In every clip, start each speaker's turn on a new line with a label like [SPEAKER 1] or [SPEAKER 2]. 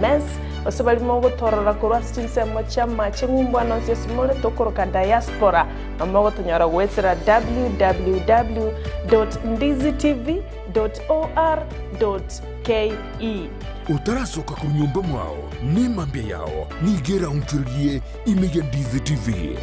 [SPEAKER 1] Mes, gose baria mogotorora korwa ase chinsemo chi'amache ng'umbu ane onsi ase more, tokoroka diaspora, na mogotonyora goetera www dot ndizitv dot or dot ke.
[SPEAKER 2] Otarasoka korwa nyomba mwao, nemambia yao nigo eraonchorerie ime ya Ndizi TV.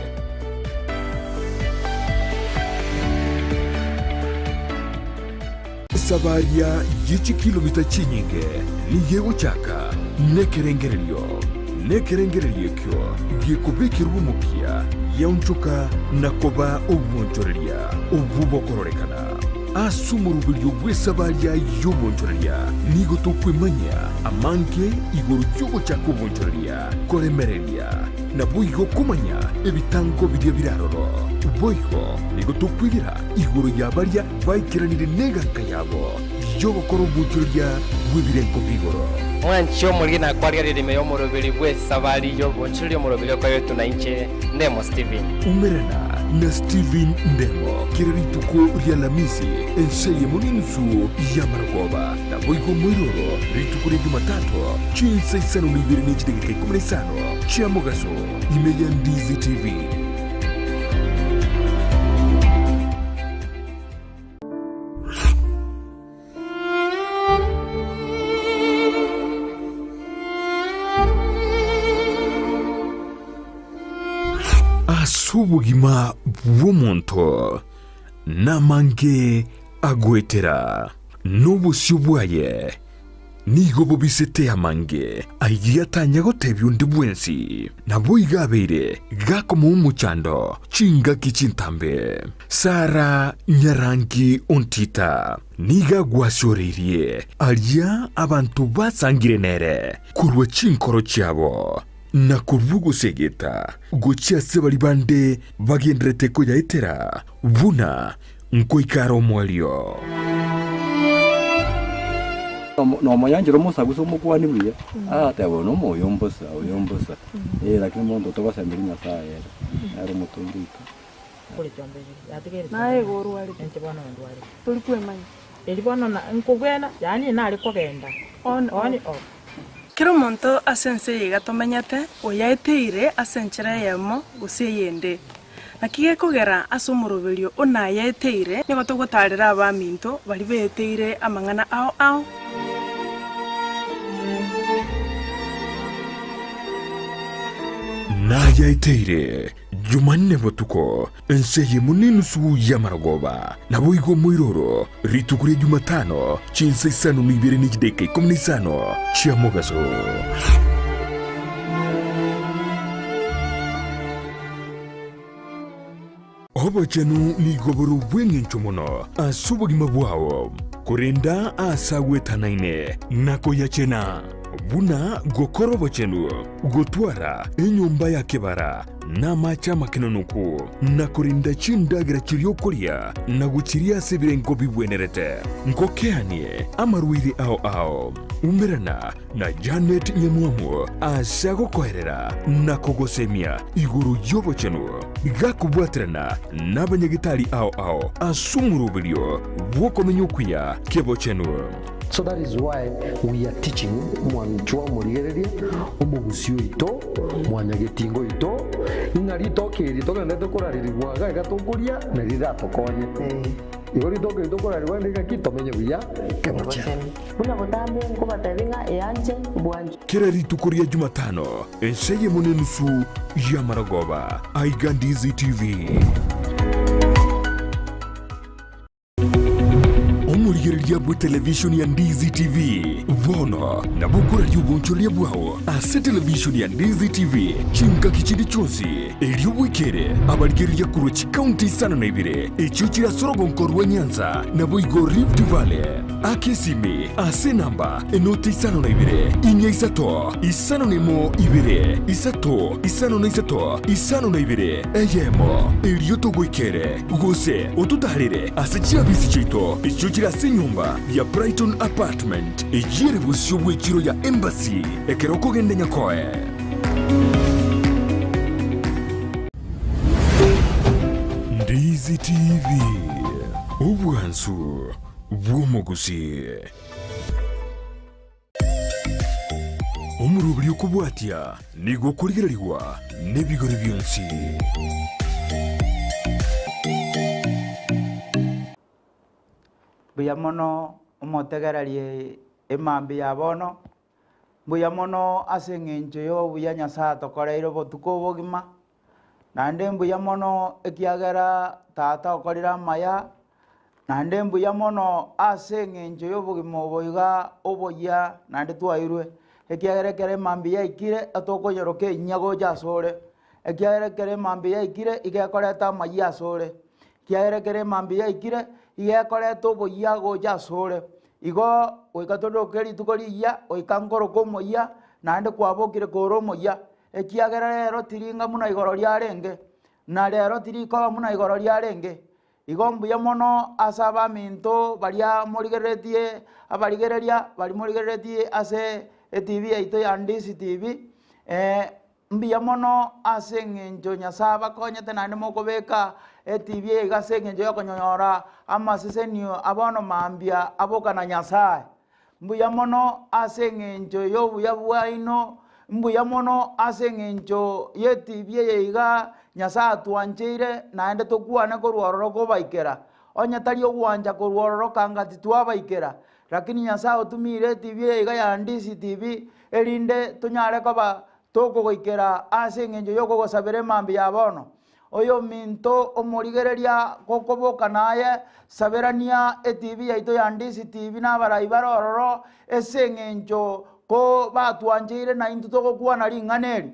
[SPEAKER 2] Esabaria ye chikilomita chinyinge nigo egochaka nekerengererio, na ekerengererio ekio gekobekerwa omokia giaonchoka na koba obwonchoreria obwo bokororekana. Ase omoroberio bw'esabaria y'obwonchoreria nigo tokwemanyia amange igoro y'ogochaka obwonchoreria, koremereria, naboigo komanya ebitango biria bire aroro. Boigo nigo tokwegera igoro ya baria Baikeranire neganka yabo y'ogokora obwochoreria bw'ebirengo bi'igoro.
[SPEAKER 3] Mwanche omoriri na kwarigereria ime y'omoroberi bw'esabari y'obonchoreria omoroberi okoretwe na inche, Ndemo Stephen.
[SPEAKER 2] Umerana na Stephen Ndemo kera rituko ri'Alamisi ense eyemo n'enusu y'amarogoba, naboigo moiroro rituko ria Jumatatu chinsa isano na ibere ne chidageka ikomi na isano chia mogaso ime ya Ndizi TV. Ase obogima bw'omonto namange agoetera, na obosio bwaye Nigo bobisete amange ayio atanya gotebia onde bwensi, naboigo abeire gakomoa omochando chingaki chintambe. Sara nyarangi ontita nigo agwasioreirie aria abanto basangire nere korwa chinkoro chiabo, na korwa ogosegeta gochia ase baria bande bagendererete koyaetera buna Nkoika are omoerio.
[SPEAKER 4] Nomoyanchera omosa gose omokuani buya, agateba oyo nomo oyo mbosa, oyo mbosa, eh lakini monto togosemeria Nyasaye ere, nere omotongi oito.
[SPEAKER 1] Naye igo orwarete, tori kwemanya. On off. Kera omonto ase ense eye iga tomenyete, oyaeteire ase enchera eyemo gose eyende. Naki gekogera ase omoroberio o nayaeteire, nigo togotaarera abaminto baria beeteire amang'ana ao ao.
[SPEAKER 2] Nayaeteire Jumanne botuko, ense eyemo nenusu y'amarogoba, naboigo moiroro rituko ria Jumatano chinsa isano na ibere ne chidaeka ikomi na isano chia mogaso. Obochenu nigo bore obw'engencho mono ase obogima bwao, korenda aase agwetanaine na koyachena, buna gokora obochenu, gotwara enyomba ya kebara na amache amakenonoku, na korenda chindagera chiria okoria na gochiria ase ebirengo bigwenerete. Ngokeanie amarwaire ao ao. Umerana na Janet Nyamwamu ase agokoerera na kogosemia igoro y'obochenu, gakobwaterana n'abanyagetari ao ao ase omoroberio bw'okomenya okuya k'ebochenu.
[SPEAKER 5] So that is why we are teaching mwanchwa omorigereria, omogusi oito, mwanyagetinga oito, ng'a ritoke eri togenderete korarerigwa iga iga tokoria na riratokonye. Igo ritoke eri tokorarerigwa rinde ng'aki tomenye buya kebochenu.
[SPEAKER 6] Buna botambe nkobatebie ng'a eanche bwanchwa.
[SPEAKER 2] Kera rituko ria Jumatano, ense eyemo nenusu y'amarogoba, aiga Ndizi TV. Omorigereria bw'etelevishoni ya Ndizi TV bono nabo okoraria obonchoreria bwao ase televishoni ya Ndizi TV chingaki chinde chionsi, erio bwekere abarigereria korwa chikaunti isano na ibere echio chire ase orogonko rwa Nyanza naboigo Rift Valley. Aka esimi ase enamba enoti isano na ibere, inya isato, isano na emo ibere, isato, isano na isato, isano na ibere, eyemo, erio togoikere, gose ototaarere ase chiabisi chiaito echio chire ase enyomba ya Brighton Apartment, eyio ere bosio bw'echiro ya Embassy, ekero okogenda Nyakoe. Ndizi TV, obwansu bw'omogusii. Omoroberi okobwatia nigo okorigererigwa nebigori bionsi.
[SPEAKER 7] Mbuya mono omotegererie emambia ya bono, mbuya mono ase eng'encho ya obuya Nyasaye atokoreire obotuko obogima, naende mbuya mono ekiagera tata okorire amaya, naende mbuya mono ase eng'encho ya obogima obo iga oboyia naende twairwe, ekiagera ekero emambia yaikire etokonyoroka enyia gocha asore, ekiagera ekero emambia yaikire iga ekoreta amayia asore, ekiagera ekero emambia yaikire iga ekoreta oboyia gocha asore. Igo goika todoke rituko rigiya, goika nkoroka omoyia, naende kwabokire kore omoyia, ekiagera rero tiringa buna igoro riarenge, na rero tirikoba buna igoro riarenge. Igo mbuya mono ase abaminto baria morigereretie abarigereria baria morigereretie ase etv yaito ya Ndisi TV, mbuya mono ase eng'encho Nyasae abakonyete naende mokobeka etv eye iga ase eng'encho ya okonyora amasesenio a bono mambia aboka na Nyasae. Mbuya mono ase eng'encho ya obuya bwaino, mbuya mono ase eng'encho ya etv eye iga Nyasae atwancheire naende tokwane korwa ororo kobaikera. Onye tari ogwancha korwa ororo kanga titwabaikera, Lakini Nyasae otumiire etv eye iga ya Ndisi TV, erinde tonyare koba tokogoikera ase engencho y'okogosabera emambia ya bono. Oyominto omorigereria gokoboka naye, saberania etv yaito ya Ndisi TV na abarai bare ororo ase engencho ko batwancheire naintwe togokwana ring'ana eri.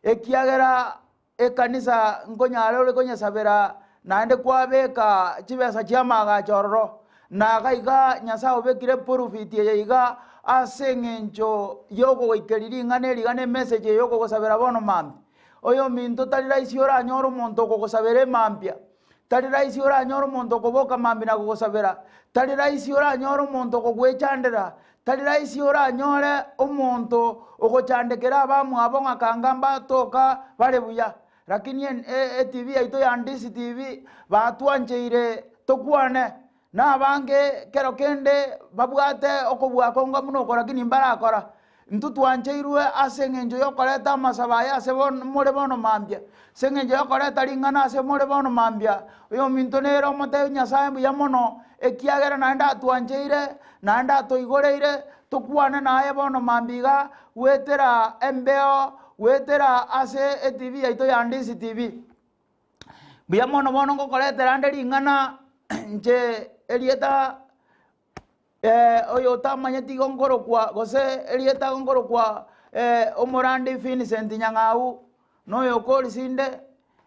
[SPEAKER 7] Ekiagera Ekanisa nkonyare ore konyesabera naende kwabeka chibesa chi'amaagacho ororo. Na iga iga Nyasae obekire epurufiti eye iga ase eng'encho y'okogoikeria ring'ana eri iga na emessage eye y'okogosabera bono mambia. Oyominto tari rahisi oranyore omonto okogosabera emambia, Tari rahisi oranyore omonto okoboka mambia na kogosabera. Tari rahisi oranyore omonto okogwechandera. Tari rahisi oranyore omonto ogochandekera abamwabo ng'a kanga mbatoka bare buya. Lakini etv yaito ya Ndisi TV batwancheire tokwane na abange kero kende babwate okobua konga buna oko lakini mbarakora. Intwe twancheirwe ase engencho y'okoreta amasabo aya ase bono more bono mambia, ase engencho y'okoreta ring'ana ase more bono mambia. Oyominto nere omotebi Nyasae mbuya mono, ekiagera naende atwancheire, naende atoigoreire, tokwane naye bono mambia iga, goetera embeo, goetera ase etv yaito ya Ndisi TV. Mbuya mono bono ngokoretera nde ring'ana inche erieta. Oyotamanyeti igo nkorokwa gose erieta nkorokwa omorandi Vincent Nyang'au, na oyo okorisinde,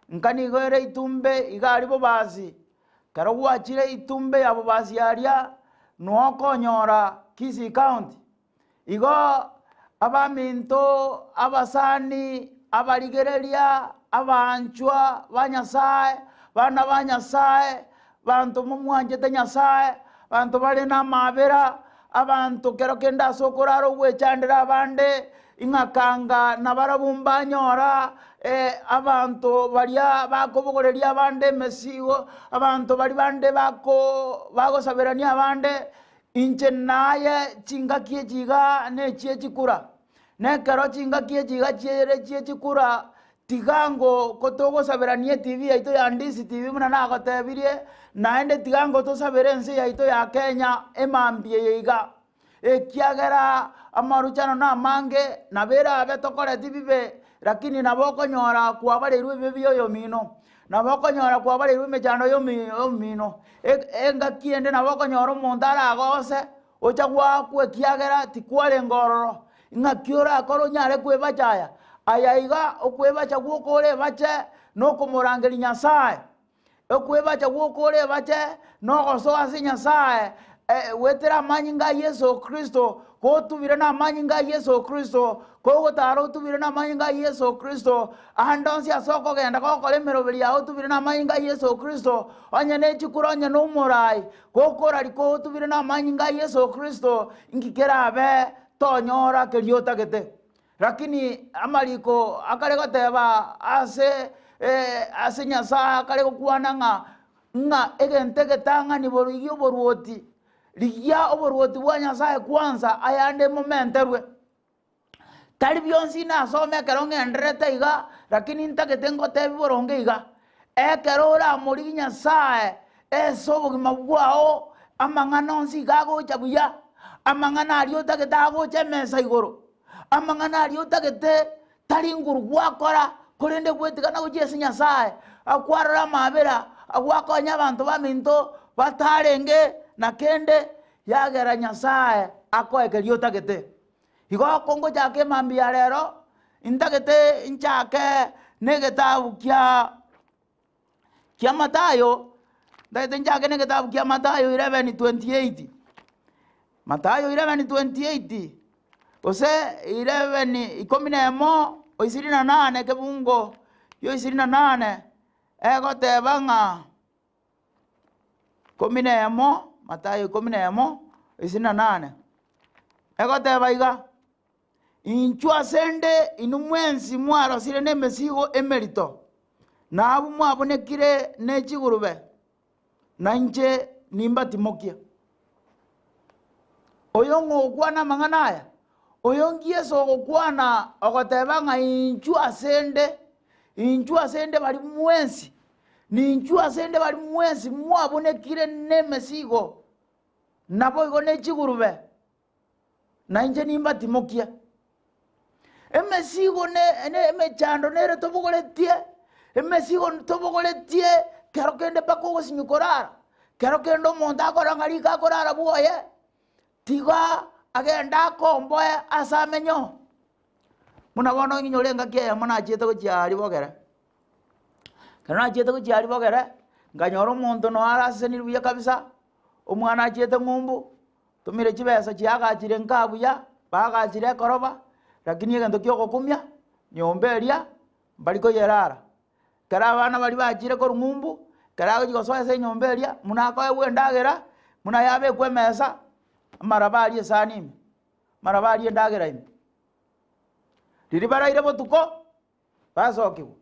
[SPEAKER 7] nka nigo ere itumbe iga aria bobasi. Ekero gwachire itumbe ya bobasi aria, noo okonyora Kisii County. Igo abaminto, abasani, abarigereria, abanchwa ba Nyasae, bana ba Nyasae, banto momwanchete Nyasae, banto bare namabera, abanto kero kende ase okorara ogwechandera abande, ing'a kanga nabarabwo mbanyora abanto baria bakobogoreria abande emesigo, abanto baria bande bako bagosaberania abande. Inche naye chingaki echi iga nechie chikura, na ekero chingaki echi iga chiere chie chikura, tiga ngo kotogosaberania etv yaito ya Ndisi TV buna nagotebirie, naende tiga ngo tosabere ense yaito ya Kenya emambia eye iga. Ekiagera amaruchano namange, nabo erabe tokoreti bibe, lakini nabo okonyora kwabareirwe ebibe bia oyomino. Nabo okonyora kwabareirwe emechando y'omino, engaki ende nabo okonyora omonto aragose, ocha goakwa ekiagera tikwarenge ororo, ng'aki orakore onyare kwebacha aya? Aya iga okwebacha gwoka orebache na okomorangeria Nyasaye, okwebacha gwoka orebache na ogosoa ase Nyasaye goetera amanyinga a Yeso Kristo, gotubire na amanyinga a Yeso Kristo, kogotara otubire na amanyinga a Yeso Kristo, Ande onsi ase okogenda gokora emeroberi yao otubire namanyinga a Yeso Kristo, onye ne chikura onye nomorai, gokora riko otubire namanyinga a Yeso Kristo, inki kerabe tonyora keria otagete? Lakini amariko akare goteba ase ase Nyasaye akare gokwana ng'a ng'a egento egetang'ani borigia oboruoti, rigia oboruoti bwa Nyasaye kwanza ayande momenterwe. Tari bionsi nasome ekero ng'endererete iga, lakini ntagete ngotebi boronge iga, ekero oramorigie Nyasaye ase obogima bwao, amang'ana onsi iga agocha buya, amang'ana aria otagete agocha emesa igoro, amang'ana aria otagete tari nguru gwakora, korende gwetigana gochia ase Nyasaye, akwarora amabera, gwakonya abanto baminto batarenge na kende, yagera Nyasaye akoe keria otagete. Igo kongochaka emambia ya rero, ntagete nchake na egetabu kia kia Mathayo, ntagete nchake na egetabu kia Mathayo 11:28. Mathayo 11:28, gose 11 ikomi na emo ishirini na nane ekebungo gia ishirini na nane, egoteba ng'a ikomi na emo, Mathayo ikomi na emo, isini na nane, egoteba iga, Inchuo asende inwe mwensi mwarosire nemesigo emerito, na abwo mwabunekire ne chigurube, na inche nimbatimokie. Oyo ng'o ogokwana amang'ana aya? Oyo ngi'Yeso ogokwana ogoteba ng'a inchuo asende, inchuo asende baria mwensi Ninchuo asende baria mwensi mwabunekire nemesigo, naboigo ne chigurube, na inche nimbatimokie. Emesigo ne ne emechando nere tobogoretie, emesigo tobogoretie kero kende mpaka ogosinywa korara, kero kende omonto akorora ng'a riko akorara bwoye, tiga agende akomboe ase amenye oo. Buna bono nyinyore engaki eyemo nachiete gochia aria bogere, Ekero nachiete gochia aria bogere, nkanyora omonto noyo arasesenire buya kabisa, omwana achiete ng'umbu, tomire chibesa chiagachire nka buya, bagachire ekoroba, rakini egento kia ogokumia, nyomba eria, mbari koyerara. Ekero abana baria bachire korwa ng'umbu, ekero agochi gosoa ase enyomba eria, buna akoegwa endagera, buna yabekwa emesa, amaraba aria esani ime, amaraba aria endagera ime. Riria baraire botuko. Basokigwa,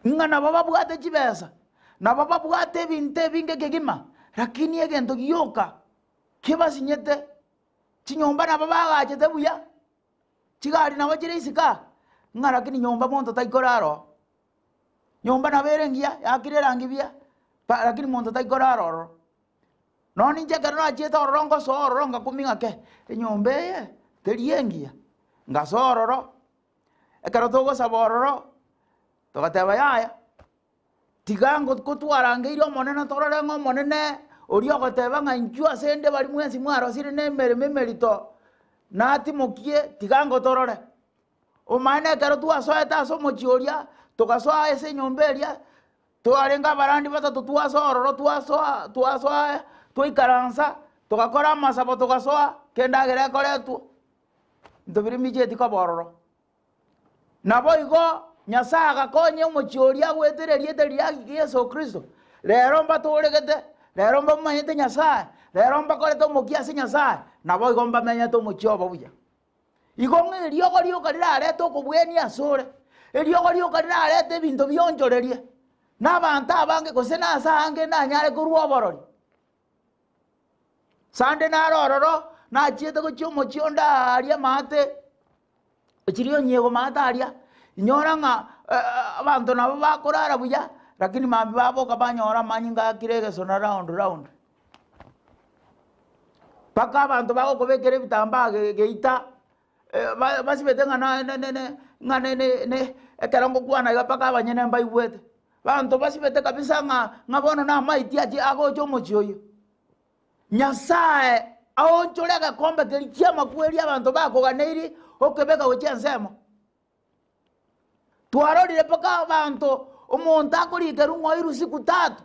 [SPEAKER 7] ng'a nabo babwate chibesa, nabo babwate ebinto ebinge kegima, lakini egento gioka kebasinyete, chinyomba nabo bagachete buya, chigari nabo chire isiko aa, ng'a lakini nyomba monto taikorara oo. Nyomba nabo ere engiya, yakire erangi buya, pa lakini monto taikorara ororo. Nonya ninche ekero nachiete ororo ngosoa ororo ngakumia ng'a kei, enyomba eye teri engiya, ngasoa ororo, ekero togosaba ororo, togateba yaya, tiga ngo kotwarangeire omonene torore ng'a omonene oria ogoteba ng'a inchuo ase ende baria mwensi mwarosire na emeremo emerito, natimokie tiga ngotorore. Omanyete ekero twasoete ase omochie oria, togasoa ase enyomba eria, Twarenge abarandi batato twasoa ororo twasoa twasoa twaikaransa togakora amasabo togasoa kendagera ekoretwa into biria mbichieti koba ororo. Naboigo Nyasaye agakonya omochie oria goetera erieta riria Yeso Kristo, rero mbatoregete, rero mbamomanyete Nyasaye, rero mbakorete omokia ase Nyasaye, naboigo mbamenyete omochie obo buya. Igo ng'a eriogo rioka rirarete okobwenia asore, eriogo rioka rirarete ebinto bionchorerie, na abanto abange gose nase aange nanyare korwa oborori. Sande naro ororo, nachiete gochia omochie onde aaria amaate, ochiria onyiego maate aria, inyora ng'a abanto nabo bakorara buya, lakini mambia baboka banyora amanyinga akire egesona round round. Mpaka abanto bagokobekera ebitambaa geita, basibete ng'a na ne ne ng'a ne ne ne ekero ngokwana iga mpaka abanyene mbaigwete. Abanto basibete kabisa ng'a ng'a bono namaiti achi agocha omochie oyio. Nyasaye aonchore egekombe keria kia amakweri abanto bakoganeiri, okebeka gochia ensemo. Twarorire mpaka abanto, omonto akorikerwa ng'a oirwe siku tatu.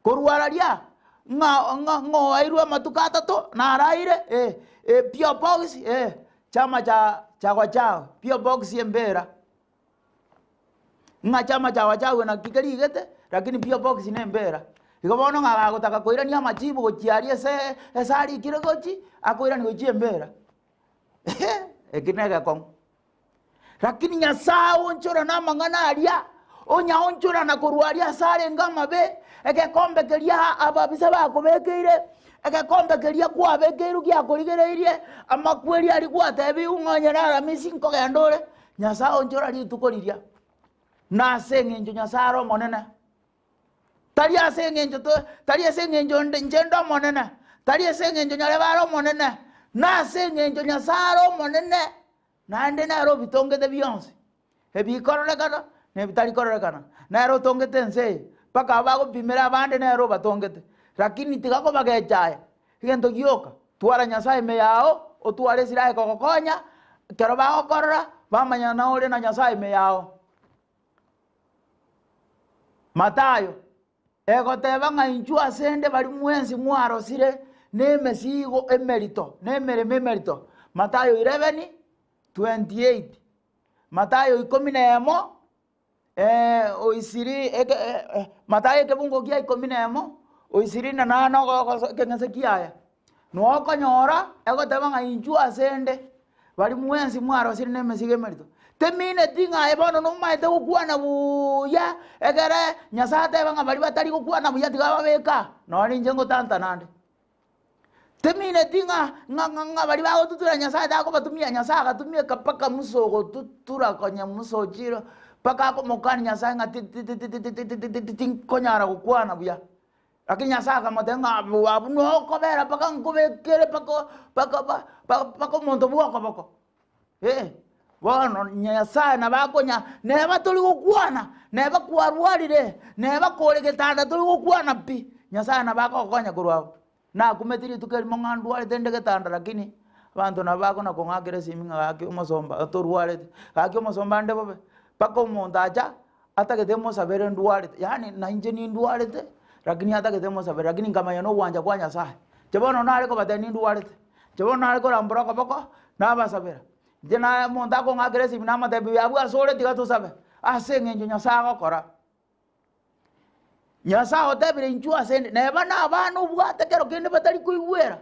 [SPEAKER 7] Korwa raria, ng'a ng'a ng'oairwe amatuko atato, naraire eh, eh, P.O. Box eh, chama cha chagwa chao, P.O. Box embera. Ng'a chama chagwa chao naki kerigete, lakini P.O. Box na embera. Igo bono ng'a gagotaka koirania amachibu gochia aria ase ase arikire gochi, akoirania gochia embera. Eki na egekong'u. Lakini Nyasae aonchorana amang'ana aria, onyaonchorana korwa aria ase arenge amabe, egekombe keria ababisa bakobekeire, Egekombe keria kwabekeirwe giakorigereirie, amakweri aria gwatebiwu ng'a onye Aramisi nkogenda ore, Nyasae onchora rituko riria. Na ase eng'encho Nyasae are omonene, tari ase eng'encho to tari ase eng'encho nde inche nde omonene, tari ase eng'encho nyarebe are omonene, na ase eng'encho Nyasae are omonene, naende nere obitongete bionsi. Ebikororekana na ebitari kororekana, nere otongete ense eye, mpaka abwo bagopimera abande nere obatongete. Lakini tiga kobagecha aye, egento gioka, twara Nyasae ime yao, otware esira ekogokonya, ekero bagokorora, bamanya ng'a ore na Nyasae ime yao. Mathayo, egoteba ng'a inchuo asende baria mwensi mwarosire na emesigo emerito, na emeremo emerito. Mathayo 11:28. Mathayo ikomi na emo, oisiri eke Mathayo ekebungo kia ikomi na emo, oisiri na nane ogoso ekeng'ese kiaye. Nokonyora egoteba ng'a inchuo asende, baria mwensi mwarosire na emesigo emerito. Temineti ng'a aye bono nomaete gokwana buuya, ekere Nyasae ateba ng'a baria batari gokwana buya tiga babeke aa, nonye inche ngotantana nde. Temineti ng'a ng'a ng'a ng'a baria bagotutura Nyasae takobatumia, Nyasae agatumeka mpaka Musa ogotutura konya Musa ochire mpaka akomokania Nyasae ng'a ti ti ti ti ti ti ti ti ti tinkonyara gokwana buya. Lakini Nyasae akamotebia ng'a abwo abwo nokobera mpaka nkobekere mpaka mpaka mpaka omonto bwa okoboko. Eh, bono Nyasae nabo akonya neba tori gokwana, neba kwarwarire, neba kore getanda tori gokwana pi, Nyasae nabo akogokonya korwa abwo. Nakumeti rituko erimo ng'a ndwarete inde getanda lakini, abanto nabo bakona kong'akera esimi ng'a gaki omosomba torwarete, gaki omosomba nde bobe, mpaka omonto acha, atagete mosabere ndwarete, yaani na inche nindwarete, lakini atagete mosabere, lakini nkamanya na ogwancha kwa Nyasaye. Inche bono nare kobatebia nindwarete, inche bono nare korambora okoboko, nabasabera. Inche naye omonto akong'akera esimi namotebia abwo ase ore tiga tosabe, ase eng'encho Nyasaye agokora. Nyasaye otebire inchuo asende, neba na abana obwate kero kende batari koigwera.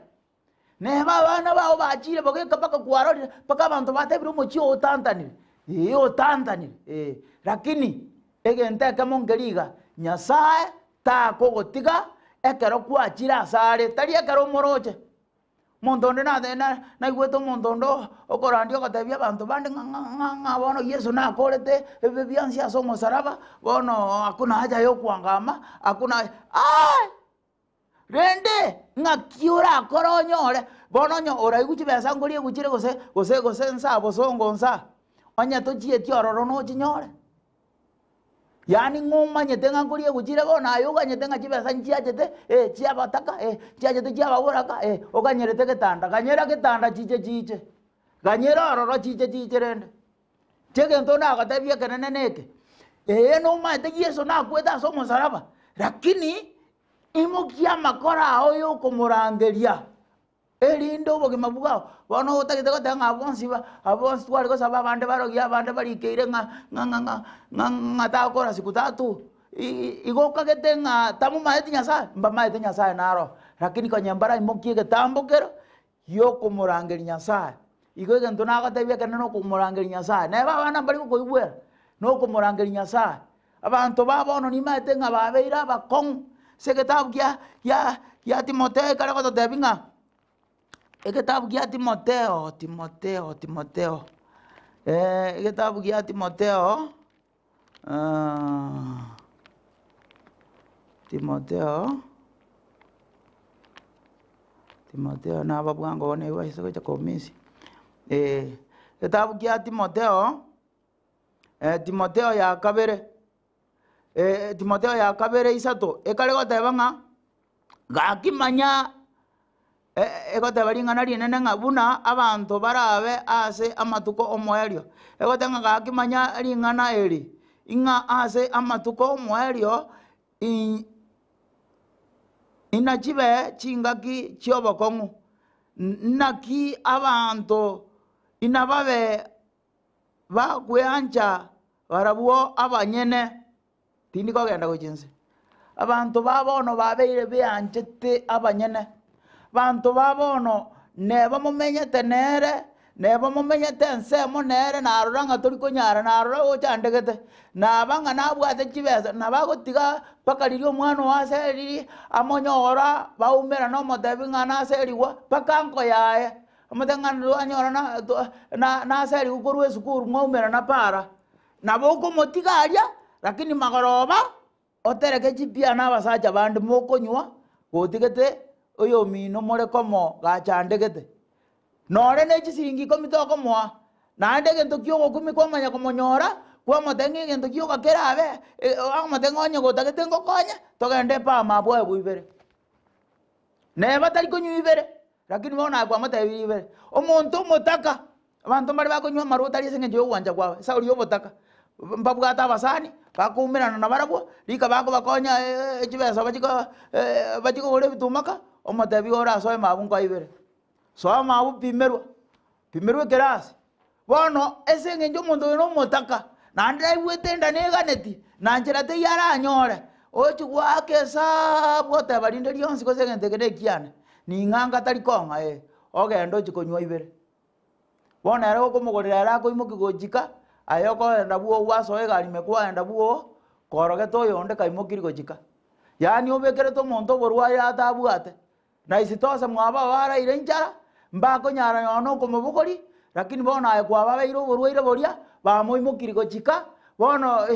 [SPEAKER 7] Neba abana bao bachire bogeka mpaka kwarorire, mpaka abanto batebire omochie oo otantanire, ee otantanire ee. Lakini egento ekemo nkeri iga, Nyasaye takogotiga ekero kwachire asare, tari ekero omoroche. Omonto onde nate na naigwete omonto onde okorandia ogotebia abanto bande ng'a ng'a ng'a ng'a bono Yeso nakorete ebibe bionsi ase omosaraba, bono hakuna haja ya okoangama, hakuna aye! Rende ng'aki orakore onyore, bono onye oraigwe chibesa nkoria egochire gose gose gose nsa bosongo nsa, onye tochieti ororo nochinyore. Yaani ng'a omanyete ng'a nkoria egochire bono aye oganyete ng'a chibesa nchiachete eh chiabataka eh, nchiachete chiababoraka eh, oganyerete getanda, ganyera getanda chiche chiche, ganyera ororo chiche chiche rende. Inche egento ndagotebie ekenene neke, ee nomaete Yeso nakwete ase omosaraba, lakini Imokia amakora ao y'okomorangeria, erinde obogima bwao. Bono otagete goteba ng'a abwo bonsi ba abwo bonsi tware gosaba abande barogie abande barikeire ng'a ng'a ng'a ng'a ng'a ng'a takora siku tatu, i- igo okagete ng'a tamomaeti Nyasaye? Mbamaete Nyasaye naro, lakini konya mbaraimokie egetambo kero giokomorangeria Nyasaye. Igo egento nagotebia ekenene nokomorangeria Nyasaye. Neba abana mbari gokoigwera, nokomorangeria Nyasaye. Abanto ba bono nimaete ng'a babeire abakong'u ase egetabu gia gia gia Timotheo ekare gototebia ng'a egetabu gia Timotheo Timotheo Timotheo egetabu gia Timotheo Timotheo, Timotheo naba bwango bono nigo aise gocha komisia, egetabu kia Timotheo, Timotheo ya kabere, Timotheo ya kabere isato, ekare goteba ng'a, gaki manya egoteba ring'ana rinene ng'a buna abanto barabe ase amatuko omoerio. Egoteba ng'a gaki manya ring'ana eri, ng'a ase amatuko omoerio inachibe chingaki chi'obokong'u, naki abanto inababe bakweancha barabwo abanyene. Tindi kogenda gochia inse. Abanto ba bono babeire beanchete abanyene. Abanto ba bono neba momenyete nere, Neba momenyete ensemo nere narora ng'a tori konyara, narora ochandegete, naba ng'a nabwate chibesa, nabo agotiga mpaka riria omwana oo aseririe, amonyora baumerane omotebi ng'a naserigwa, mpaka nko yaye, omotebi ng'a twanyora na twa na naserigwe korwa esukuru mwaumerana para. Nabo okomotiga aria, lakini magoroba, otereke chipia na abasacha bande mokonywa, gotigete oyomino more komo gachandegete. Nore ne chisiringi ikomi tokomoa, naende egento kia ogokumia kwamanya komonyora, kwamotebia ng'a egento gioka kerabe, akomotebia ng'a onye gotagete ngokonye, togende epama abwo aegwe ibere. Neba tari konywa ibere, lakini bono aye kwamotebirie ibere. Omonto omotaka, abanto mbare bakonywa amarwa otari ase eng'encho ya ogwancha kwabo, esauri ya obotaka, mbabwate abasani, bakoumerana nabarabwo, rika bakobakonya chibesa bachie ko bachie kogora ebitumaka, omotebi iga orasoe mabu nkoe ibere. Soa mabu pimerwa, pimerwa ekerasi. Bono ase eng'encho omonto oyo nomotaka, naende naigwete enda neganeti, na nchera teiyo aranyore, ochia goaka esabu oteba rinde rionsi gose egento eke nekiane, ning'anga tari kong'a eh, ogende ochie konywa ibere. Bono ere gokomogorera ere akoimokia gochika, aye okoenda bwogo gwasoa egari ime kwaenda bwogo, korogete oyonde kaimokirie gochika. Yaani obekerete omonto oborwaire atabwate. Na isitose mwabao baraire inchara, mbakonyara nonya nokomobogoria, lakini bono aye kwababeire oborwaire boria, bamoimokirie gochika, bono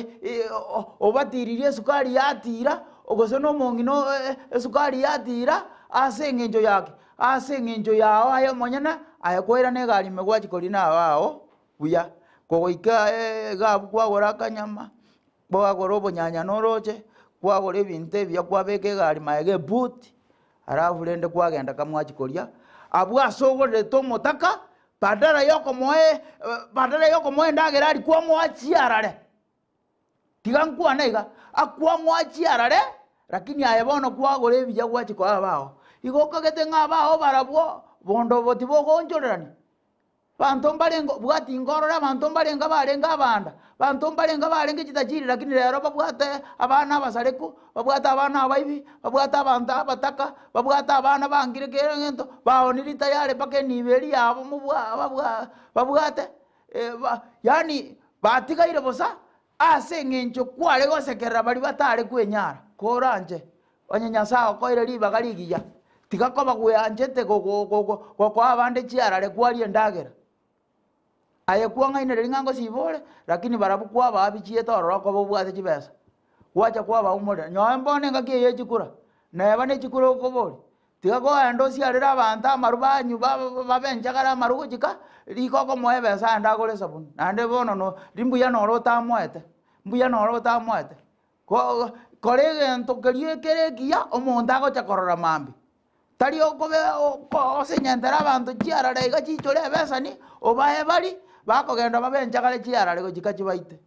[SPEAKER 7] obatiririe esukari yatira, gose na omong'ina esukari yatira, ase eng'encho yake, ase eng'encho yao aye omonyene, aye kwairana egari ime gwachia korina abao buya. Kogoika iga abwo kwagora akanyama, kwagora obonyanya noroche, kwagora ebinto ebiya kwabeka egari maega ebuti. Alafu rende kwagenda kamwachi koria, abwo ase ogorerete omotaka, badala yokomoa badala yokomoa endagera aria kwamoa chiarare. Tiga nkwane iga, akwamoa chiarare, lakini aye bono kwagora ebiya gwachia koa abao. Igo okagete ng'a abao barabwo, bonde obo tibogoonchorerania. Banto mbarenge obwati nkorora abanto mbarenge abarenge abanda, banto mbarenge abarenge chitajiri lakini rero babwate abana abasareku, babwate abana abaibi, babwate abanto abataka, babwate abana bangire kera egento, baonire tayari mpaka enibo eria yabo mobwa babwa babwate ba yaani batigaire bosa ase eng'encho kware gosekerera baria batare kwenyara, koranche. Onye Nyasae okoeire ribaga rigiya, tiga koba gweanchete gokoa abande chiarare kwaria endagera. Aye kwang'ainereria ng'a ngosiba ore, lakini barabwo kwabaa bichiete ororo okoba obwate chibesa, gwacha kwabaumorera. Nyowe mbono engaki eye ya chikura, neba ne chikura okoboria, tiga kogenda osiarere abanto amaru banywe babe enchagara amaru gochika, rika okomoa ebesa aende agore esabuni. Naende bono no rimbuya noro otamoete, mbuya noro otamoete. Kora egento keria ekere ekiya, omonto agocha korora mambia. Tari okobe osenyentera abanto chiarare iga chichore ebesani, obae barie, bakogenda babe enchagare chiarare gochika chibaite.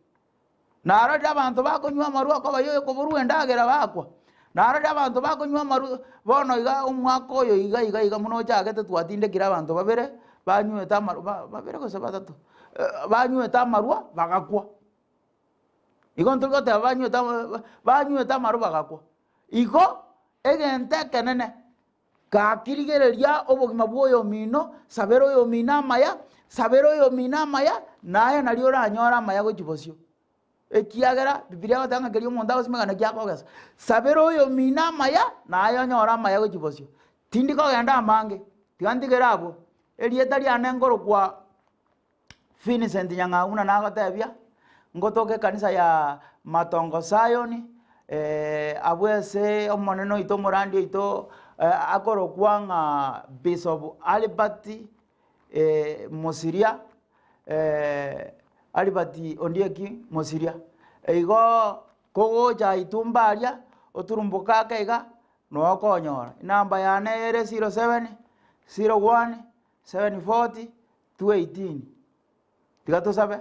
[SPEAKER 7] Narorire abanto bakonywa amarwa okoba ya okoborwa endagera bakwa, narorire abanto bakonywa amarwa bono iga omwaka oyo iga iga iga buna ochagete twatindekire abanto babere, banywete amarwa ba babere gose batato, banywete amarwa bagakwa. Igo ntori goteba banywete ama banywete amaru bagakwa. Igo, egento ekenene, gaki rigereria obogima bwa oyomino, sabera oyomino amaya, sabera oyomino amaya, naye nario oranyore amaya gochia bosio. Ekiagera, bibilia egoteba ng'a keria omonto agosimeka nakio akogesa. Sabera oyomino amaya, naye onyore amaya gochia bosio. Tindi kogenda amange, tiga ntigere abwo, erieta riane nkorokwa. Vincent Nyang'au buna nagotebia, ngotoka ekanisa ya Matongo Zion, abwo ase omonene oito omorandi oito akorokwa ng'a Bishop Albert Mosiria, Albert Ondieki Mosiria. Igo kogocha itumba aria, oturumboke ake iga, nokonyora. Enamba yane ere 07 01 740 2:18. Tiga tosabe.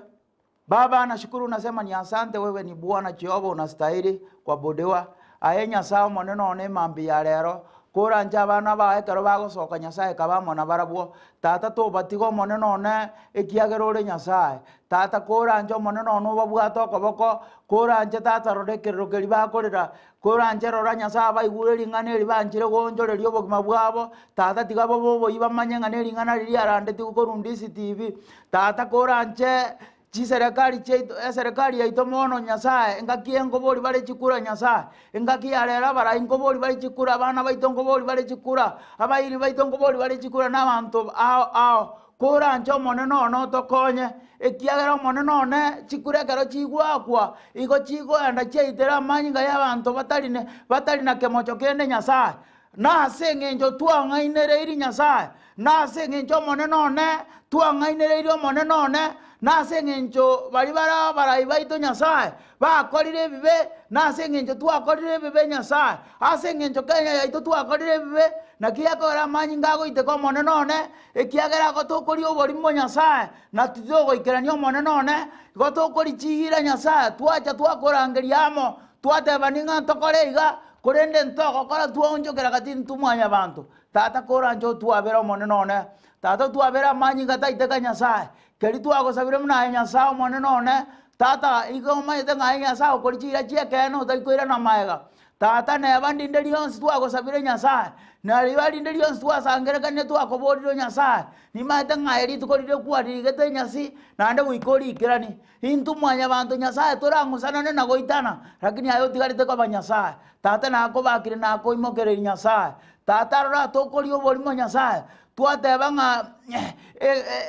[SPEAKER 7] Baba, nashukuru nasema ni asante, wewe ni Bwana Jehova, unastahili kuabudiwa. Aye Nyasae Omonene one emambia ya rero, Koranche abana bao ekero bagosoka Nyasae kabe amo nabarabwo. Tata tobatiga Omonene one, ekiagera ore Nyasae. Tata koranche Omonene one obabwate okoboko, koranche Tata rora ekerero keria bakorera, koranche rora Nyasae abaigure ring'ana eri banchire goonchoreria obogima bwabo, Tata tiga bobe oboyia bamanye ng'a nering'ana riria riarandetigwe korwa DCTV. Tata koranche Chiserekari chiaito, eserekari yaito mono, Nyasae, engaki enkobori bare chikura, Nyasae, engaki ya rero abarai nkobori bare chikura, abana baito nkobori bare chikura, abairi baito nkobori bare chikura, na abanto ao ao. Koranche Omonene one otokonye, ekiagera Omonene one chikura ekero chigwakwa, igo chigoenda chiaitera amanyinga y'abanto batari ne batari na kemocho kende Nyasae. Na ase engencho twang'ainereirie Nyasae, na ase engencho Omonene one twang'ainereirie Omonene one, na ase engencho baria bare abarai baito Nyasae bakorire ebibe, na ase engencho twakorire ebibe Nyasae, ase engencho Kenya yaito twakorire ebibe, naki gekogera amanyinga agoiteka Omonene one, ekiagera agotokoria oborimo Nyasae, na titogoikerania Omonene one, igo tokoria chiira Nyasae, twacha twakorangeria amo, twatebania ng'a ntokore iga, Korende ntogokora twaonchokera gati intwe mwanyabanto. Tata koranche otwabere Omonene one. Tata otwabere amanyinga taiteka Nyasae. Keri twagosabire buna aye Nyasae Omonene one, Tata igo omanyete ng'a aye Nyasae okori chiira chi'ekeene otari koirana magega. Tata neba ndinde rionsi twagosabire Nyasae, na riba rinde rionsi twasangerekanire twakoborire Nyasae, nimanyete ng'a aye rituko riria kwarigete enyasi, naende goika orikeranie. Intwe mwanyabanto Nyasae torang'usanane na goitana, lakini aye otigarete koba Nyasae. Tata nakobakire nakoimokereria Nyasae. Tata rora tokoria oborimo Nyasae, twateba ng'a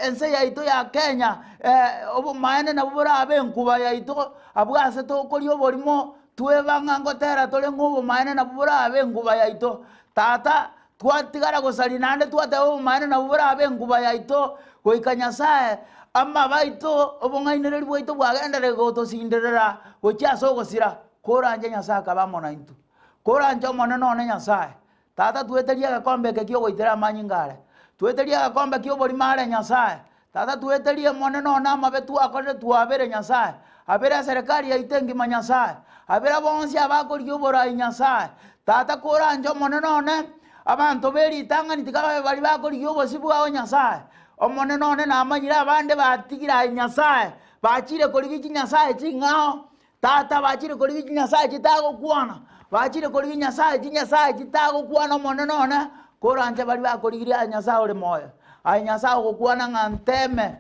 [SPEAKER 7] ense yaito ya Kenya obomaene nabwo borabe enkuba yaito, abwo ase tokoria oborimo tweba ng'a ngotera tore ng'a obomaene nabwo borabe enkuba yaito. Tata Twatigara gosaria naende twateba obomaene nabwo borabe enkuba yaito, goika Nyasae amabe aito, obong'ainereria bwaito bwagenderere gotosinderera gochia ase ogosira. Koranche Nyasae akabe amo naintwe. Koranche Omonene one Nyasae, Tata tweterie egekombe eke ki'ogoitera amanyinga are. Tweterie egekombe ki'oborimo are Nyasae. Tata tweterie Omonene one amabe twakorire twabere Nyasae. Abere eserekari yaito engima Nyasae. Abera bonsi abakorigia oborai Nyasae. Tata koranche Omonene one, abanto be ritang'ani tiga babe baria bakorigia obosio bwao Nyasae. Omonene one namanyire abande batigire aye Nyasae, bachire korigia chinyasae ching'ao. Tata bachire korigia chinyasae chitagokwana, bachire korigia nyasae chinyasae chitagokwana Omonene one, koranche baria bakorigirie aye Nyasae ore moyo. Aye Nyasae ogokwana ng'a nteme,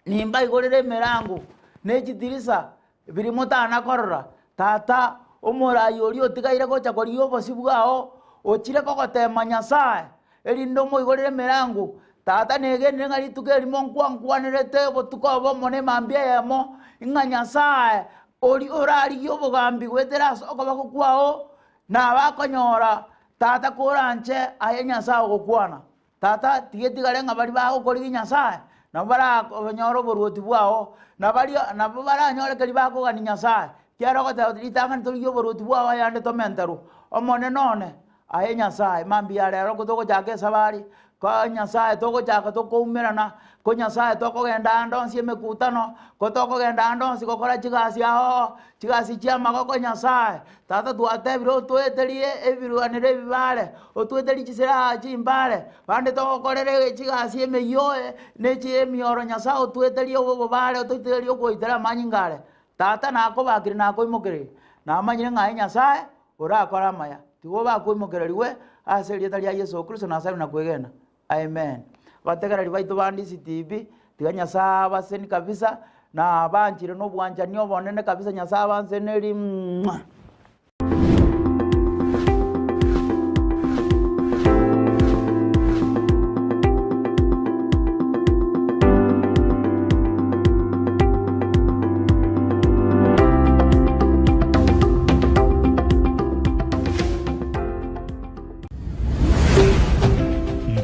[SPEAKER 7] nimbaigorere emerango, ne chitirisa, biria motana korora. Tata, omorai oria otigaire gocha korigia obosio bwao, ochire kogotema Nyasae, erinde omoigorere emerango. Tata negenire ng'a rituko erimo nkwankwanerete obotuko obomo na emambia eyemo, ng'a Nyasae oria orarigie obogambi goetera ase okoboko kwao, nabakonyora. Tata koranche aye Nyasae ogokwana. Tata tiga etigare ng'a baria bagokorigia Nyasae, nabo barakonyore oboruoti bwao, na baria nabo baranyore keria bakogania Nyasae. Ekiagera ogoteba oti ritang'ani torigie oboruoti bwao ayande tomenterwe. Omonene one, Aye Nyasae, mambia rero togochaka esabari, ko Nyasae togochaka tokoumerana, ko Nyasae tokogenda ande onsi emekutano, ko tokogenda ande onsi gokora chigasi aoo, chigasi chia amagoko Nyasae. Tata twatebire otoeterie ebirwanero ebibare, otoeterie chisilaha chimbare, bande togokorera chigasi emeyio na echi emioro Nyasae otoeterie obobare otoeterie okoitera amanyinga are. Tata nakobakire nakoimokereria, namanyire ng'a aye Nyasae orakore amaya, tiga obakoimokererigwe ase erieta ria Yeso Kristo nasabire na kwegena. Amen. Abategereri baito ba Ndisi TV, tiga Nyasae abaseni kabisa, na abanchire na obwanchani obonene kabisa Nyasae abanseneri mwah.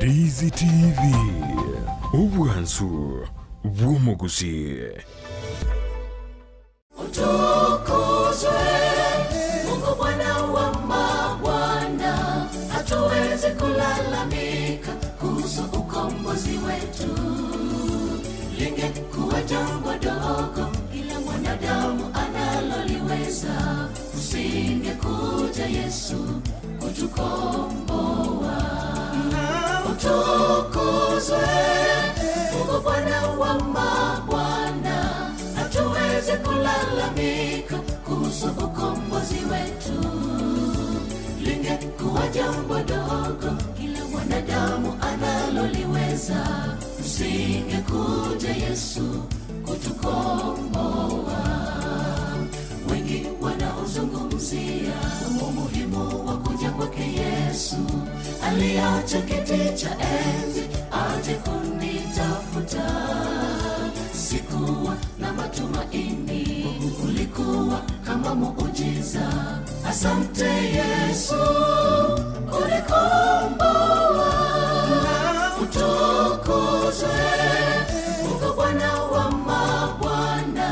[SPEAKER 2] Ndizi TV, obwansu bw'omogusii.
[SPEAKER 8] Utukuzwe Mungu Bwana wa mabwana, hatuwezi kulalamika kuhusu ukombozi wetu. Lingekuwa jambo dogo, ila mwanadamu analoliweza, usingekuja Yesu. kutukomboa. Utukuzwe Mungu Bwana wa mabwana, hatuwezi kulalamika kuhusu ukombozi wetu. Lingekuwa jambo dogo, kila mwanadamu analoliweza, usingekuja Yesu kutukomboa. Wengi wanaozungumzia umuhimu wa kuja kwake Yesu, aliacha kiti cha enzi aje kunitafuta. Sikuwa na matumaini, ulikuwa kama muujiza. Asante Yesu, unikomboa. Utukuzwe Mungu Bwana wa mabwana,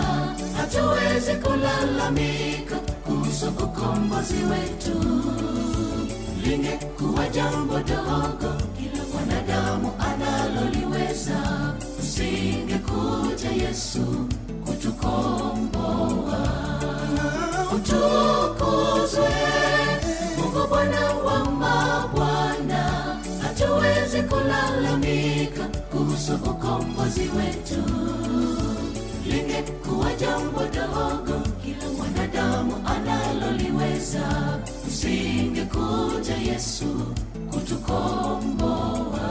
[SPEAKER 8] hatuwezi kulalamika kuhusu ukombozi wetu. Lingekuwa jambo dogo, kila mwanadamu analoliweza, usingekuja Yesu kutukomboa. Utukuzwe Mungu Bwana wa mabwana, hatuwezi kulalamika kuhusu ukombozi wetu. Lingekuwa jambo dogo, kila mwanadamu analoliweza, usingekuja Yesu kutukomboa.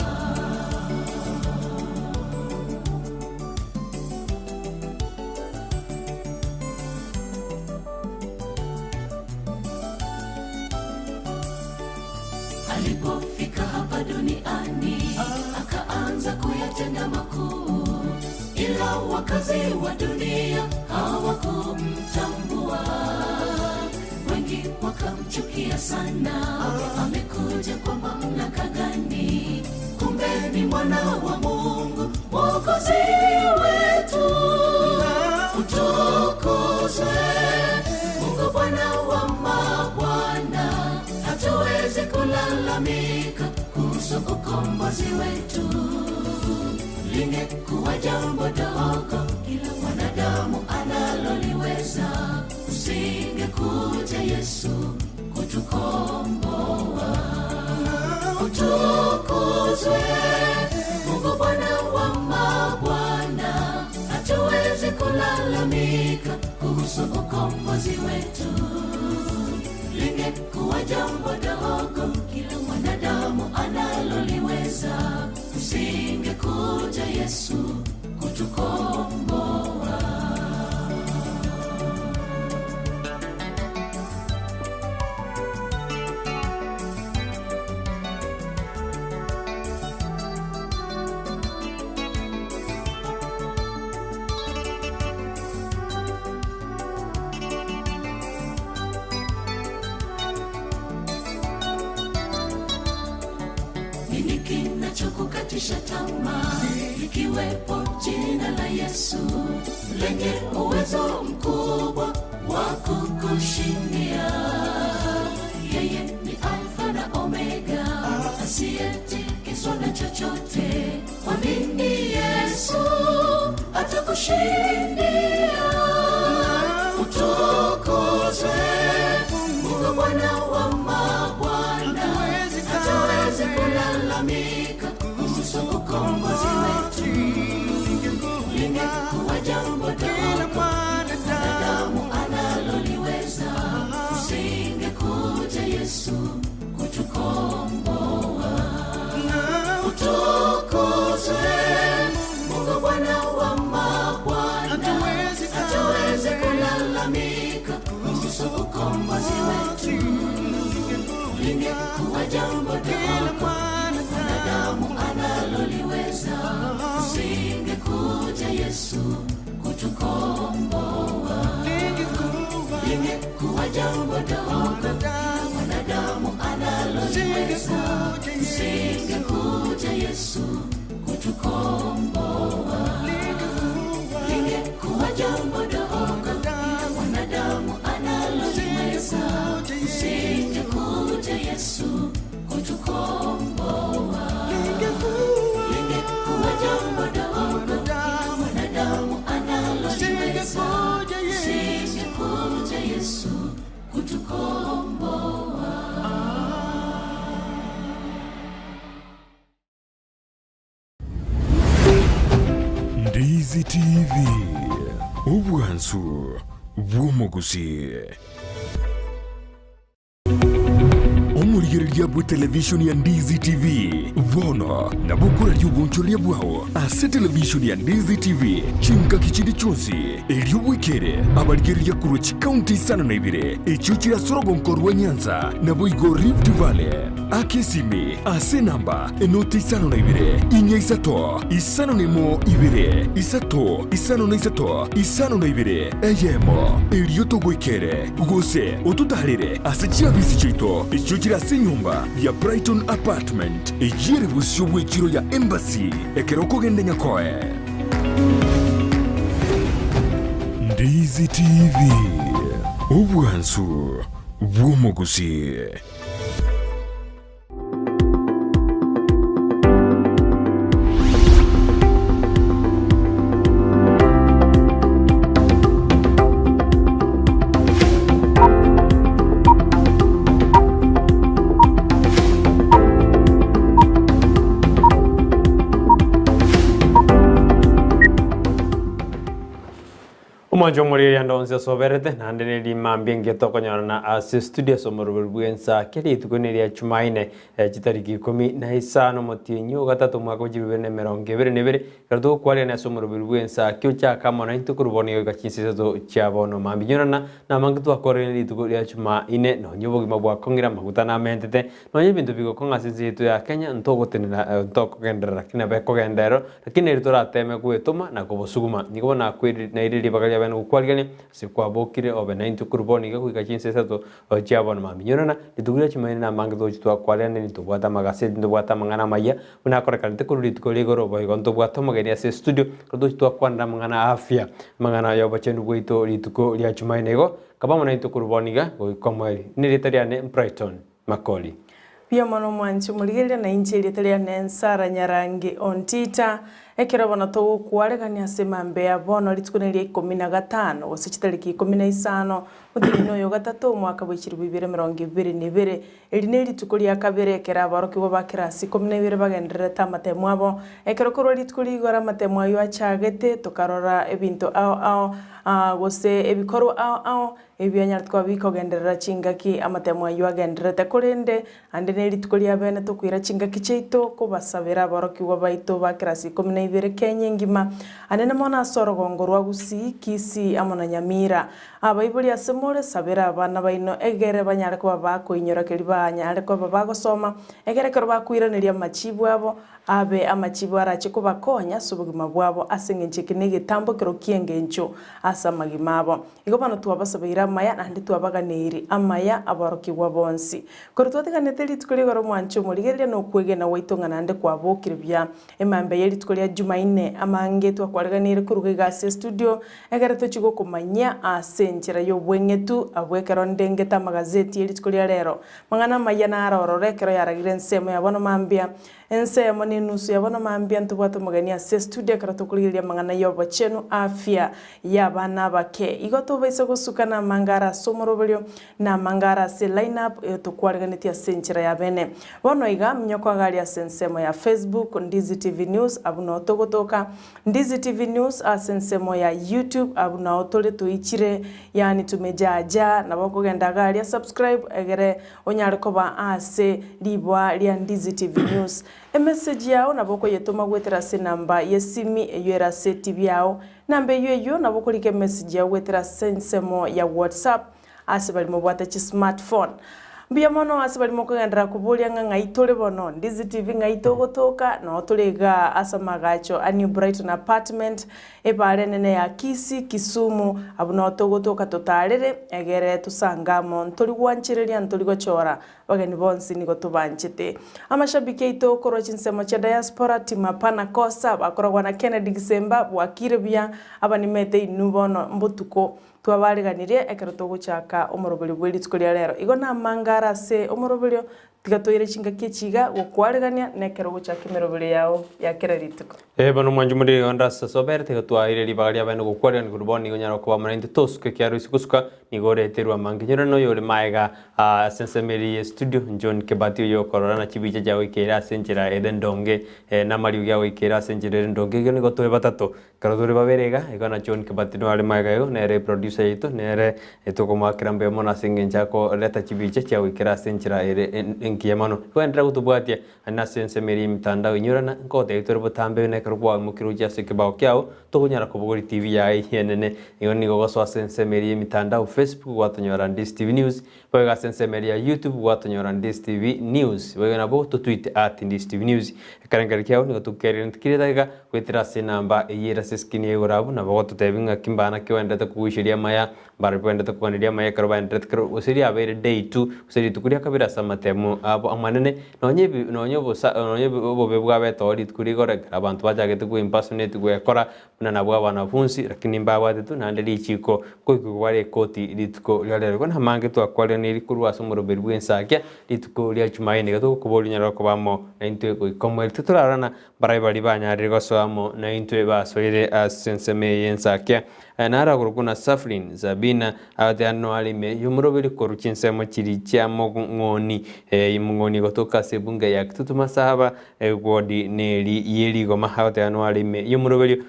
[SPEAKER 8] Alipofika hapa duniani akaanza kuyatenda makuu, ila wakazi wa dunia hawakumtambua. Wengi wakamchukia sana, amekuja kwa mamlaka gani? Kumbe ni mwana wa Mungu, mwokozi wetu. Utukuzwe Mungu Bwana wa mabwana, hatuwezi kulalamika kuhusu ukombozi wetu. Lingekuwa jambo dogo, kila mwanadamu analoliweza, usingekuja Yesu kutukomboa. Utukuzwe Mungu Bwana wa mabwana, hatuwezi kulalamika kuhusu ukombozi wetu. Lingekuwa jambo dogo, kila mwanadamu analoliweza, usingekuja Yesu kutukomboa. Nini kinachokukatisha tamaa? Likiwepo jina la Yesu lenye uwezo mkubwa wa kukushindia. Yeye ni Alfa na Omega, asiyetikiswa na chochote. Mwamini Yesu atakushindia. Utukuzwe Mungu Bwana wa mabwana, hatuwezi kulalamika kuhusu ukombozi wetu. Lingekuwa jambo dogo, mwanadamu analoliweza, usingekuja Yesu kutukomboa. Utukuzwe Mungu Bwana wa mabwana, hatuwezi kulalamika kuhusu ukombozi wetu. Lingekuwa jambo dogo, mwanadamu analoliweza, usingekuja Yesu kutukomboa. Lingekuwa jambo dogo, mwanadamu analoliweza, usingekuja Yesu kutukomboa. Lingekuwa jambo dogo, mwanadamu analoliweza, usingekuja Yesu kutukomboa. Lingekuwa jambo dogo, mwanadamu analoliweza, usingekuja Yesu kutukomboa.
[SPEAKER 2] Ndizi TV, obwansu bw'omogusii. Omorigereria bw'etelevishoni ya Ndizi TV bono nabo okoraria obonchoreria bwao ase televishoni ya Ndizi TV chingaki chinde chionsi, erio bwekere abarigereria korwa chikaunti isano na ibere echio chire ase orogonko rwa Nyanza naboigo Rift Valley. Aka esimi ase enamba enoti isano na ibere, inya isato, isano na emo ibere, isato, isano na isato, isano na ibere, eyemo, erio togoikere, gose ototaarere ase chiabisi chiaito echio chire ase enyomba ya Brighton Apartment, eyio ere bosio bw'echiro ya Embassy ekero okogenda Nyakoe. Ndizi TV, obwansu bw'omogusii.
[SPEAKER 9] Omwancho omorieria ande onsi ase oberete, naende ne rimambia engiya tokonyorana ase studio ase omoroberi bw'ensa kera rituko ne ria Chumaine chitariki ikomi na isano omotienyi o gatato omwaka bwa chibibere na emerongo ebere na ebere, ekero togokwarerania ase omoroberi bw'ensa ki ochake amo naintwe korwa bono iga goika chinsa isato chia bono mambia. Nyorana namange twakorire rituko ria Chumaine, nonye obogima bwakong'ire amaguta namentete, Nonya ebinto bigokong'a ase ense yaito ya Kenya, ntogotenena, ntokogenderera, lakini nabo ekogenda ero, lakini eri torateme gwetoma na kobosuguma. Nigo bono nakweri naire ribaga ria bene gokwarigania, ase kwabokire obe naintwe korwa bono iga goika chinsa isato chia bono mambia. Inyorana, rituko ria chimaene namange togochia twakwarerania ntobwate amagaseti, ntobwate amang'ana amayia, buna akorekanete korwa rituko ria igoro, boigo ntobwate omogeni ase estudio, ekero togochia twakwanera amang'ana a afya, amang'ana ya obochenu bwaito rituko ria chumaine igo, kaba amo naintwe korwa bono iga goika omoerio. Nerieta riane Brighton. Makori.
[SPEAKER 1] Buya mono mwanche omorigereria na inche erieta riane Nsara Nyarangi Ontita, ekero bono togokwaregania ase emambia ya bono rituko neria ikomi na gatano gose chitariki ikomi na isano omotienyi oyo gatato omwaka bwe chilifu ibere emerongo ebere na ebere. Eri nerituko ria kabere ekero aborokigwa ba kerasi ikomi na ibere bagendererete amatemo abo. Ekero korwa rituko rigoro amatemo ayio achagete tokarora ebinto ao ao gose ebikorwa ao ao Ebi bianyarete koba bikogenderera chingaki amatemo ayio agendererete, korende ande nerituko ria bene tokoira chingaki chiaito kobasabera aborokigwa baito ba kerasi ikomi na ibere Kenya engima, anene mono ase orogongo rwa Gusii, Kisii amo na Nyamira. Abaibori ase more, sabera abana baino egere banyare koba bakoinyora keria banyare koba bagosoma, egere ekero bakoiraneria amachibu abo, Abe amachibu arache kobakonya ase obogima bwabo, ase engencho eke negetambo ekero ki'engencho ase amagima abo. Igo bono twabasabeire amaya, naende twabaganeiri amaya aborokigwa bonsi. Korwa twatiganete rituko rigoro mwanche omorigereria na okwegena gwaito ng'a naende kwabokire buya. Emambia ye rituko ria Jumaine amange twakwareganeire koruga iga ase estudio, egere tochie gokomanyia ase enchera y'obweng'etu abwo ekero ndengete amagazeti ye rituko ria rero. Mang'ana amaya naro ororo ekero yaragire ensemo ya bono mambia, Ensemo nenusu ya bono mambia ntobwate omogeni ase estudio ekero tokorigereria amang'ana y'obochenu afya y'abana abake. Igo tobaise gosuka namanga are ase omoroberio na amanga are ase line up eyo tokwariganetie ase enchera ya bene. Bono iga minyoko agari ase ensemo ya Facebook Ndizi TV News abwo noo togotoka Ndizi TV News ase ensemo ya YouTube abwo nao tore toichire yaani tumejaajaa nabo okogenda agaria subscribe egere Onyare koba ase riboa ria Ndizi TV News. Emessage yao nabo okoyetoma goetera ase enamba yesimi eyio ere ase etibi yao. Enamba eyio eyio nabo okorika emessage yao goetera ase ensemo ya WhatsApp ase baria mobwate chismartphone. Mbuya mono ase baria mokogenderera koboria ng'a ng'ai tore bono. Ndizi TV ng'ai togotoka? Noo tore igaa ase amagacho a New Brighton Apartment Ebaare enene ya Kisii, Kisumu, abwo nao togotoka totaarere, egere tosange amo, ntori gwanchereria, ntori gochora, abageni bonsi nigo tobanchete. Amashabiki aito korwa chinsemo chia diaspora, team Hapana Kosa, bakoragwa na Kennedy Gisemba, bwakire buya, abanimete inwe bono mbotuko twabareganirie ekero togochaka omoroberio bwe rituko ria rero. Igo namangare ase omoroberio. Tiga toire chingaki echi iga gokwaregania na ekero ogochaka emeroberi yao ya kera rituko.
[SPEAKER 9] Ee bono mwanche more iga onde ase ase obere, tiga twaeire ribaga ri'abaene gokwaregania korwa bono nigo onyare koba amo naintwe tosuke ekiagera oise gosuka nigo oreterwe amange. Nyora noyo ore magega ase ensemo eria ye studio, John Kibati oyo okorora na chibicha chiagoikeire ase enchera ere endonge na amariogi agoikeire ase enchera ere endonge. Igo nigo tore batato, ekero tore babere iga, igo na John Kibati nigo are magega igo, nere eproducer yaito, nere tokomoakera mbuya mono ase eng'encho akoreta chibicha chiagoikera ase enchera ere engiya mono. Igo enderera gotobwatia Naende ase ensemo eria y'emetandao inyorana, nkogotebia tore botambe buna ekero kwaimokire gochia ase ekebao kiao, tokonyara kobogoria TV yaye eyio enene. Igo nigo ogosoa ase ensemo eria y'emitandao Facebook gwatonyora Ndisi TV News, boigo ase ensemo eria ya YouTube gwatonyora Ndisi TV News. Boigo nabo totweete at Ndisi TV News. Ekerengerio kiao nigo tokerire kera edageka goetera ase enamba eyio ere ase escreen ya igoro abwo, nabo ogototebia ng'aki mbana ki oenderete kogoicheria amaya, Mbarabwo baendete koganeria amaya ekero baenderete kero gose riabeire day two gose rituko ria kabere ase amatemo abo amanene, nonye ebi nonye obosa nonye obobe bwabete oo rituko rigoro ekero abanto bachagete go impersonate gwekora buna nabwo abanafunsi lakini mbabwatetwe naende richiko nkoikigwa bare ekoti rituko ria rero. Igo namange twakwaraniri korwa ase omoroberi bw'ensakia rituko ria jumaine iga togokoboria onyare koba amo naintwe goika omoerio. Titorarora mbarai baria banyarire gosoa amo naintwe basoire ase ensemo eye y'ensakia. Aya naro akorokwa na Safrin, Zabina, agoteana noare ime y'omoroberi korwa chinsemo chiria chia Mong'oni, Mong'oni gotoka ase ebunge ya Kitutu Masaba, ewodi neri ye rigoma, agoteana noare ime y'omoroberio,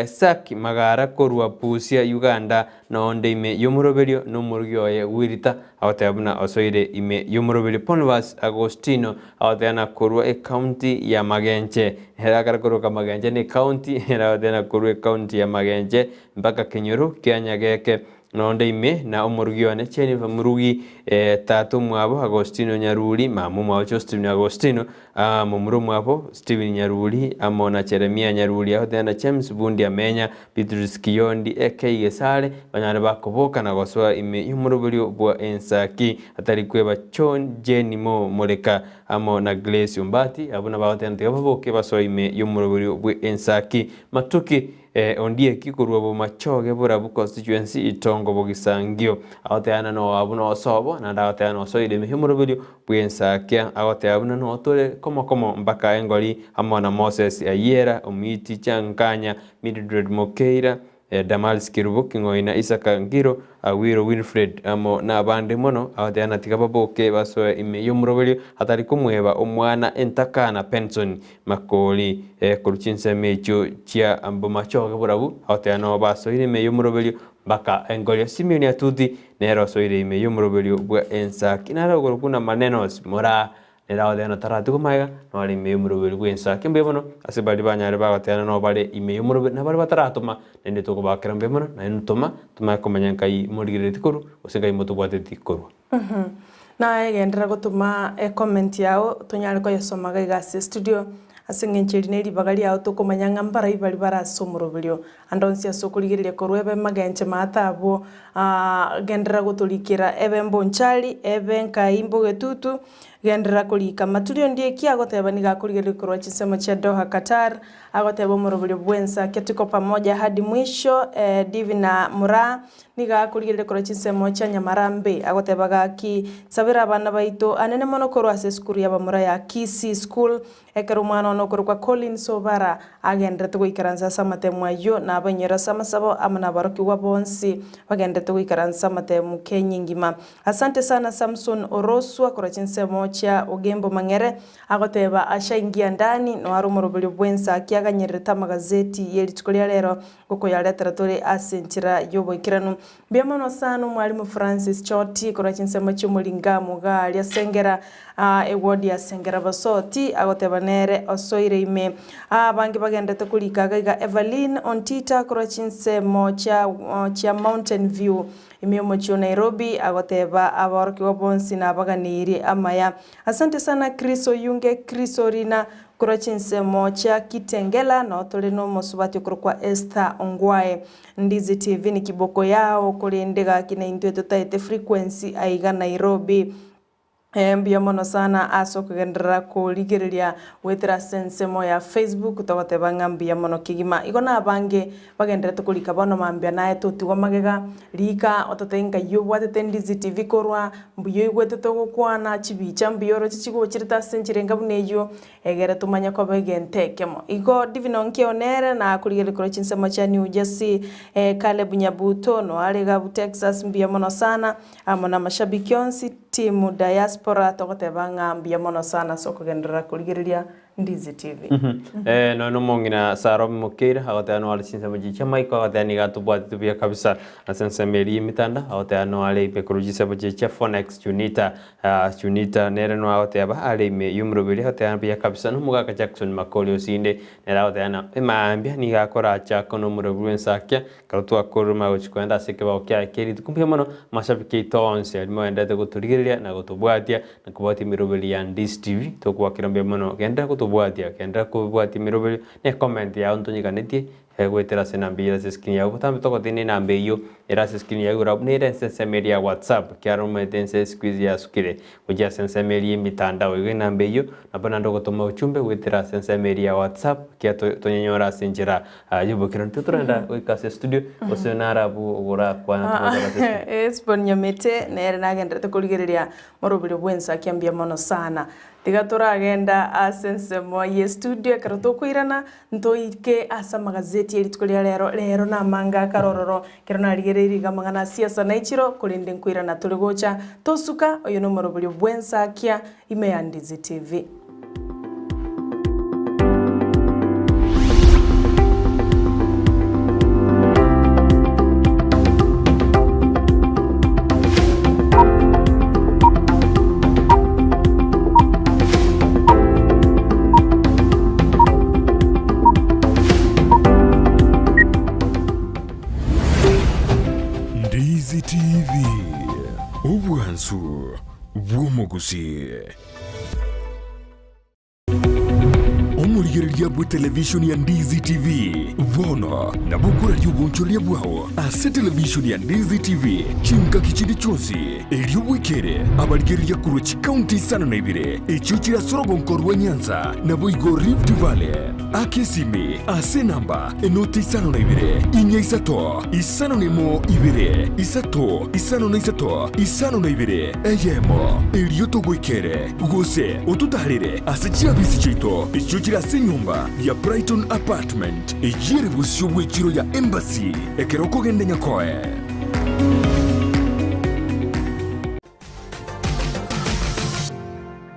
[SPEAKER 9] Saki Magara korwa Busia Uganda, nonde ime y'omoroberio nomorugi oye Wilita, agoteba buna osoire ime y'omoroberio Ponvas Agostino, agoteana korwa ecounty ya Magenche, ere akare koroka Magenche ne ecounty, ere agoteana korwa ecounty ya Magenche mpaka Kenyoro kia Nyageke, nonde ime na omorugi one Jennifer Murugi, tata omwabo Agostino Nyaruri, mama omwabo Josephine Agostino, momura omwabo Stephen Nyaruri, amo na Jeremia Nyaruri, agoteana na James Bundi Amenya, Beatrice Kiyondi, AK Gesare, banyare bakoboka na gosoa ime y'omoroberio bwa ensaki, atari kweba John Jane Mo Moreka amo na Grace Ombati, abwo nabagoteba tiga baboke basoe ime y'omoroberio bwe ensaki. Matuki Ondieki korwa Bomachoge Borabu Constituency Itongo Bogisangio agoteba noa buna osobo naende agoteba nosoire ime y'omoroberio bw'ensakia agoteba buna notore komo komo mpaka engori amo na Moses Ayiera Omiti Chankanya Mildred Mokeira Damaris Kerubo King'oina Isaka Ngiro Awiro Wilfred amo nabande mono agoteba na tiga baboke basoe ime y'omoroberio atari komweba omwana entakana Penson Makori korwa chinsemo echio chia Bomachoge Borabu agoteba nabo basoire ime y'omoroberio mpaka engoria Simeon Atuti nere osoire ime y'omoroberio bwa ensaki nare okorokwa buna Manenos Moraa Nere agoteba ng'a taratigwa magega, nore ime y'omoroberi bw'ensa. Mbuya mono ase baria banyare bagoteba nabo bare ime y'omoroberi, na baria bataratoma, naende tokobakera mbuya mono, naende toma, tomanye komanya nkai morigereretie korwa, gose nkai motobwatetie korwa.
[SPEAKER 1] Naye genderera gotoma ecomment yao tonyare koyesoma iga iga ase estudio, ase eng'encho eri ne ribaga riao tokomanya ng'a mbarai baria bare ase omoroberio. Ande onsi ase okorigereria korwa ebe magenche maate abwo, genderera gotorikera ebe mbonchari, ebe nkai mbogetutu, genderera korika. Maturi onde eki agoteba nigo akorigereria korwa chinsemo chia Doha Qatar, agoteba omoroberio bwensa kia tuko pamoja hadi mwisho, Divina Moraa nigo akorigereria korwa chinsemo chia Nyamarambe, agoteba gaki sabera abana baito anene mono korwa ase esukuru y'abamura ya Kisii School, Ekero omwana one okorokwa Collins Obara agenderete goikaransa ase amatemu ayio, na abainyore ase amasabo amo nabarokigwa bonsi bagenderete goikaransa amatemu Kenya engima. Asante sana Samson Oroswa korwa chinsemo chia Ogembo Mang'ere agoteba ashaingia ndani noare omoroberio bwensa akiaganyererete amagazeti ye rituko ria rero gokoyaretera tore ase enchera yoboikeranu. Mbuya mono sana omwalimu Francis Choti korwa chinsemo chi'omoringamu iga aria Sengera eward ya Sengera Basoti agoteba nere osoire ime. Abange bagenderete korika iga iga Evaline Ontita korwa chinsemo chia chia Mountain View ime y'omochie o Nairobi agoteba abaorokigwa bonsi nabaganeirie amaya. Asante sana Chris Oyunge Chris Orina korwa chinsemo chia Kitengela noo tore nomosubati okorokwa Esther Ongwae. Ndizi TV ni kiboko yao korende gaki naintwe totaete frequency aiga Nairobi. Mbuya mono sana ase okogenderera korigereria goetera ase ensemo ya Facebook togoteba ng'a mbuya mono kegima. Igo nabange bagendererete korika bono mambia naye totigwa magega, rika ototebie nkai obwatete Ndizi TV korwa, mbuya oigwete togokwana, chibicha mbuya oroche chigocherete ase enchera enga buna eyio, egere tomanye koba egento ekemo. Igo Divine Onkeo nere nakorigereria korwa chinsemo chia New Jersey, Caleb Nyabuto noare iga abwo Texas mbuya mono sana, amo na amashabiki onsi. Team diaspora togoteba ng'a mbuya mono sana ase okogenderera korigereria Ndizi TV.
[SPEAKER 9] Eh, nonya omong'ina Sarah Mokeira agoteba noare chinsemo chiria chia maiko agoteba nigo atobwatete buya kabisa ase ensemo eria y'emetanda agoteba noare ime korwa chinsemo chiria chia Phonex Junita ah, Junita nere noe agoteba are ime y'omoroberi agoteba buya kabisa na omogaka Jackson Makori Osinde nere agoteba na emaambia nigo akoracha kono omoroberi bw'ensakia Ekero twakorire magochi koenda ase ekebao kiaye kie rituko mbuya mono, amashabiki aito onsi aria mogendererete gotorigereria na gotobwatia na kobwatia emeroberi ya Ndizi TV, togoakera mbuya mono. Genderera gotobwatia, genderera kobwatia emeroberi na ecomment yao ntonyeganetie goetera ase enamba eyio ere ase escreen yao. Botambe togotebi na enamba eyio ere ase escreen yao igoro abwo nere ense ensemo eria ya WhatsApp ekiagera omanyete ense siku hizi yasukire gochia ase ensemo eria y'emitandao. Igo enamba eyio nabo naende ogotoma ochumbe goetera ase ensemo eria ya WhatsApp ekiagera tonyenyore ase enchera Ayio kero intwe torenda goika ase estudio, gose naro abwo ogorakwana togokora ase estudio.
[SPEAKER 1] Esbon Nyamete nere nagenderete korigereria moroberio bw'ensakia mbuya mono sana. Tiga toragenda ase ensemo y'estudio ekero tokoirana ntoike ase amagazeti erituko ria rero, rero namange akare ororo ekero narigereirie iga amang'ana a siasa naichiro korende nkoirana tore gocha tosuka oyo nomoroberio bw'ensakia ime ya Ndizi TV.
[SPEAKER 2] Ndizi TV, obwansu bw'omogusii. Omorigereria bw'etelevishoni ya Ndizi TV bono nabo okoraria obonchoreria bwao ase televishoni ya Ndizi TV chingaki chinde chionsi, erio bwekere abarigereria korwa chikaunti isano na ibere echio chire ase orogonko rwa Nyanza naboigo Rift Valley. Aka esimi ase enamba enoti isano na ibere, inya isato, isano na emo ibere, isato, isano na isato, 52, eyemo, erio togoikere, gose ototaarere ase chiabisi chiaito echio chire ase enyomba ya Brighton Apartment, eyio ere bosio bw'echiro ya Embassy, ekero okogenda Nyakoe.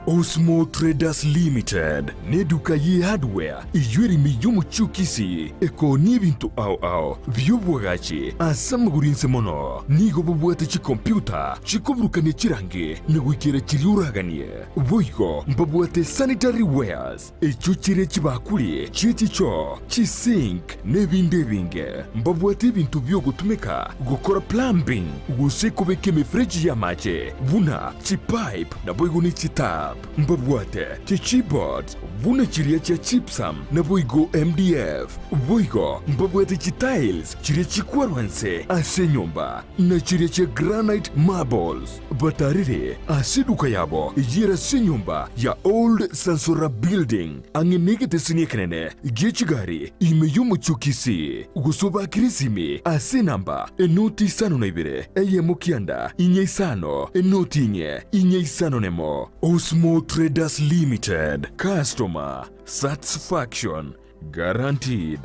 [SPEAKER 2] Osmo Traders Limited neduka ye hardware eyio ere ime y'omochie o Kisii ekoonia ebinto ao ao bi'obwagachi ase amagoro inse mono. Nigo bobwate chikompyuta chikoburukania chirangi na goikera chiria oraganie. Boigo mbabwate sanitary wares echio chire chibakuri chie chichoo, chisink na ebinde ebinge. Mbabwate ebinto bi'ogotumeka gokora plumbing gose kobeka emefereji y'amache buna chipipe naboigo ne chitap. Mbabwate chichipboards buna chiria chia gypsum naboigo MDF. Boigo mbabwate chitiles chiria chikwarwa nse ase enyomba na chiria chia granite marbles. Batarire ase eduka yabo eyio ase enyomba ya Old Sansora Building ang'e negeteseni ekenene gie chigari ime y'omochie o Kisii, gose obakere esimi ase enamba enoti 52 eyemo kianda inye isano enoti inye inye isano nemo. Osmo Traders Limited, Customer Satisfaction Guaranteed.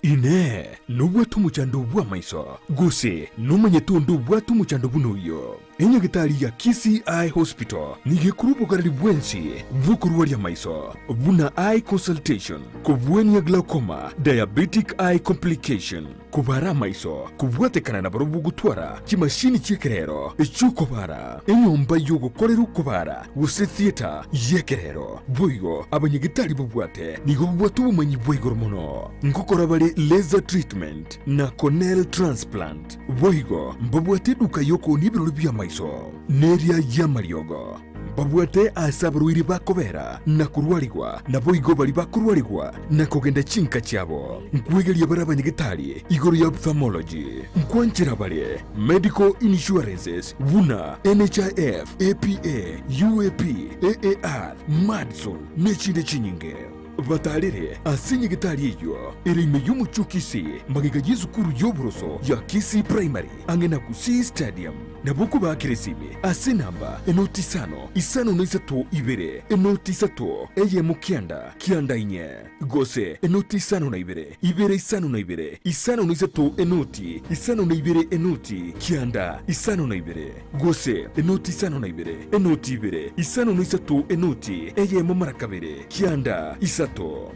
[SPEAKER 2] Inee! Nobwate omochando bw'amaiso? Gose nomanyete onde obwate omochando buna oyio? Enyagitari ya Kisii Eye Hospital nigo ekorwa obogareri bwensi bw'okorwaria amaiso, buna eye consultation, kobwania glaucoma, diabetic eye complication, kobara amaiso, kobwatekana nabarobwo gotwara chimashini chi'ekerero echi'okobara, enyomba y'ogokorera okobara gose theatre y'ekerero. Boigo abanyagitari babwate nigo babwate obomanyi bwa igoro mono ngokora bare laser treatment na corneal transplant. Boigo mbabwate eduka y'okoonia ebirori bi'amaiso neria y'amariogo. Mbabwate aase abarwaire bakobera na korwarigwa, naboigo baria bakorwarigwa na kogenda chinka chiabo. Nkwegeria bare abanyagetari igoro ya ophthalmology. Nkwanchera bare medical insurances buna NHIF, APA, UAP, AAR, Madison nechinde chinyinge. Batarere ase enyagetari eyio ere ime y'omochie o Kisii, magega y'esukuru y'oboroso ya Kisii Primary, ang'e na Gusii Stadium. Nabo okobaakera esimi ase enamba enoti isano, isano na isato ibere, enoti isato, eyemo kianda, kianda inye, gose enoti isano na ibere, ibere isano na ibere, isano na isato enoti, isano na ibere enoti, kianda, isano na ibere. Gose enoti isano na ibere, enoti ibere, isano na isato enoti eyemo mara kabere, kianda isato.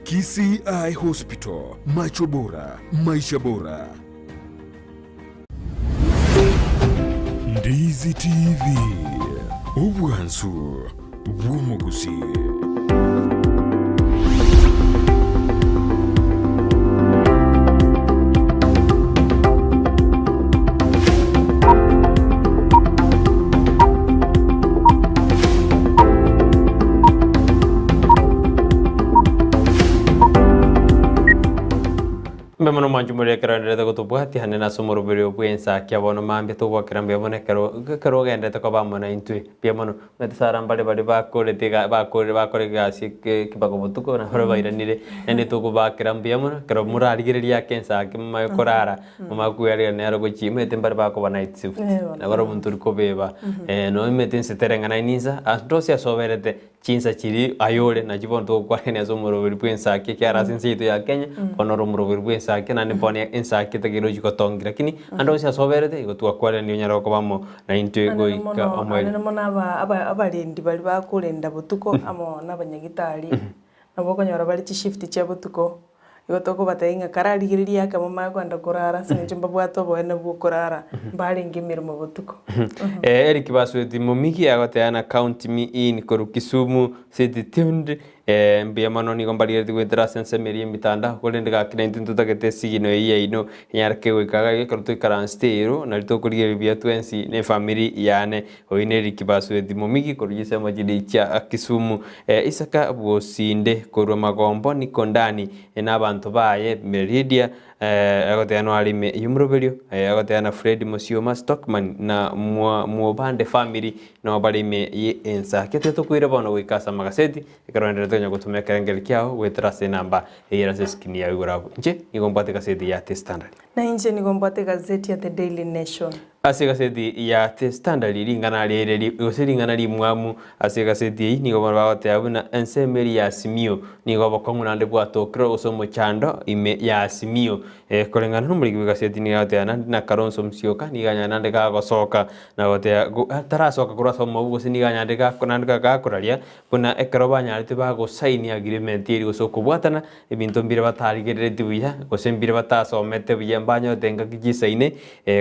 [SPEAKER 2] Kisii Eye Hospital, macho bora, maisha bora. Ndizi TV, obwansu bw'omogusii.
[SPEAKER 9] Mbuya mono mwanche more ekero oenderete gotobwatia naende ase omoroberio bw'ensa kia bono mambia togwakera mbuya mono ekero ekero ogenderete koba amo naintwe. Mbuya mono. Omanyete Sarah mbare baria bakorete iga bakorire bakora egasi eke ekebago botuko na baria bairanire, naende tokobakera mbuya mono, ekero morarigereria ake ensa ake momanye korara, momanye koyarera nero gochia, omanyete mbare bakoba night shift, nabo omonto oria kobeba, nonya omanyete ense tereng'ana ninsa, ase onsi ase oberete, chinsa chiria aye ore nachi bono togokwanania ase omoroberi bwa ensa ake ekiagera ase ense yaito ya Kenya, bono ore omoroberi bwa ensa ake naende bono ensa ake etakeire ochia gotongia lakini, ande onsi ase oberete, igo twakwanania onyare koba amo Naintwe
[SPEAKER 1] Anene
[SPEAKER 9] goika
[SPEAKER 1] mono,
[SPEAKER 9] omoerio.
[SPEAKER 1] anene mono aba aba abarendi baria bakorenda botuko amo na abanyagitari, nabo okonyora bare chishift chia botuko, igo tokobatebia ng'a kararigereria ake momanye kogenda korara ase eng'encho mbabwate oboene bwa okorara, mbarenge emeremo botuko.
[SPEAKER 9] Eric Basweti Momigi agoteba na count me in korwa Kisumu City tuned Mbuya mono nigo mbarigeretie goetera ase ensemo eria y'emitandao, korende gaki naintwe ntotagete esigino eyio yaino enyare kegoika iga iga ekero toikaransete ero, nario tokorigereria buya twensi na efamiri yane. Oyio nere Ricky Basweti Momigi korwa chisemo chiria chia Kisumu. Isaka Bosinde korwa Magombo Nikondani na abanto baye Meridia Agoteba noare ime y'omoroberio, agoteba na Fred Mosioma Stockman na Mwobande family nao bare ime ye ensa. Ekio tetokoira bono goika ase amagaseti, ekero oendererete konya gotoma ekerengerio kiao goetera ase enamba eyere ase escreen yao igoro abwo. Inche nigo mbwate egaseti ya The Standard.
[SPEAKER 1] Na inche nigo mbwate egazeti ya The Daily Nation.
[SPEAKER 9] Ase egaseti ya The Standard ring'ana riaire gose ring'ana rimwamu ase egaseti eyio nigo bono bagoteba buna ensemo eria ya Azimio nigo obokong'u naende bwatokire gose omochando ime ya Azimio. Koreng'ana nomoriki bw'egaseti nigo agoteba naende na Kalonzo Musyoka nigo anyare naende gagosoka na goteba tarasoka korwa ase omobu gose nigo anyare naende gakoraria buna ekero banyarete bagosaini agreement eria gose okobwatana Ebinto mbire batarigereretie buya, gose mbire batasomete buya, mbanyorete engaki chisaine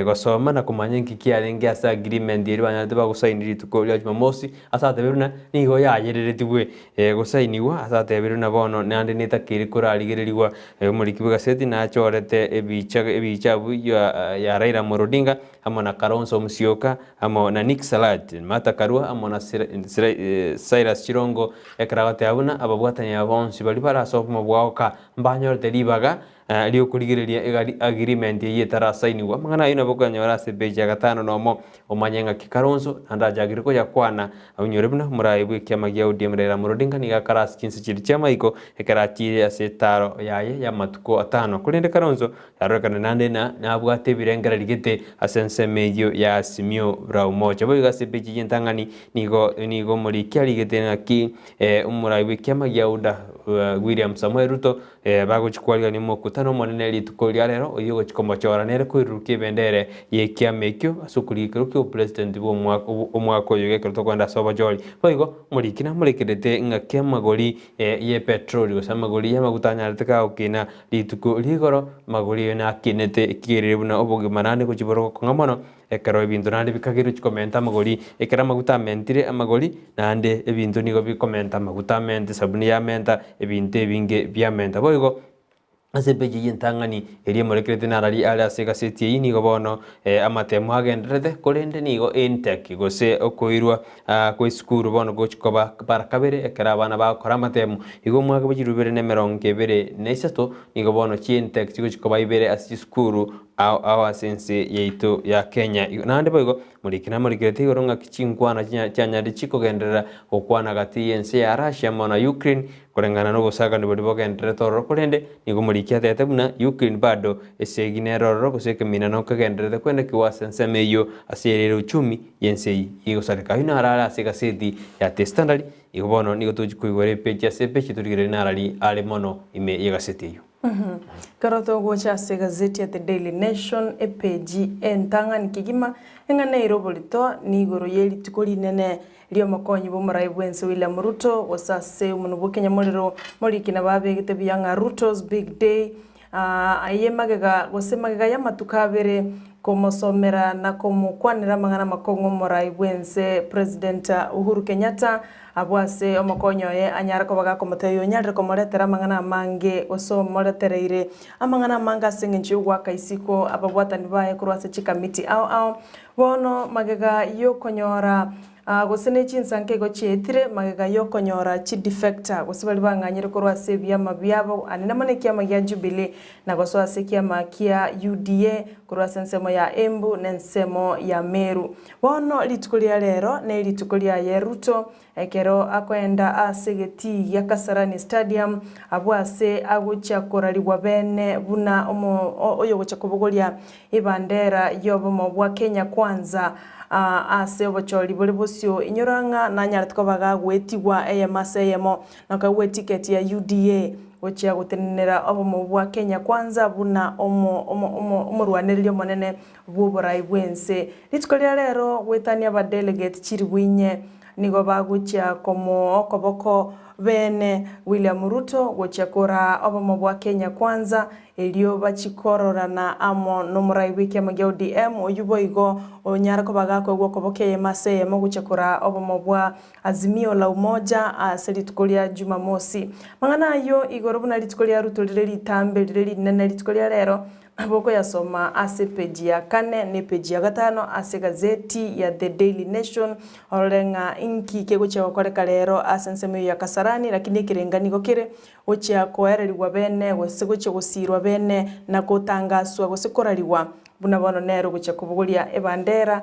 [SPEAKER 9] gosoma na komanya inki kiarenge ase agreement eria banyarete bagosaini rituko ria Jumamosi, ase atebirie buna nigo yayereretigwe gosainigwa, ase atebirie buna bono naende netakeire korarigererigwa. Omoriki bw'egaseti nachorete ebicha ebicha abwo ya ya Raila Amolo Odinga, amo na Kalonzo Musyoka, amo na Nick Salat, Martha Karua, amo na Cyrus Chirongo, Ekero agoteba buna ababwatani aba bonsi baria bare ase obomo bwao ka mbanyorete ribaga ri'okorigereria egari agreement eyio etarasainigwa. Amang'ana ayio nabo okonyora ase epeji ya gatano nomo omanye ng'aki Kalonzo naende achakire koyakwana onyore buna omoraai bw'ekiama gia ODM Raila Amolo Odinga nigo akare ase chinse chiria chi'amaiko ekero achiire ase etaro yaye y'amatuko atano. Korende Kalonzo Yarorekane naende ng'a nabwate ebirengererio gete ase ensemo eyio ya Azimio la Umoja. Boigo ase epeji y'entang'ani nigo nigo omoriki arigete ng'aki omorai bw'ekiama gia UDA William Samoei Ruto bagochia kwarigania omokutano omonene rituko ria rero oyio ogochia komochora nere koirurukia ebendera y'ekiama ekio ase okorigekerwa ki'obopresident bwa omwaka oyo ekero tokoenda ase obochori. Boigo omoriki namorekerete ng'aki amagori y'epetroli gose amagori y'amaguta anyarete kagokina Rituko rigoro amagori aye nakinete ekigerere buna obogima naende gochia borogokong'a mono, ekero ebinto naende bikageirwe chikomenta amagori, ekero amaguta amentire amagori, naende ebinto nigo bikomenta amaguta amente, esabuni yamenta, ebinto ebinge biamenta. Boigo. Ase epeji eyio entang'ani eria emorekerete narari are ase egaseti eyio nigo bono amatemo agendererete, korende nigo intake gose okoirwa kw'esukuru bono gochi koba bara kabere ekero abana bagokora amatemo. Igo omwaka bwe chilifu ibere na emerongo ebere na isato nigo bono chiintake chigochi koba ibere ase chisukuru ao ao ase ense yaito ya Kenya. Naende boigo morikire namorekerete igoro ng'aki chinkwana chianyarire chikogenderera gokwana gati y'ense ya Russia amo na Ukraine Koreng'ana nobosakani boria bogendererete ororo, korende nigo omoriki atebete buna Ukraine bado esegi nere ororo gose ekeminano kegendererete kwenekigwa ase ensemo eyio ase ere ere uchumi y'ense eyio egosareka. Ayio naro are ase egaseti ya The Standard, igo bono nigo tochi koigora epeji ase epeji torigererie narari are mono ime y'egaseti eyio.
[SPEAKER 1] Ekero togocha ase egazeti ya The Daily Nation epeji entang'ani kegima, eng'ana eire oborito nigoro ye rituko rinene Ri'omokonyi bw'omorai bw'ense William Ruto, gose ase omonwa bw'ekenyamorero moriki nabo abegete buya ng'a Ruto's Big Day, aye magega gose magega y'amatuko abere komosomera na komokwanera amang'ana amakong'u omorai bw'ense President Uhuru Kenyatta, abwo ase omokonyi oye anyare koba gakomotebia onyarire komoretera amang'ana amange gose omoretereire amang'ana amange ase eng'encho y'ogoaka isiko ababwatani baye korwa ase chikamiti ao ao. Bono magega y'okonyora gose ne chinsanka igo chiaetire, magega y'okonyora chidefector, gose baria bang'anyire korwa ase ebiama biabo, anene mono ekiama gia Jubilee, na gosoa ase ekiama kia UDA, korwa ase ensemo ya Embu na ensemo ya Meru. Bono rituko ria rero nerituko riaye Ruto, Ekero akoenda ase egetii gia Kasarani Stadium, abwo ase agochia korarigwa bene buna oyogochia kobogoria ebandera y'obomo bwa Kenya Kwanza ase obochori bore bosio. Inyora ng'a nanyarete koba gagoetigwa eyemo ase eyemo na koegwa etiketi ya UDA gochia gotenenera obomo bwa Kenya Kwanza buna omorwanereria omonene bw'oborai bw'ense. Rituko ria rero goetania abadelegate chilifu inye nigo bagochia komoa okoboko bene William Ruto gochia koraa obomo bwa Kenya Kwanza erio bachie kororana amo nomorai bw'ekiama gia ODM oyio boigo onyare koba gakoegwa okoboko eyemo ase eyemo gochia koraa obomo bwa Azimio la Umoja ase rituko ria Jumamosi. Mang'ana ayio igoro buna rituko ria Ruto rire ritambe rire rinene rituko ria rero Nabo okoyasoma ase epeji ya kane na epeji ya gatano ase egazeti ya The Daily Nation, orore ng'a inki kegochia gokoreka rero ase ensemo eyio ya Kasarani, lakini ekerenga nigo kere gochia koererigwa bene gose gochia gosiirwa bene na gotangaswa gose korarigwa buna bono nere ogochia kobogoria ebandera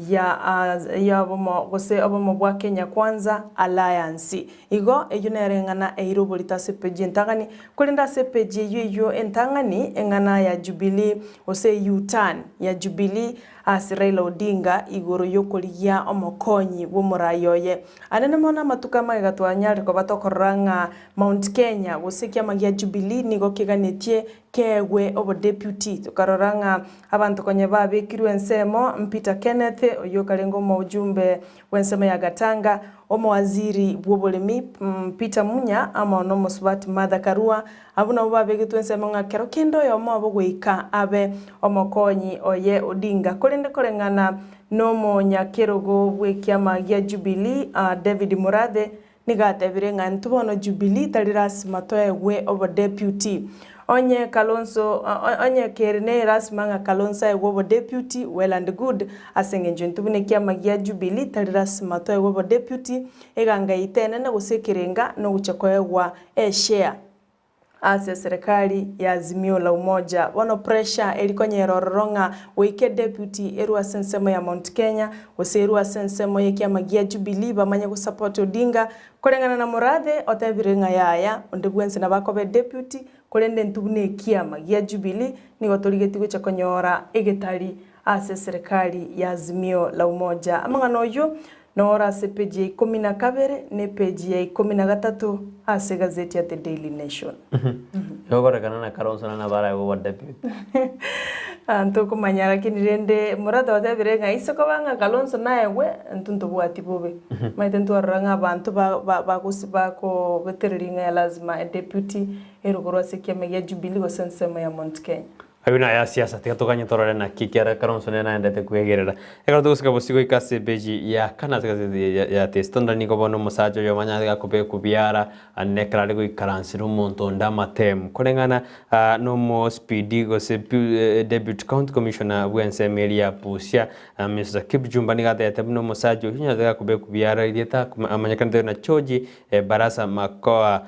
[SPEAKER 1] ya ya obomo gose obomo bwa Kenya Kwanza Alliance. Igo eyio nere eng'ana eire oborito ase epeji entang'ani, korende ase epeji eyio eyio entang'ani, eng'ana ya Jubilee gose U-turn ya Jubilee ase Raila Odinga igoro y'okorigia omokonyi bw'omorai oye. Anene mono amatuko amagega twanyarire koba tokorora ng'a Mount Kenya gose ekiama gia Jubilee nigo keganetie keegwe obodeputy. Tokarora ng'a abanto konya babekirwe ensemo, Peter Kenneth oyio okarenge omojumbe bw'ensemo ya Gatanga, Omowaziri bw'oboremi Peter Munya amo nomosubati Martha Karua, abwo nabwo babegetwe ensemo ng'a kero kende oyomo obo goika abe omokonyi oye Odinga. Korende koreng'ana nomonyakerogo bw'ekiama gia Jubilee David Murathe Nigo atebire ng'a intwe bono Jubilee tari lasima toegwe obodeputy. Onye Kalonzo onye kere ne lasima ng'a Kalonzo aegwe obodeputy, well and good, ase eng'encho intwe buna ekiama gia Jubilee tari lasima toegwe obodeputy, eganga yaito enene gose ekerenga nogochia koegwa eshare. Ase eserekari ya Azimio la Umoja bono pressure eri konyera ororo ng'a goika edeputy erwe ase ensemo ya Mount Kenya gose erwe ase ensemo y'ekiama gia Jubilee bamanye gosupport Odinga koreng'ana na Murathe otebire ng'a yaya onde bwensi nabo akoba edeputy korende intwe buna ekiama gia Jubilee nigo torigetie gocha konyora egetari ase eserekari ya Azimio la Umoja. Amang'ana oyio Noro ase epeji ya ikomi na kabere na epeji ya ikomi na gatato ase egazeti ya The Daily Nation.
[SPEAKER 9] Igo na Kalonzo na nabo araegwe obo deputy.
[SPEAKER 1] Ntokomanya lakini rende Murathe otebire ng'a ise koba ng'a Kalonzo naegwe intwe ntobwati bobe. Omanyete ntwarora ng'a abanto ba- ba- bagosi bakobetereria ng'a lazima edeputy erwe korwa ase ekiama gia Jubilee gose ensemo ya Mount Kenya.
[SPEAKER 9] Aywo naya siasa, tiga toganye torore naki ekiagera Kalonzo nere naendete kwegerera. Ekero togosika bosio goika ase epeji ya kana ase egazeti ya ya The Standard nigo bono omosacha oyomo anyare gakobekwa biara ande ekero are goikaransera omonto onde amatemu. Koreng'ana na omo SPD gose Deputy County Commissioner bw'ensemo eria ya Busia Mister Kipchumba nigo atebete buna omosacha oyio onyarete gakobekwa biara erieta amanyekanete buna George Barasa Makoa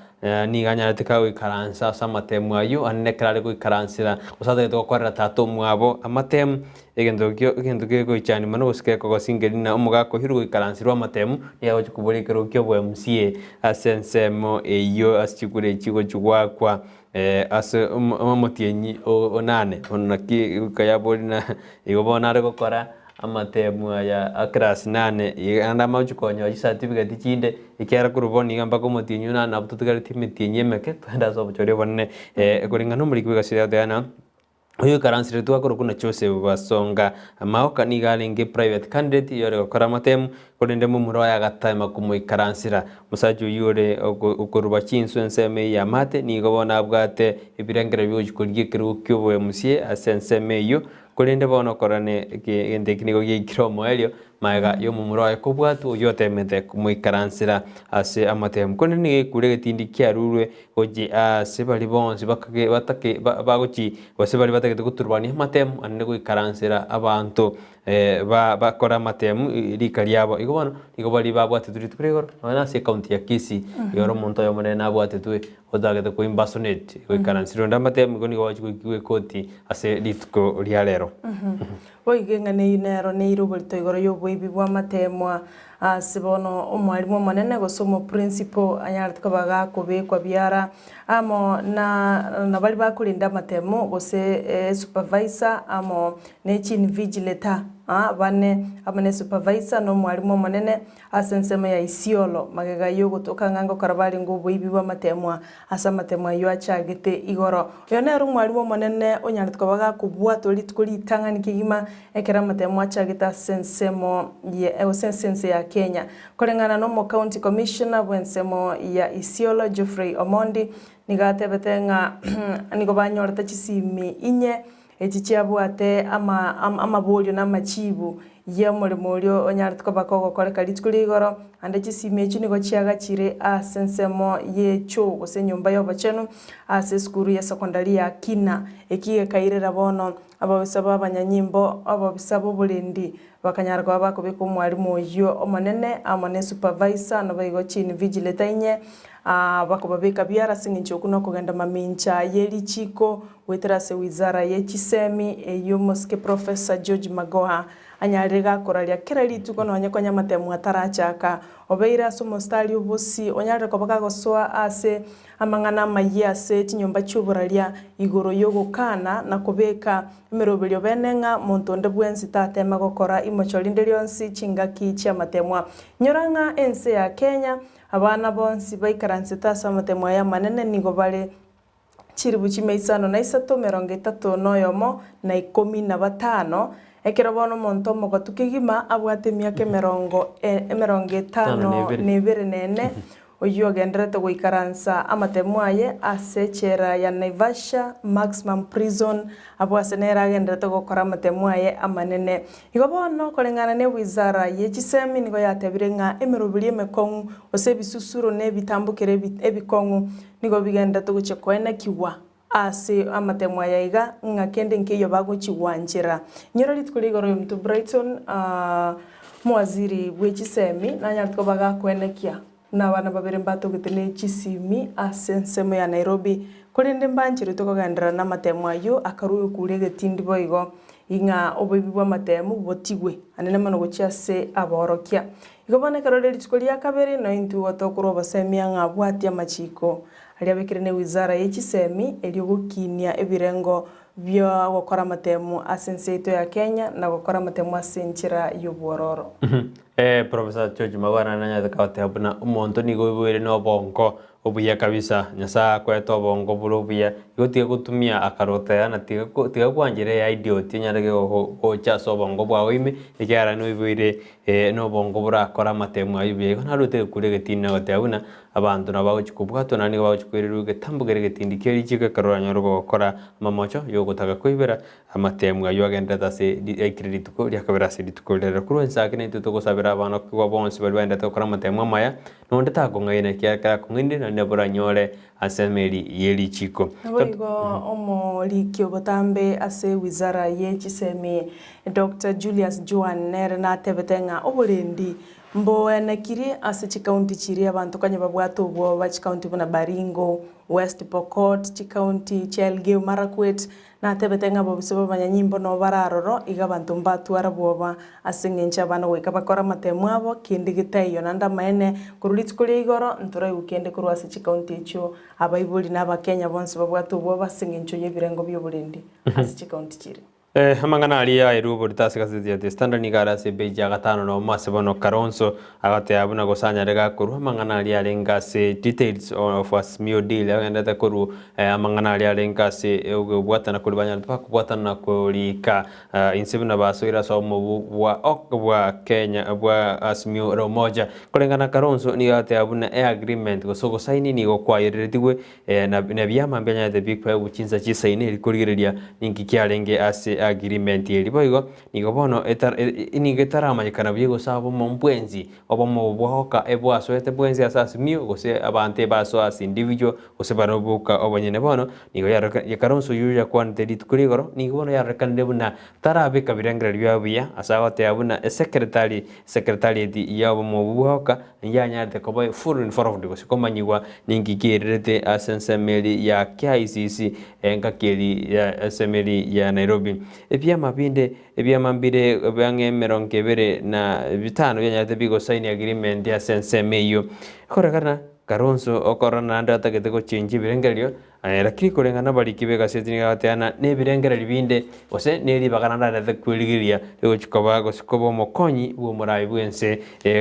[SPEAKER 9] Nigo anyarete kagoikaransa ase amatemu ayio, aande ekero are goikaransera, gose atagete gokorera tata omwabo amatemu, egento ekio egento kegoichania mono gose kekogosingeria ng'a omogaka oyio ore goikaranserwa amatemu, nigo agochia koboria ekerogo kia obo MCA ase ensemo eyio ase chikura echio chigochia goakwa ase omo omotienyi o onane. Bono naki kayaboria na igo bono are gokora. Amatemu aya a class nane iga naende amagochi konyora chicertificate chinde, ekiagera korwa bono iga mpaka omotienyi onane nabo totigareti emetienyi emeke togende ase obochori obonene. Koreng'ana omoriki bw'egasi eye agoteba ng'a oyo oikaranseretwe akorokwa buna Joseph Basonga Maoka nigo arenge private candidate oyore gokora amatemu, korende momura oye agatema komoikaransera. Omosacha oyio ore okoruba chinswe ensemo eye y'amate nigo bono abwate ebirengererio biogochia korigia ekerogo kia oboemusie ase ensemo eyio, Korende bono korane egento eki nigo giaikire omoerio, magega y'omomura oye kobwatwa oyio otemete komoikaransera ase amatemu. Korende nigo gekure egetindi kiarurwe gochia ase baria bonsi bakage batake bagochi gose baria batagete goturubania amatemu naende goikaransera abanto ba bakore amatemu rika riabo. Igo bono nigo baria babwatetwe rituko ria igoro nonya ase ecounty ya Kisii, igoro omonto oyomo nere nabwatetwe Otagete ko impersonate goikaransire onde amatemu igo nigo ogochia goikigwa ekoti ase rituko ria rero.
[SPEAKER 1] Boigo eng'ana eyio nero neire oborito igoro y'oboibi bw'amateemwa ase bono omwalimu omonene gose omoprincipo anyarete koba gakobekwa biara amo na na baria bakorenda amatemo gose esupervisor amo ne chiinvigilator bane amo ne esupervisor na omwalimu omonene Ase ensemo ya Isiolo, magega y'ogotoka ng'a ngokora barenge oboibi bw'amateemwa ase amateemwa ayio achagete igoro. Oyo nere omwalimu omonene onyarete koba gakobwatwa rituko ritang'ani kegima ekero amateemwa achagete ase ensemo ye gose ase ense ya Kenya. Koreng'ana na omocounty commissioner bw'ensemo ya Isiolo Geoffrey Omondi nigo atebete ng'a nigo banyorete chisimi inye Echi chiabwate ama amaborio na amachibu y'omoremo oria onyarete koba kogokoreka rituko ria igoro, naende chisimi echio nigo chiagachire ase ensemo y'echoo gose enyomba y'obochenu ase esukuru ya secondary ya Kina. Eki gekairera bono ababisa b'abanyanyimbo, ababisa b'oborendi bakanyara koba bakobeka omwalimu oyio omonene amo ne supervisor naboigo chiinvigilator inye bakobabeka biara ase eng'encho okwo nokogenda mamincha ye richiko Goetera ase wizara ye chisemi eyio omosike Professor George Magoha anyarire gakoraria kera rituko nonye konya amatemu atarachaka. Obeire ase omostari obosi onyarire koba kagosoa ase amang'ana amayia ase chinyomba chioboraria igoro yogokana na kobeka emeroberio bene ng'a monto onde bwensi tatema gokora imocho rinde rionsi chingaki chiamatemwa. Nyora ng'a ense ya Kenya abana bonsi baikaransete ase amatemo aya amanene nigo bare chilifu chimia isano na isato, emerongo etato na oyomo, na ikomi na batano. Ekero bono omonto omogotu kegima abwate emiaka emerongo emerongo etano na ebere na ene, oyio ogendererete goikaransa amatemo aye ase echela ya Naivasha Maximum Prison, abwo ase nere agendererete gokora amatemo aye amanene. Igo bono koreng'ana ne wizara ye chisemi nigo yatebire ng'a emeroberi emekong'u gose ebisusuro na ebitambokero ebikong'u Nigo bigenderete gochia koenekigwa ase amatemwa aya iga, ng'a kende nkeiyo bagochia gwanchera. Inyora rituko ria igoro omonto Brighton, omowaziri bwe chisemi, nanyarete koba gakoenekia buna abana babere mbatogete ne chisimi ase ensemo ya Nairobi, korende mbancheretwe kogenderera namatemwa ayio, akarua egekuri egetindi boigo ing'a oboibi bw'amatemu botigwe anene mono gochia ase aborokia. Igo bono ekero rire rituko ria kabere, na intwe igo tokorwa obosemia ng'a abwatie amachiko aria abekire ne wizara ye chisemi erio gokinia ebirengo bia gokora amatemu ase ense yaito ya Kenya na gokora amatemu ase enchera y'obwororo.
[SPEAKER 9] Professor George Magwana nanyarete goteba buna omonto nigo oiboire na obongo obuya kabisa, Nyasaye akoete obongo bore obuya, igo tiga gotumia akarotera na tiga tiga gwanchera eideoti onyare gocha ase obongo bwao ime, ekiagera noiboire nobongo borakore amatemo ayio buya. Igo narwete egekuri egetindi na goteba buna. Abanto nabo bagochia kobwatwa naende nigo bagochia koirerwa egetambo kere egetindi kie richiiko ekero oranyore gokora amamocho yogotaka koibera amatemu ayio agenderete ase aikire rituko ria kabere ase rituko riria. Korwa inse ake naintwe togosabera abanokigwa bonsi baria baenderete gokora amatemu amaya, na onde takong'aina ekiagera ekero akong'ainire naende nabo oranyore ase emeri ye richiiko.
[SPEAKER 1] Naboigo omoriki obotambe ase wizara ye chisemi Doctor Julius Juan nere natebete ng'a oborendi Mboenekirie ase chikaunti chiria abanto konya babwate obwoba, chikaunti buna Baringo, West Pokot, chikaunti chia Elgeyo Marakwet, natebete ng'a abobisa b'abanyanyimbo nabo bare aroro, iga abanto mbatwara bwoba ase engencho abana goika bakore amatemo abo, kende getaiyo naende amaene, korwa rituko ria igoro ntoraigwe kende korwa ase chikaunti echio abaibori na abakenya bonsi babwate obwoba ase engencho y'ebirengo bi'oborendi ase chikaunti chiria.
[SPEAKER 9] Amang'ana aria aerwe oborito ase egazeti ya The Standard nigo are ase epeji ya gatano na omo ase bono Kalonzo agateba buna gose anyare gakorwa amang'ana aria arenge ase details of Azimio deal agenderete korwa amang'ana aria arenge ase okobwatana koria banyarete bakobwatana na korika inse buna basoire ase obomo bwa bwa Kenya bwa Azimio la Umoja. Koreng'ana Kalonzo nigo agateba buna eagreement gose ogosaini nigo kwayereretigwe Na ebiama mbianyarete bikoegwa chinsa chisaine eri korigereria ninki kiarenge ase agirimenti eria. Boigo nigo bono nigo etaramanyekana buya gose obomo mbwensi, obomo bwaoka ebwasoete bwensi ase Azimio gose abanto ebasoa ase individual gose barabwo boka obonyene. Bono nigo yarorekana Kalonzo oyio oyakwanete rituko ria igoro nigo bono yarorekanire buna tarabeka birengererio biabo buya ase agoteba buna esekeretari secretariat ya obomo obwo bwaoka Yanyarete koba full involved gose komanyigwa ninki kiererete ase ensemo eri ya KICC engaki eri ya ensemo eri ya Nairobi. Ebiama binde ebiama mbire ang'e emerongo ebere na bitano bianyarete bigosaini agreement ase ensemo eyio. Ekorekana Kalonzo okorora naende atagete gochenjia ebirengererio Aye lakini koreng'ana nabariki b'egaseti nigo agoteana nebirengererio binde, gose neribaga naende arete kwerigereria rigochia koba gose koba omokonyi bw'omorai bw'ense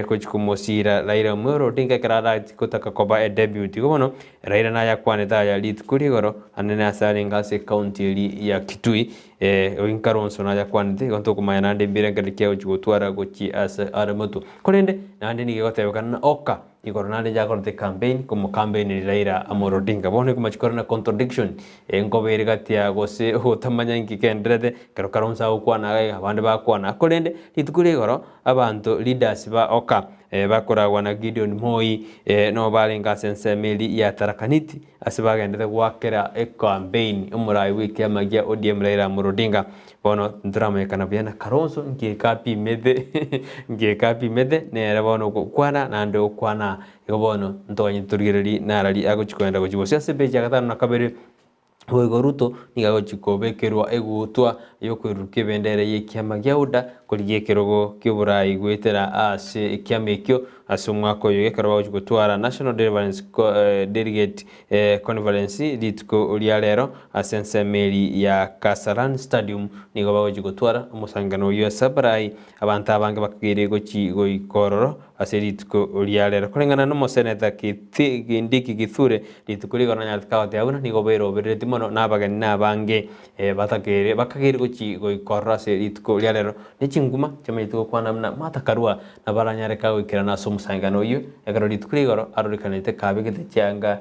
[SPEAKER 9] gochia komosiira Raila Amolo Odinga ekero arachie gotaka koba edeputy. Igo bono Raila naye akwanete aya rituko rigoro anene ase arenge ase ecounty eria ya Kitui oyio Kalonzo naye akwanete igo ntokomanya naende mbirengererio ki agochia gotwara gochia ase are motwe. Korende naende nigo egotebekana ng'a oka Igoro naende yakorete campaign komokampeini Raila Amolo Odinga. Bono ekomachi kore na contradiction enkoba ere gati ya gose ogotamanya inki kenderete ekero Kalonzo agokwana iga abande bakwana. Korende rituko ria igoro abanto leaders ba Oka bakoragwa na Gideon Moi nabo barenge ase ensemo eria ya Tharaka Nithi ase bagendete goakera ecampaign omorai bwa ekiama gia ODM Raila Amolo Odinga. Bono ntoramanyekana buya na Kalonzo nkieka apimete nkieka apimete nere bono ogokwana naende ogokwana igo bono ntoganye torigererie narari agochi kogenda gochia bosio ase epeji ya gatano na kabere boigo Ruto nigo agochi kobekerwa egutwa yokoirurukia ebendera ya ekiama gia UDA korigia ekerogo kioborai goetera ase ekiama ekio ase omwaka oyo ekero bagochi gotwara National Deliverance Delegate Conference rituko ria rero ase ensemo eria ya Kasarani Stadium nigo bagochi gotwara omosangano oyio ase abarai abanto abange bakageire gochi goika ororo ase rituko ria rero. Koreng'ana nomoseneta Kindiki Kithure rituko rigoro nanyarete kagoteba buna nigo bairoberereti mono na abageni na abange batakeire bakageire gochi goika ororo ase rituko ria rero ne chinguma chiamanyete gokwana buna Martha Karua Nabaranyare kagoikerana ase omosangano oyio, ekero rituko ria igoro arorekanete kabegete chianga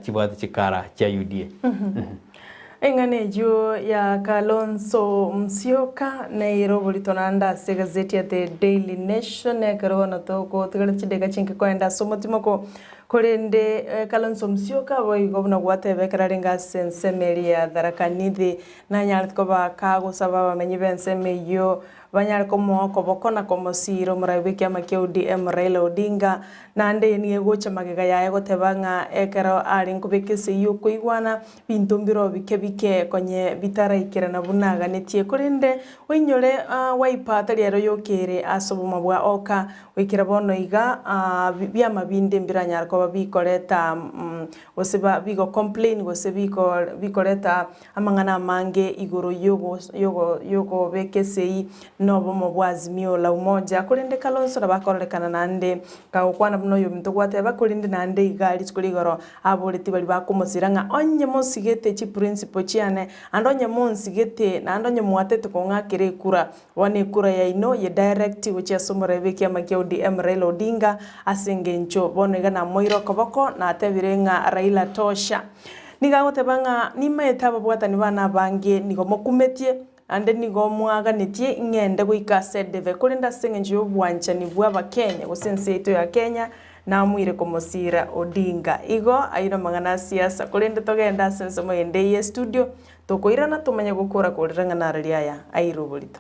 [SPEAKER 9] chibwate chikara chia UDA.
[SPEAKER 1] Eng'ana eyio ya Kalonzo Musyoka neire oborito naende ase egazeti ya The Daily Nation ekero bono togotigara chidakika chinke koenda ase omotimoko korende Kalonzo Musyoka boigo buna gwateba ekero arenge ase ensemo eria ya Tharaka Nithi nanyarete koba kagosaba abamenyi b'ensemo eyio Banyare komoa okoboko na komosiira omorai bw'ekiama kia ODM Raila Odinga, naende eye nigo egocha magega yaye goteba ng'a ekero arenge kobeka esegi y'okoigwana, binto mbiroo bike bike konye bitaraikerana buna aganetie. Korende oinyore Wiper tari ero yokeire ase oboma bwa Oka goikera bono iga biama binde mbiranyare koba bikoreta gose bigo complain gose bikoreta Amang'ana amange igoro y'okobeka esegi Nobomo bwa Azimio la Umoja. Korende Kalonzo nabo akororekana naende kagokwana buna oyominto gwateba, korende naende iga rituko ria igoro aboreti baria bakomosira ng'a onye mosigete chiprinciple chiane, ande onye monsigete, naende onye mwatete kong'akera ekura, bono ekura yaino ye direct gochia ase omorembe ekiama kia ODM Raila Odinga, ase engencho bono iga namoire okoboko natebire ng'a Raila tosha. Nigo agoteba ng'a nimaete ababwatani bane abange nigo mokumetie, Naende nigo mwaganetie ing'ende goika ase edebe, korende ase engencho y'obwanchani bw'Abakenya, gose ense yaito ya Kenya, namoire komosiira Odinga. Igo ayio namang'ana a siasa, korende togende ase ensemo ende eye y'estudio, tokoirana tomanye gokora korera ng'a narari aya aire oborito.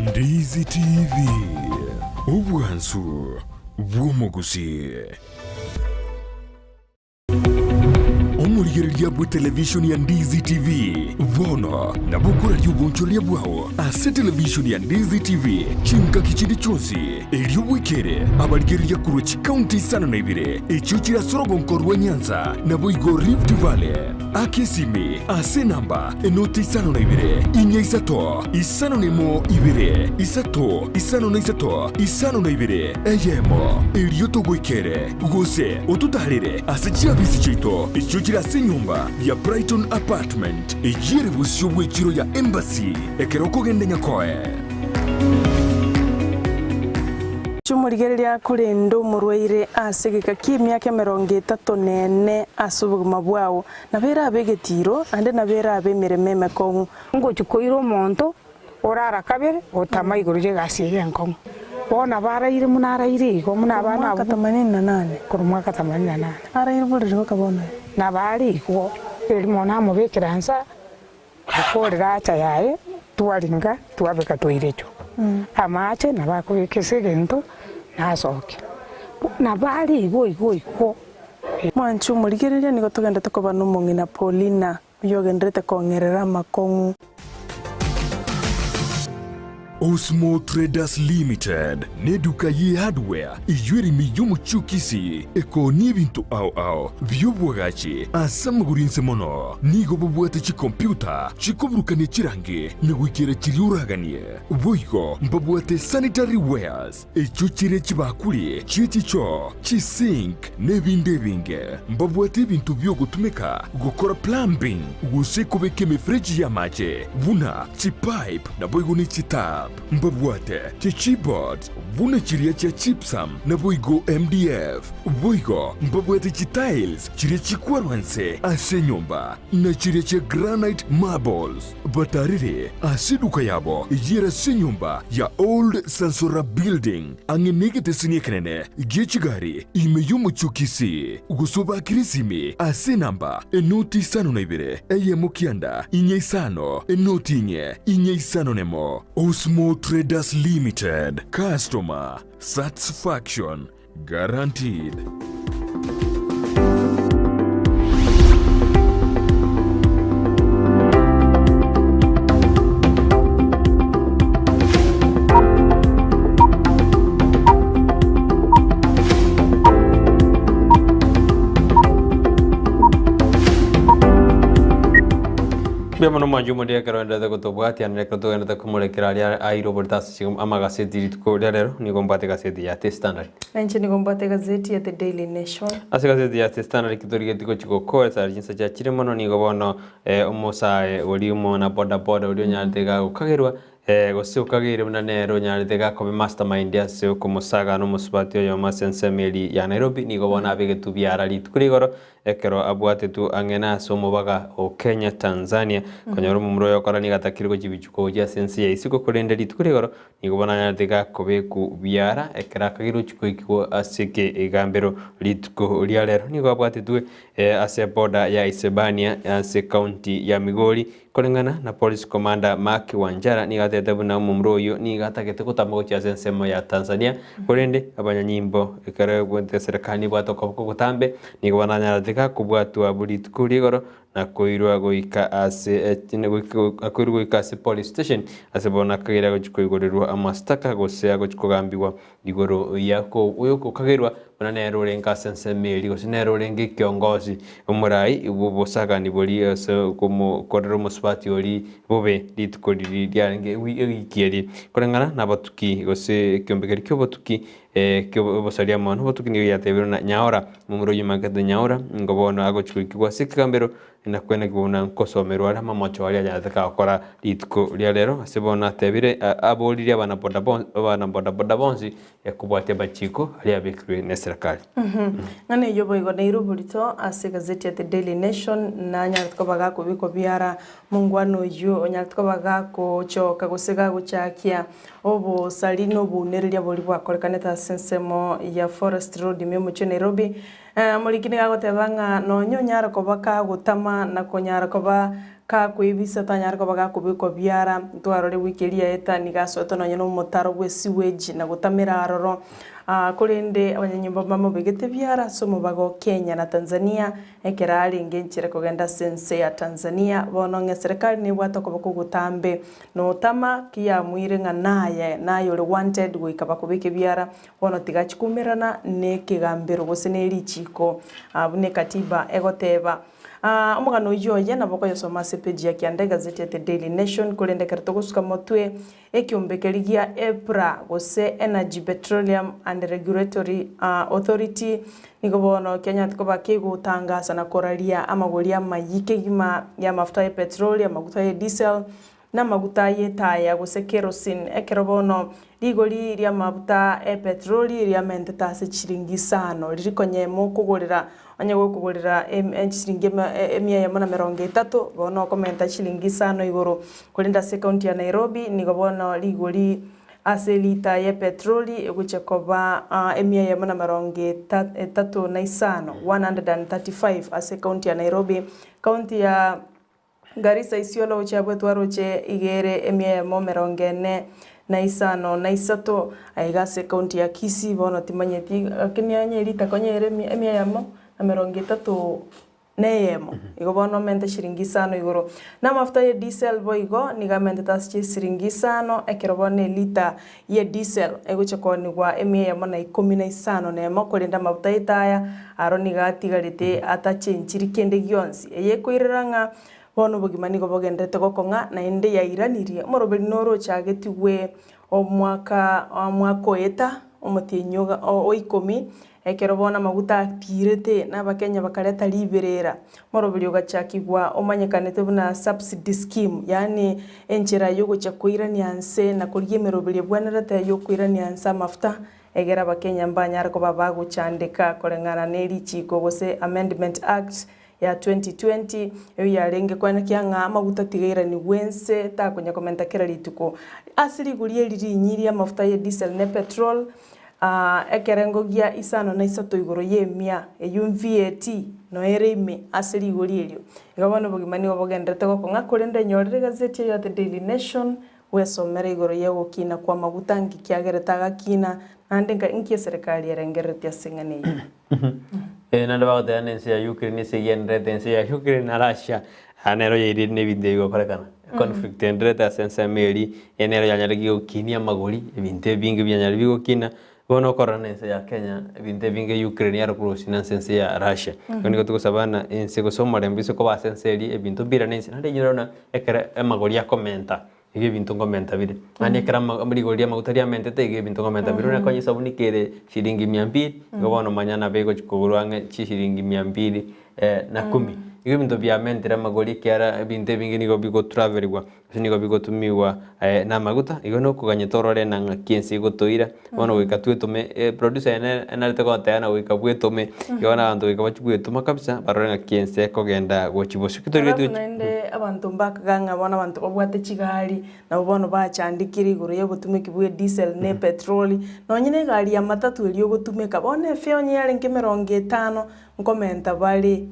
[SPEAKER 2] Ndizi TV, obwansu bw'omogusii. Omorigereria bwe televishoni ya Ndizi TV bono nabo okoraria obonchoreria bwao ase televishoni ya Ndizi TV chingaki chinde chionsi, erio bwekere abarigereria korwa chikaunti isano na ibere echio chire ase orogonko rwa Nyanza naboigo Rift Valley. Aka esimi ase enamba enoti isano na ibere, inya isato, isano na emo ibere, isato, isano na isato, isano na ibere, eyemo, erio togoikere, gose ototaarere ase chiabisi chiaito echio chire ase enyomba ya Brighton Apartment, eyio ere bosio bw'echiro ya Embassy, ekero okogenda Nyakoe.
[SPEAKER 1] Chimorigereria korende omorwaire ase egeka ki'emiaka emerongo etato na ene ase obogima bwao, nabo erabe egetiiro, naende nabo erabe emeremo emekong'u.
[SPEAKER 10] Ngochia koira omonto orara kabere otama igoro y'egasi eye enkong'u. Bono nabo araire buna araire igo, buna abana
[SPEAKER 1] Korwa
[SPEAKER 10] abwo.
[SPEAKER 1] mwaka themanini na nane.
[SPEAKER 10] Korwa mwaka themanini na nane.
[SPEAKER 1] Araire borere goka bono aye.
[SPEAKER 10] Nabo are igo, erimo namobekera nsa. Akorera acha yaye, twaringa, twabeka toirecho amache, nabo akobeka ase egento, nasokia. Nabo are igo igo igo.
[SPEAKER 1] Mwanche omorigereria, nigo togenderete koba nomong'ina Paulina, oyio ogendererete kong'erera amakong'u.
[SPEAKER 2] Osmo Traders Limited neduka ye hardware eyio ere ime y'omochie o Kisii ekoonia ebinto ao ao bi'obwagachi ase amagoro inse mono. Nigo babwate chikompyuta chikoburukania chirangi na goikera chiria oraganie. Boigo mbabwate sanitary wares echio chire chibakuri chie chichoo, chisink na ebinde ebinge. Mbabwate ebinto bi'ogotumeka gokora plumbing gose kobeka emefereji y'amache buna chipipe naboigo ne chitap. Mbabwate chichipboards buna chiria chia gypsum naboigo MDF. Boigo mbabwate chitiles chiria chikwarwa nse ase enyomba na chiria chia granite marbles. Batarire ase eduka yabo eyio ere ase enyomba ya Old Sansora Building, ang'e negeteseni ekenene gie chigari ime y'omochie o Kisii, gose obakire esimi ase enamba enoti isano na ibere, eyemo kianda, inye isano, enoti inye, inye isano nemo. Osmo Traders Limited, Customer Satisfaction Guaranteed.
[SPEAKER 9] Mbuya mono mwanche omonto ekero oenderete gotobwatia naende ekero togenderete komorekera aria aire oborito ase amagaseti rituko ria rero nigo mbwate egaseti ya The Standard.
[SPEAKER 1] Na inche nigo mbwate egazeti ya The Daily Nation.
[SPEAKER 9] Ase egazeti ya The Standard ekio torigetie gochia gokora esare chinsa chiachire mono nigo bono omosae oria omwana boda boda oria onyarete iga gokagerwa gose okageire buna nere onyarete iga koba emastermind ase okomosaga na omosubati oyomo ase ensemo eria ya Nairobi nigo bono abegetwe biara rituko ria igoro Ekero abwatetwe ang'e nase omobaga o Kenya Tanzania, konyora omomura oyo okora nigo atakire gochibichwa gochia ase ense ya isiko, korende rituko rigoro nigo bono anyarete gakobekwa biara ekero akagirwe gochia koikigwa ase ekegambero rituko ria rero. Nigo abwatetwe ase eboda ya Isebania ase county ya Migori. Koreng'ana na Police Commander Mark Wanjara nigo atebete buna omomura oyio nigo atagete gotama gochia ase ensemo ya Tanzania korende abanyanyimbo ekero ebwate eserekari nebwate okoboko ogotambe nigo bananyarete gakobwatwa abwo rituko rigoro na koirwa goika ase koirwa goika ase police station ase bono akageire agochia koigorerwa amashtaka gose agochia kogambigwa igoro ya oyokokagerwa buna nere orenge ase ensemo eria gose nere orenge ekiongozi omorai bw'obosagani boria ase okomokorera omosubati oria bobe rituko riria riarenge ewiki eria. Koreng'ana nabatuki gose ekiombe keria ki'obotuki ki'obosaria amo nobotuki nigo giatebirwe na Nyaora, momura oyio omakete Nyaora, nigo bono agochia goikigwa ase ekegambero na kwenekigwa buna nkosomerwa are amamocho aria anyarete gokora rituko ria rero. Ase bono atebire aboririe abanaboda abanabodaboda bonsi kobwatia amachiko aria abekirwe neserekari.
[SPEAKER 1] Ng'ana eyio boigo neire oborito ase egazeti ya The Daily Nation, nanyarete koba gakobekwa biara mongwana oyio onyarete koba gagochoka gose gagochakia Obosari na obounereria boria bwakorekanete ase ensemo ya Forest Road ime y'omochie o Nairobi. Omoriki nigo agoteba ng'a nonya onyare koba kagotama na konyara koba kakoebisa tanyare koba gakobekwa biara, ntwarore wiki eria yaeta nigo asoete nonya na omotaro bwe sewage na gotamera aroro. Korende abanyanyimbo mbamobegete biara ase omobaga o Kenya na Tanzania Ekero arenge enchera kogenda ase ense ya Tanzania, bono ng'a eserekari nebwate okoboko ogotambe, notama ki yamoire ng'a naye naye ore wanted goika bakobeke ebiara, bono tiga achie koumerana nekegambero gose ne richiko buna ekatiba egoteba. Omogano oyio oye nabo okoyosoma ase epage ya kianda egazeti ya The Daily Nation, korende ekero togosuka motwe Ekiombe keria gia EPRA gose Energy Petroleum and Regulatory Authority nigo bono kianyarete koba kegotangasa na koraria amagori amayia kegima y'amafuta ya petroli, amaguta ya diesel, na amaguta y'etaya gose kerosene. Ekero bono rigori ri'amafuta e petroli riamentete ase chiringi isano riri konya mokogorera Onye gokogorera chisiringi emia eyemo na merongo etato, bono okomenta chiringi isano igoro. Korende ase ekaunti ya Nairobi nigo bono rigori ase elita y'epetroli egochia koba emia eyemo na merongo etato na isano, 135, ase ekaunti ya Nairobi. Ekaunti ya Garissa Isiolo gochia bwetwa roche iga ere emia eyemo emerongo ene na isano na isato, aiga ase ekaunti ya Kisii bono timanyeti lakini onye ritaka onye ere emia eyemo na merongo etato na eyemo, igo bono omente chiringi isano igoro. Na amafuta ye diesel boigo nigo amentete ase chisiringi isano, ekero bono elita ye diesel egochia koonigwa emia eyemo na ikomi na isano na emo, korende amafuta y'etaya aro nigo atigarete atachenchiri kende gionsi. Eye ekoirera ng'a bono obogima nigo bogendererete gokong'a, naende yairanirie omoroberi noro ochagetigwe omwaka omwaka oeta omotienyi o ikomi, Ekero bono amaguta atiirete, na Abakenya bakareta riberera, moroberi ogachakigwa omanyekanete buna subsidy scheme, yaani enchera yogochia koirania nse na korigia emeroberi ebwenerete yokoirania nse amafuta, egere Abakenya mbanyare koba bagochandeka koreng'ana ne richiiko gose Amendment Act ya 2020, eyio yarenge koenekia ng'a amaguta tiga airanigwe nse takonya komenta kera rituko. Ase rigori eri rinyi ri'amafuta ye diesel ne petrol, Ekerengo gia isano na isato igoro y'emia, eyio VAT, noyo ere ime ase rigori erio. Igo bono obogima nigo bogendererete gokong'a, korende nyorera egazeti eye ya The Daily Nation, bwesomere igoro y'ogokina kw'amaguta nki kiagerete agakina, naende nka inki eserekari erengereretie ase eng'ana eyio.
[SPEAKER 9] Naende bagoteba na ense ya Ukraine ase egendererete ense ya Ukraine na Russia, nero yairire na ebinto ebi bigokorekana. Conflict endererete ase ensemo eria, eye nero yanyarire gokinia amagori, ebinto ebinge bianyarire bigokina, bono okorora na ense ya Kenya, ebinto ebinge Ukraine yare korosia na ase ense ya Russia. Igo nigo togosaba ng'a ense gose omorembe ase koba ase ense eria, ebinto mbirane inse, naende inyora buna ekero amagori akomenta, iga ebinto nkomenta bire. Naende ekero ama rigori ri'amaguta riamentete, iga ebinto nkomenta bire. Buna konya esabuni kere shiringi mia mbili, igo bono manya nabo egochi kogorwa ang'e chishiringi mia mbili na kumi. Igo ebinto biamentire amagori ekiagera ebinto ebinge nigo bigotraverigwa, gose nigo bigotumiwa na amaguta, igo nokoganya torore na ng'aki ense egotoira, bono goika twetome producer ene enarete goteba na goika bwetome, igo bono abanto goika bachie gwetoma kabisa barore ng'aki ense ekogenda gochia bosio. Ki torigetie
[SPEAKER 1] Alafu naende abanto mbakaga ng'a bono abanto babwate chigari, nabo bono bachandekire igoro ya obotumeki bwa ediesel na epetroli, nonye na egari ya matatu eria ogotumeka, bono efare onye yarenge emerongo etano, nkomenta bare.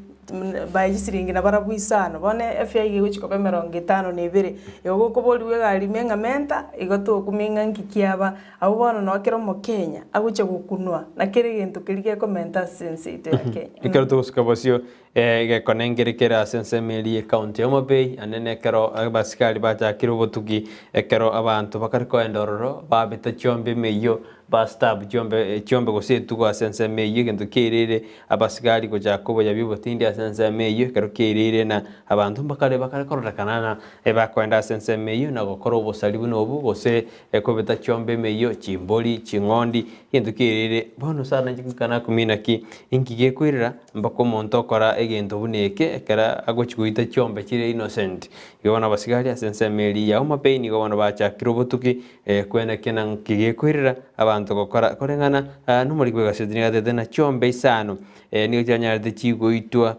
[SPEAKER 1] Bae chisiringi nabarabwo isano, bono efare iga egochia koba emerongo etano na ebere. Igo gokoboriwa egari ime ng'a menta, igo tokumia ng'a nki kiaba. Abwo bono noo kera omokenya agochia gokunwa na kera egento keria gekomenta ase ense yaito ya Kenya.
[SPEAKER 9] Ekero togosuka bosio egekone nkere kere ase ensemo eria y'ecounty ya Homa Bay, naende nekero abasikari bachakire obotuki, ekero abanto bakare koenda ororo babeta chiombe emeyio Bastab chiombe chiombe gose etugo ase ensemo eyio, egento kiairire abasigari gochaka oboyabi obotindi ase ensemo eyio, ekero kiairire na abanto mbakare bakare kororekana ng'a ebakoenda ase ensemo eyio na gokora obosari buna obwo, gose kobeta chiombe emeyio, chimbori, ching'ondi, egento kiairire. Bono sana inche goika nakumia naki inki gekoirera mpaka omonto okora egento buna eke ekero agochi goita chiombe chire innocent. Igo bono abasigari ase ensemo eria ya Homa Bay nigo bono bachakire obotuki Kwenekio na nki gekoirera abanto gokora koreng'ana nomoriki bw'egaseti nigo atebete ng'a chiombe isano nigo chianyarete chigoitwa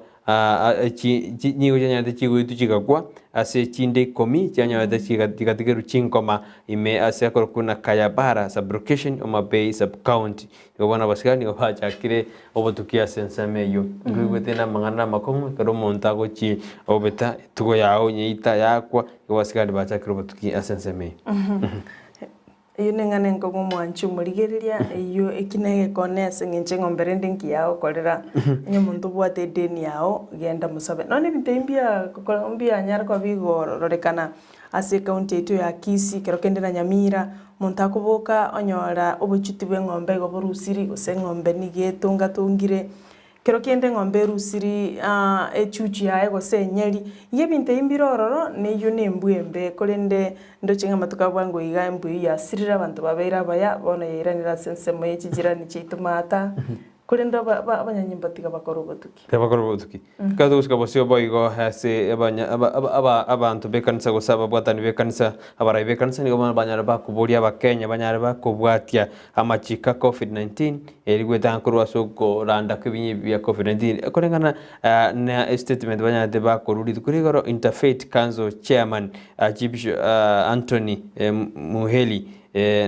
[SPEAKER 9] nigo chianyarete chigoitwa chigakwa ase chinde ikomi chianyorete chigatigerwa chinkoma ime ase akorokwa buna Kayabara sub-location, Homa Bay sub-county. Igo bono abasigari nigo bachakire obotuki ase ensemo eyio. Nkoigwete namang'ana amakong'u ekero omonto agochia obeta etugo yao onyeita yakwa, igo abasigari bachakire obotuki ase ensemo eyio.
[SPEAKER 1] Eyio neng'ana enkong'u omwanchi omorigereria, eyio eki negekone ase eng'encho eng'ombe rende nki yagokorera, onye omonto obwate edeni yao, genda mosabe. Nonye ebinto ebi mbia mbianyare koba bigororekana Ase ekaunti yaito ya Kisii, ekero kende na Nyamira, omonto akoboka onyora obochuti bw'eng'ombe igo borusiri gose eng'ombe nigo etongatongire, ekero kende eng'ombe erusiri echuchu yaye gose enyeri, igo ebinto ebi mbire ororo na eywo na embwa embe korende ndoche ng'a amatuko a bwango iga embwa eywo yasirire abanto babeire abaya, bono yairanire ase ensemo ye chijirani chiaito maata, korende aba aba abanyanyimbo tiga bakore obotuki.
[SPEAKER 9] Tiga bakore obotuki. Ekero togosika bosio boigo ase abanya aba aba aba abanto b'ekanisa gose ababwatani b'ekanisa, abarai b'ekanisa nigo bono banyare bakoboria abakenya banyare bakobwatia amachiko a covid 19, eri goetanga korwa ase okoranda kw'ebinyi bia covid 19. Koreng'ana na estatement banyarete bakorwa rituko ria igoro, Interfaith Council Chairman Archbishop Anthony Muheli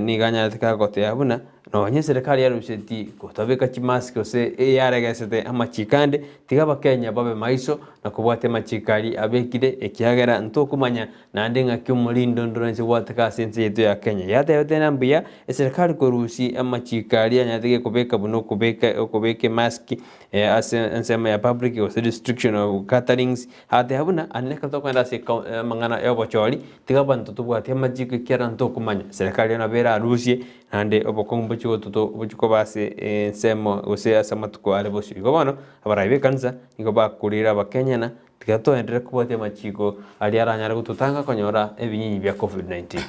[SPEAKER 9] nigo anyarete kagoteba buna. Nonya eserekari yaruseti gotabeka chimask gose eyaregesete amachiko ande, tiga abakenya babe maiso na kobwatia amachiko aria abekire ekiagera ntokomanya naende ng'aki omorindo ndoranche gwateka ase ense yaito ya Kenya. Yatebete ng'a mbuya eserekari korusia amachiko aria yanyarete gekobeka buna okobeka okobeka emask ase ensemo ya public gose restriction of gatherings, agateba buna aye ekero tokogenda ase amang'ana ya obochori tiga abanto tobwatie amachiko ekiagera ntokomanya eserekari nabo erarusie Naende obokong'u mbochie gototo bochie koba ase ensemo gose ase amatuko are bosio. Igo bono, abarai b'ekanisa nigo bakurire abakenyana, tiga toenderere kobwatia amachiko aria aranyare gototanga konyora ebinyinyi bia Covid-19.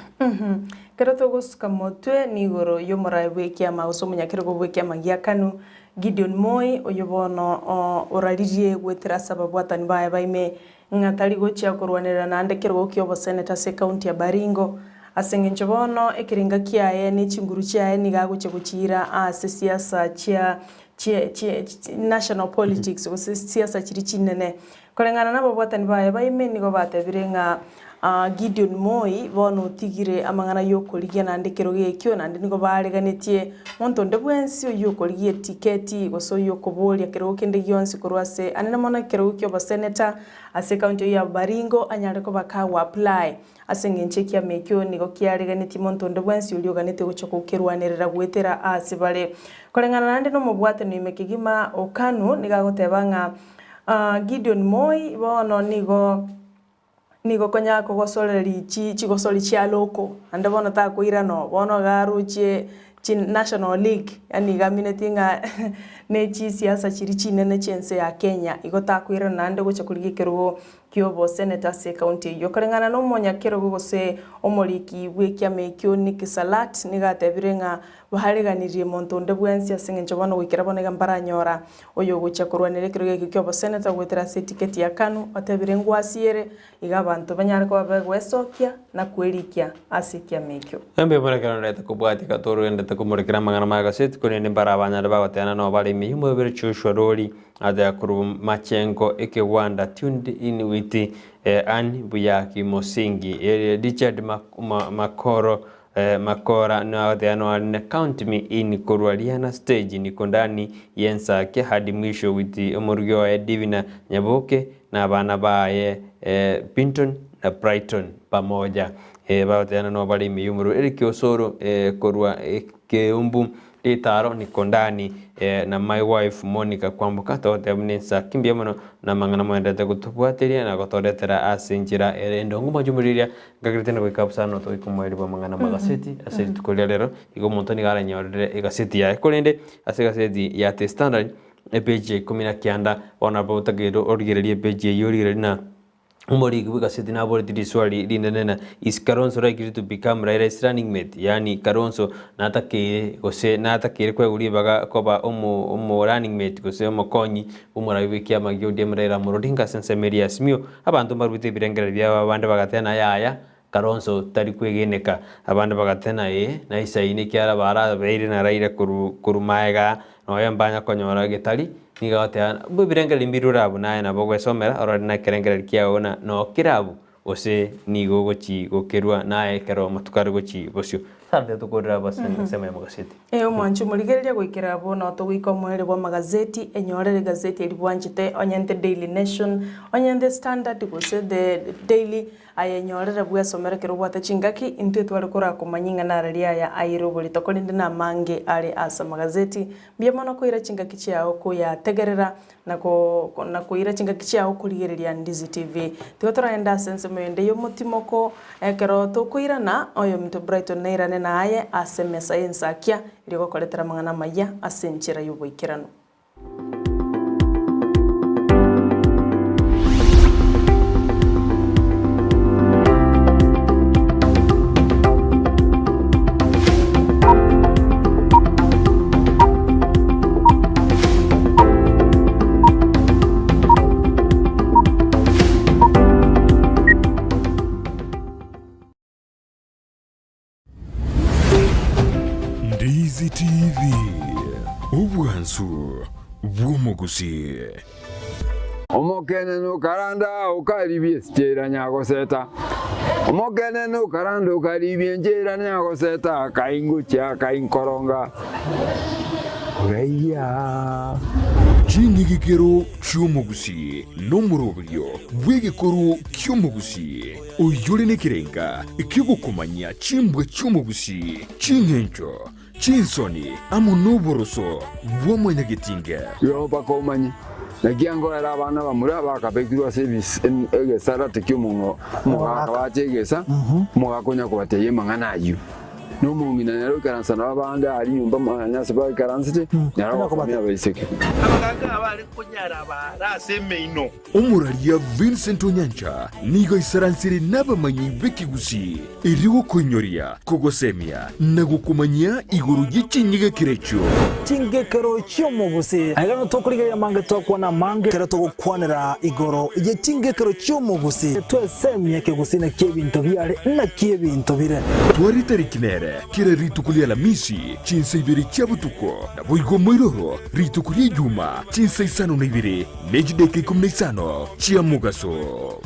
[SPEAKER 1] Ekero togosuka motwe nigoro y'omorai bw'ekiama gose omonyakerogo bw'ekiama gia Kanu, Gideon Moi, oyio bono oraririe goetera ase ababwatani baye baime ng'a tari gochia korwanerera naende ekerogo ki'oboseneta ase ekaunti ya Baringo, ase engencho bono ekerenga kiaye ne chinguru chiaye nigo agochia gochiira ase siasa chia chie chie national politics gose siasa chiria chinene. Koreng'ana nababwatani baye baime nigo batebire ng'a Gideon Moi bono otigire amang'ana y'okorigia naende ekerogo ekio naende nigo bareganetie monto onde bwensi oyio okorigia etiketi gose oyio okoboria kerogo kende gionsi korwa ase anene mono ekerogo ki'oboseneta ase ekaunti eyio ya Baringo anyare koba kago apply ase eng'encho ekiama ekio nigo kiareganetie monto onde bwensi oria oganete gocha gokerwanerera goetera ase bare. Koreng'ana naende nomobwatani ime kegima o Kanu nigo agoteba ng'a Gideon Moi bono nigo Nigo konya kogosoreria chi chigosori chia local, naende bono takoirana oo, bono iga arochie chi national league, yaani iga aminetie ng'a ne chisiasa chiria chinene chia ense ya Kenya, igo takoirana naende gocha korigia ekerogo kia oboseneta ase ecounty eyio. Koreng'ana na omonyakerogo gose omoriki bwa ekiama ekio Nick Salat, nigo atebire ng'a bareganirie monto onde bwensi ase eng'encho bono goikera bono iga mbaranyora Oyogochia korwanera ekerogo ekio ki'oboseneta goetera ase etiketi ya Kanu, otebire ngwasiere, iga abanto banyare koba begwesokia na kwerikia ase ekiama ekio.
[SPEAKER 9] Embe emorekero ndete kobwatia gatorugendete komorekera amang'ana ma gaseti korende mbare abanyare bagotena nao bare ime y'omobere Joshua Lori ateba korwa Machengo Ekegwanda tuned in with Ann Buyaki Mosingi Richard Makoro. Makora nagoteba noarine count me in korwa Rihanna stage niko ndani y'ensake hadi mwisho with omorugi oye Divina Nyaboke na abana baye Binton na Brighton pamoja. Bagoteba no bare ime y'omorwoti Eric Osoro korwa Keumbu Ritaro niko ndani na my wife Monica Kwamboka togoteba buna ensaki mbuya mono na amang'ana moenderete gotobwateria na gotoretera ase enchera ere endongo mwanche riria Nkagerete na goika Abusalomu togoika omoerio bw'amang'ana 'amagaseti ase rituko ria rero, igo omonto nigo aranyorere egaseti yaye. Korende ase egaseti ya The Standard, epeji ya ikomi na kianda, bono nabo otakeire origererie epeji eyio origererie na omoriki bw'egaseti naboretie riswali rinene na Is Kalonzo likely to become Raila's running mate? Yaani Kalonzo natakeire gose natakeire koegwa ribaga koba omo omo running mate gose omokonyi bw'omorabi bw'ekiama gia ODM Raila Amolo Odinga ase ensemo eria ya Azimio. Abanto mbaruete ebirengererio biabo, abande bagatena, Yaya, Kalonzo tari kwegeneka. Abande bagatena, Ee, naisaine ekiagera barabeire na Raila korwa magega, nonya mbanya konyora getari. Nigo agoteba, Mbwe ebirengererio mbirure abwo, naye nabo ogwesomera orore na ekerengererio kiao ng'a nokire abwo, gose nigo ogochi gokerwa naye ekero amatuko are gochi bosio. Asante tokorera abwo ase ensemo ya magaseti.
[SPEAKER 1] Ee, omwanchi omorigereria goikera abwo nao togoika omoerio bw'amagazeti, enyorere egazeti eria bwanchete, onye The Daily Nation, onye The Standard gose The Daily, aye enyorere bwesomere ekero obwate chingaki, intwe tware korakomanyia ing'ana araria aya aire oborito korende namange are ase amagazeti. Mbuya mono koira chingaki chiao koyategerera na ko na koira chingaki chiao korigereria Ndizi TV. Tiga toraende ase ensemo ende y'omotimoko, ekero tokoirana, oyominto Brighton nairane naye ase emesa y'ensakia, erio gokoretera amang'ana amayia ase enchera y'oboikeranu.
[SPEAKER 2] Ndizi TV, obwansu bw'omogusii.
[SPEAKER 11] Omokenene okaranda okaribia esichera nyagoseta, Omokenene okaranda okaribia enchera nyagoseta, Akaingochia akainkoronga oraiya.
[SPEAKER 2] Ching'igikero chi'omogusii nomoroberio bw'egekoro ki'omogusii, oyore nekerenga ki'ogokomanyia chimbwa chi'omogusii, ching'encho, Chinsoni amo noboroso bwa mwanyagetinge.
[SPEAKER 11] Igo mpaka omanye, naki angoera abana bamura bakabekirwe ase egesarate ki'omogaka bache egesa, omogaka onya kobatebia amang'ana ayio. Na omong'ina nere oikaransa nabo abande aria nyomba mwane ase baikaransete, nere ogosomia abaiseke.
[SPEAKER 12] Abagaaka abare konyara abaare ase emeino.
[SPEAKER 2] Omoraria Vincent Onyancha nigo aisaransire nabamanyi b'ekegusii erio gokoinyoria, kogosemia na gokomanyia igoro ye chinyigekero echio.
[SPEAKER 13] Chingekero chi'omogusii. Aiga nigo tokorigereria amange twakwana amange ekero togokwanera igoro ye chingekero chi'omogusii. Twesemie ekegusii naki ebinto biare naki ebinto bire.
[SPEAKER 2] Tware tariki nere kera rituko ria Alamisi chinsa ibere chia botuko, naboigo moiroro rituko ria Ijuma chinsa isano na ibere Ne chidaeka ikomi na isano chia mogaso.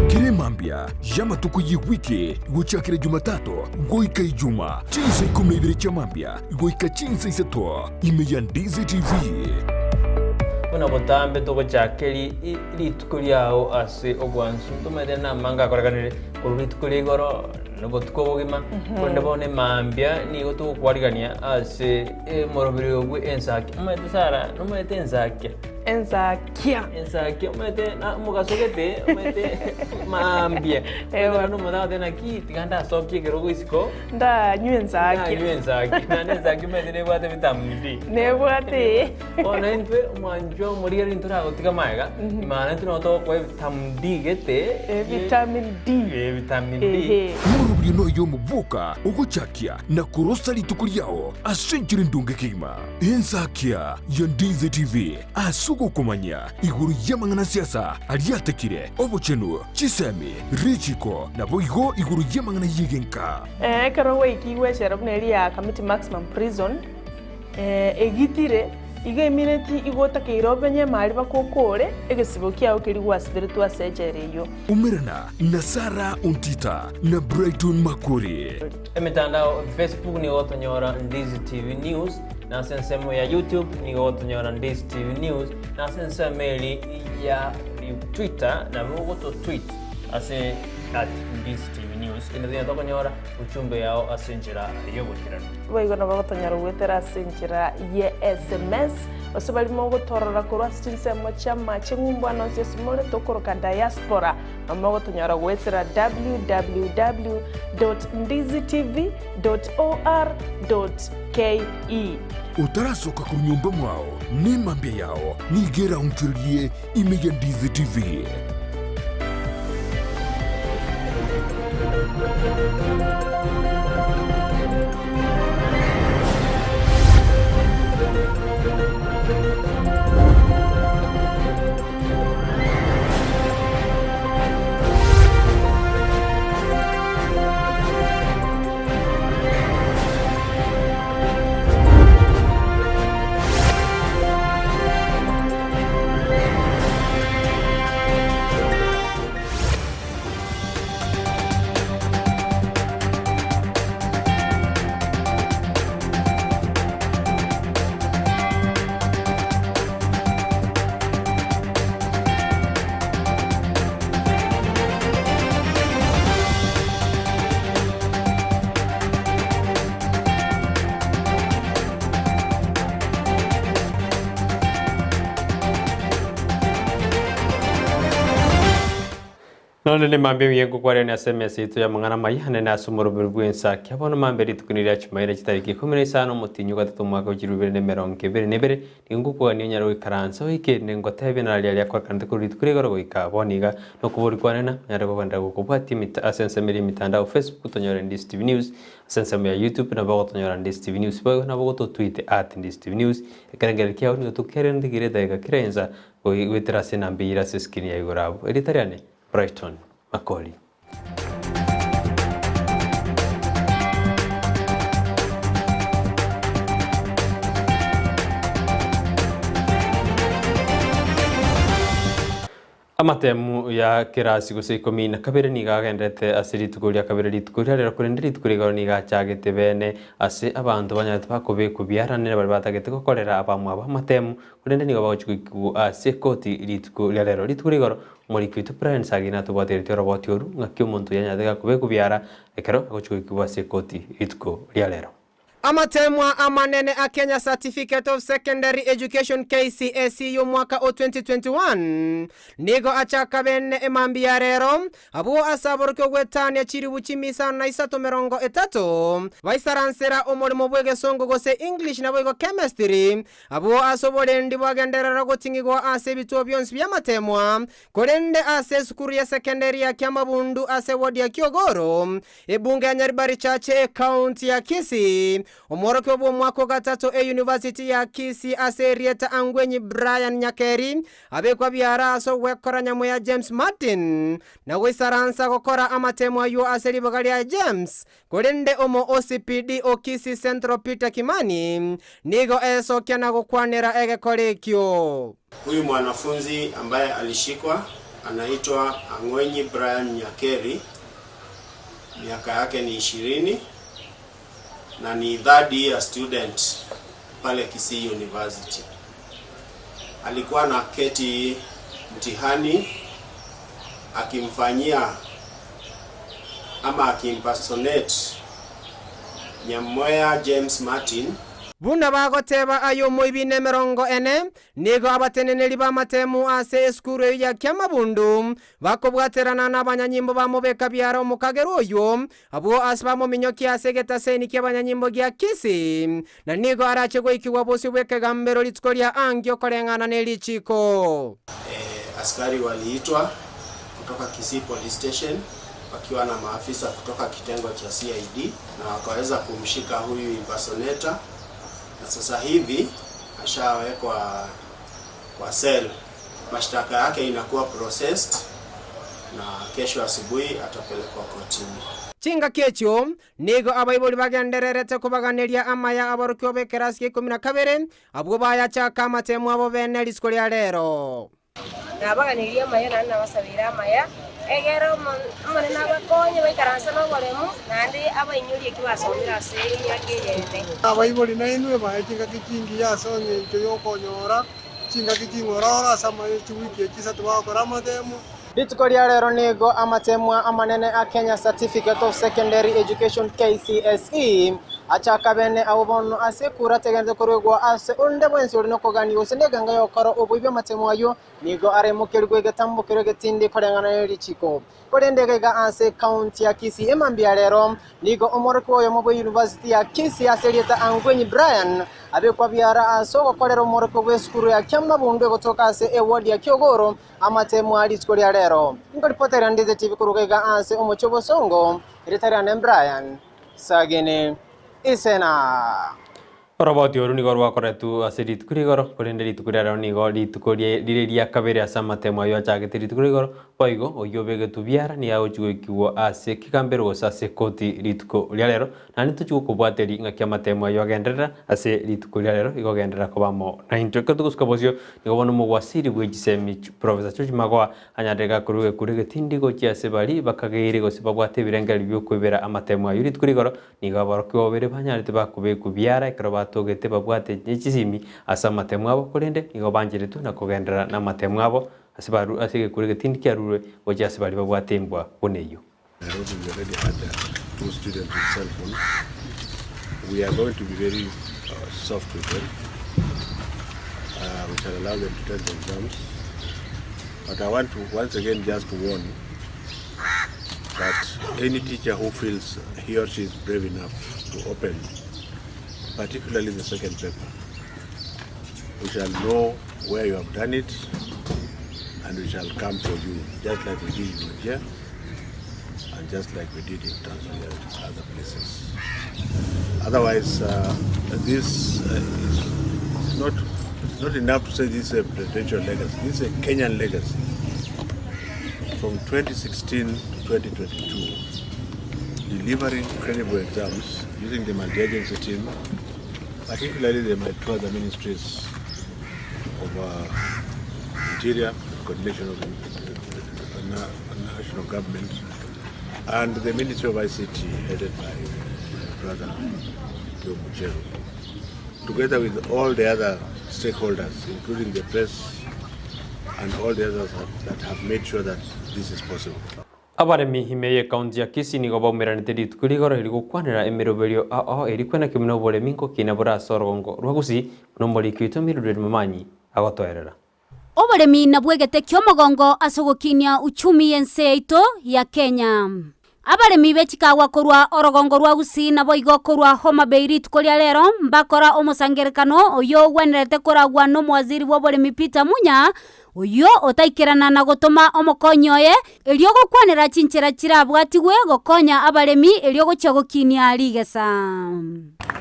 [SPEAKER 2] Kera emambia y'amatuko y'ewiki gochakera Jumatatu goika Ijuma, chinsa ikomi na ibere chia mambia goika chinsa isato, ime ya Ndizi TV.
[SPEAKER 9] Buna botambe togochaka rituko riao ase obwansu, ntomanyete namange akorekanire. Korwa rituko ria igoro na obotuko obogima, korende bono emambia nigo togokwarigania ase omoroberi oyo bwe ensakia. Omanyete Sarah, nomanyete ensakia?
[SPEAKER 1] Ensakia.
[SPEAKER 9] Ensakia, omanyete na omogaso gete, omanyete mambia.
[SPEAKER 1] Ewa.
[SPEAKER 9] Omanyete omonto agoteba naki tiga ndasokie ekerogo isiko,
[SPEAKER 1] Ndanywe ensakia.
[SPEAKER 9] ndanywe ensakia. Naende ensakia omanyete nebwate vitamin D.
[SPEAKER 1] Nebwate.
[SPEAKER 9] Bono intwe omwanchwa omorigereria ntoragotiga magega, imana intwe nabo togokoa evitamin D gete,
[SPEAKER 1] Vitamin D.
[SPEAKER 9] Vitamin D.
[SPEAKER 1] Ehe.
[SPEAKER 2] Omoroberio noyo omoboka ogochakia na korosa rituko riao ase enchera endonge kegima. Ensakia ya Ndizi TV ase ogokomanyia igoro y'amang'ana a siasa aria atekire, obochenu, chisemi, richiko, naboigo igoro y'amang'ana y'egenka.
[SPEAKER 1] Ekero gwaikigwe echela buna eria ya Kamiti Maximum Prison, egitire. Iga emineti igo otakeire omenye emari bakokore egesibo kiao keria gwasiberetwe ase echela eyio.
[SPEAKER 2] Umerana na Sarah Ontita na Brighton Makori.
[SPEAKER 9] Emetandao Facebook nigo gotonyora Ndizi TV News, na ase ensemo ya YouTube nigo gotonyora Ndizi TV News, na ase ensemo eri ya Twitter nabo ogoto tweet ase at Ndizi TV News. Kende tonya tokonyora ujumbe yao ase enchera y'oboikeranu.
[SPEAKER 1] Boigo nabo gotonyora goetera ase enchera ye sms, gose baria mogotorora korwa ase chinsemo chi'amache ng'umbu ande onsi ase more tokoroka diaspora, nabo mogotonyora goetera www dot ndizitv dot or dot ke.
[SPEAKER 2] Otarasoka korwa nyomba mwao, nemambia yao nigo eraonchorerie ime ya Ndizi TV.
[SPEAKER 9] Nonye nemambia emiya nkokwarania ase emesa yaito y'amang'ana amaya, naende ase omoroberi bw'ensa kia bono mambia rituko riria Chumaine chitariki ikomi na isano omotienyi o gatato omwaka o chilifu ibere na emerongo ebere na ebere, nigo ngokogania onyare goikaransa oike rinde ngotebie nararia aria akorekanete korwa rituko ria igoro goika bono iga, nokobori kwane na onyare kogenderera gokobwatia emita ase ensemo eria emitandao Facebook tonyore Ndisi TV News, ase ensemo ya YouTube nabo ogotonyora Ndisi TV News boigo nabo ogototweet at Ndisi TV News, ekerengererio kiao nigo tokerende kera edageka kera ensa Goetera ase enamba eyio ere ase escreen ya igoro abwo. Erieta riane, Brighton Makori. Amatemu ya kerasi gose ikomi na kabere nigo agenderete ase rituko ria kabere rituko ria rero korende rituko ria igoro nigo achagete bene ase abanto banyarete bakobekwa biaranire baria batagete gokorera abamwabo amatemu Korende nigo bagochia goikigwa ase ekoti rituko ria rero. Rituko ria igoro, omoriki oito Brian Sagini natobwateretie oroboti oru ng'aki omonto oyio anyarete gakobekwa biara ekero agochia goikigwa ase ekoti rituko ria rero.
[SPEAKER 14] Amatemwa amanene a Kenya Certificate of Secondary Education, KCSE, y'omwaka o 2021 nigo achaka bene emambia ya rero, Abwo ase aborokia ogwetania chilifu chimisano na isato merongo etato, baisaransera omoremo bw'egesongo gose English naboigo Chemistry, abwo ase oborendi bwagenderera goting'igwa ase ebituo bionsi bi'amatemwa, korende ase esukuru ya sekendari ya Kiamabundu ase ewodi ya Kiogoro, ebunge ya Nyaribari Church ecounty ya Kisii, omworokia bw'omwaka o gatato eyunivasiti ya Kisii ase erieta Angwenyi Brian Nyakeri, Abekwa biara ase ogwekora nyamo ya James Martin, na goisaransa gokora amatemo ayio ase ribaga ria James, korende omo OCPD o Kisii Central Peter Kimani nigo esokia na gokwanera egekora ekio.
[SPEAKER 15] Huyu mwanafunzi ambaye alishikwa anaitwa Ang'wenyi Brian Nyakeri, miaka yake ni ishirini na ni third year student pale Kisii University. Alikuwa na keti mtihani akimfanyia ama akimpersonate Nyamweya James Martin.
[SPEAKER 14] Buna bagoteba aye omoibi nemerongo ene, nigo abateneneri b'amatemu ase esukuru eyio ya Kiamabundu bakobwaterana nabanyanyimbo bamobeka biara omokagerwa oyio, Abwo ase bamominyokia ase egetaseni ki'abanyanyimbo gia Kisii, na nigo arache goikigwa bosio bw'ekegambero rituko ria ankio koreng'ana ne richiiko.
[SPEAKER 15] Askari waliitwa kutoka Kisii Police Station wakiwa na maafisa kutoka kitengo cha CID na wakaweza kumshika huyu impersonator na sasa hivi ashawekwa kwa cell. Mashtaka yake inakuwa processed na kesho asubuhi atapelekwa kotini.
[SPEAKER 14] Chingaki echio nigo abaibori bagendererete kobaganeria amaya aborokigwa b'ekerasi gia ikomi na kabere, abwo bayachaka amatemo abo bene rituko ria rero.
[SPEAKER 16] Nabaganeirie amaya naende nabasabeire amaya, egere Omonene abakonye baikaranse noboremu, naende abainyorie eki basomire ase emiaka eye ene.
[SPEAKER 17] Abaibori nainwe bae chingaki chingiya ase engencho y'okonyora chingaki ching'ororo ase amaya chiwiki echi isato bagokora amatemo.
[SPEAKER 14] Rituko ria rero nigo amatemwa amanene a Kenya Certificate of Secondary Education, KCSE, achaka bene abwo bono ase ekura tegenderete koruegwa ase onde bwensi ore nokogania gose neganga y'ogokora oboibi amatemo ayio nigo aremokerigwe egetambo keria egetindi koreng'ana ne richiko. Korende iga iga ase ekaunti ya Kisii emambia ya rero nigo omworokigwa oyomo bwe University ya Kisii ase erieta Angwenyi Brian abekwa biara ase ogokorera omworokigwa bw'esukuru ya Kiamabundu egotoka ase eward ya Kiogoro Amatemo a rituko ria rero. Nkoripotera Ndize TV koruga iga ase omochie o Bosongo, erieta riane Brian Sagini Isena.
[SPEAKER 9] Oroboti oru nigo rwakoretwe ase rituko ria igoro, korende rituko ria rero nigo rituko rire ria kabere ase amatemo ayio achagete rituko ria igoro. Boigo oyio obegetwe biara nigo agochia goikigwa ase ekegambero gose ase ekoti rituko ria rero, Naende tochia gokobwateria ng'aki amatemo ayio agenderera ase rituko ria rero, igo genderera koba amo naintwe. Ekero togosuka bosio, nigo bono omogwasiri bwe chisemi Professor George Magoha anyarire gakorwa egekuro egetindi gochia ase baria bakageire gose babwate ebirengererio biokoibera amatemo ayio rituko rigoro, nigo aborokigwa babere banyarete bakobekwa biara ekero batogete babwate chisimi ase amatemo abo, korende nigo bancheretwe na kogenderera namatemo abo ase baru ase egekuro egetindi kiarurwe gochia ase baria babwate embwa buna eyio.
[SPEAKER 18] Nairobi we already had two students with cell phones. We are going to be very soft with them. We shall allow them to take the exams. But I want to once again just warn that any teacher who feels he or she is brave enough to open, particularly the second paper, we shall know where you have done it and we shall come for you, just like we did in Wajir and just like we did in Tanzania and other places. Otherwise, this is not, it's not enough to say this is a presidential legacy. This is a Kenyan legacy. From 2016 to 2022, delivering credible exams using the multi-agency team, particularly the two other ministries of Interior, coordination of the national government, and the Ministry of ICT, headed by my brother Joe Mucheru, together with all the other stakeholders, including the press and all the others that have made sure that this is possible.
[SPEAKER 9] Abaremi ime y'Ekaunti ya Kisii nigo baumeranete rituko rigoro eri gokwanera emeroberio ao ao eri kwena kemuna oboremi ngokina bore ase orogongo rwa Gusii buna omoriki oito Mildred Momanyi agotoerera.
[SPEAKER 19] Oboremi nabwo egete ki'omogongo ase ogokinia uchumi y'ense yaito ya Kenya. Abaremi be chikagwa korwa orogongo rwa Gusii naboigo korwa Homa Bay rituko ria rero mbakora omosangerekano oyio ogwenerete koragwa n'omowaziri bw'oboremi Peter Munya oyio otaikerana na gotoma omokonyi oye erio gokwanera chinchera chirabwatigwe gokonya abaremi erio gochia gokinia rigesa.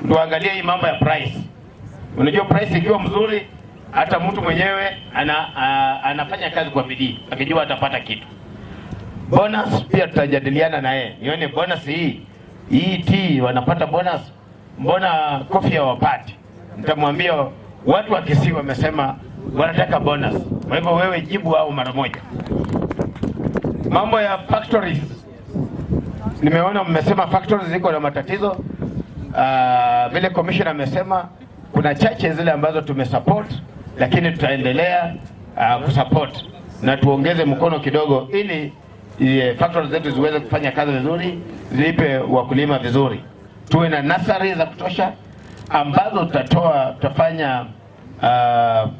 [SPEAKER 20] Tuangalie hii mambo ya price. Unajua price ikiwa mzuri hata mtu mwenyewe ana, a, anafanya kazi kwa bidii akijua atapata kitu. Bonus pia tutajadiliana na yeye nione bonus hii hii tea wanapata bonus, mbona coffee hawapati? Nitamwambia watu wa Kisii wamesema wanataka bonus. Kwa hivyo wewe jibu au mara moja. Mambo ya factories, nimeona mmesema factories ziko na matatizo. Vile commissioner amesema kuna chache zile ambazo tumesupport, lakini tutaendelea kusupport na tuongeze mkono kidogo ili factories zetu ziweze kufanya kazi vizuri, zilipe wakulima vizuri. Tuwe na nursery za kutosha ambazo tutafanya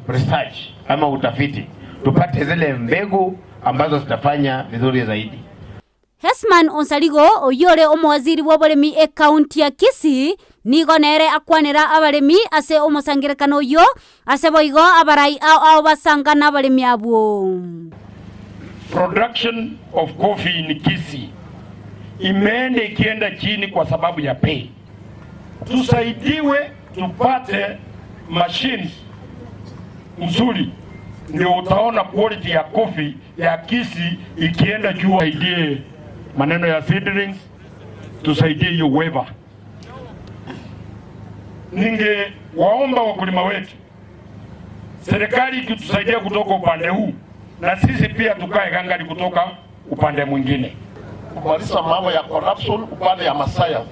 [SPEAKER 20] research ama utafiti, tupate zile mbegu ambazo zitafanya vizuri zaidi.
[SPEAKER 19] Hesman Onsarigo oyio ore omowaziri bw'oboremi ekaunti ya Kisii nigo nere akwanera abaremi ase omosangerekano oyio ase boigo abarai ao ao basanga nabaremi abwo.
[SPEAKER 21] Production of coffee in Kisii imeenda ikienda chini kwa sababu ya pay. Tusaidiwe tupate machines mzuri, ndio utaona quality ya coffee ya Kisii ikienda juu. Saidie maneno ya seedlings, Tusaidie hiyo waiver. Ningewaomba wakulima wetu, serikali ikitusaidia kutoka upande huu, na sisi pia tukae gangari kutoka upande mwingine,
[SPEAKER 3] kumaliza mambo ya corruption upande ya Masaya.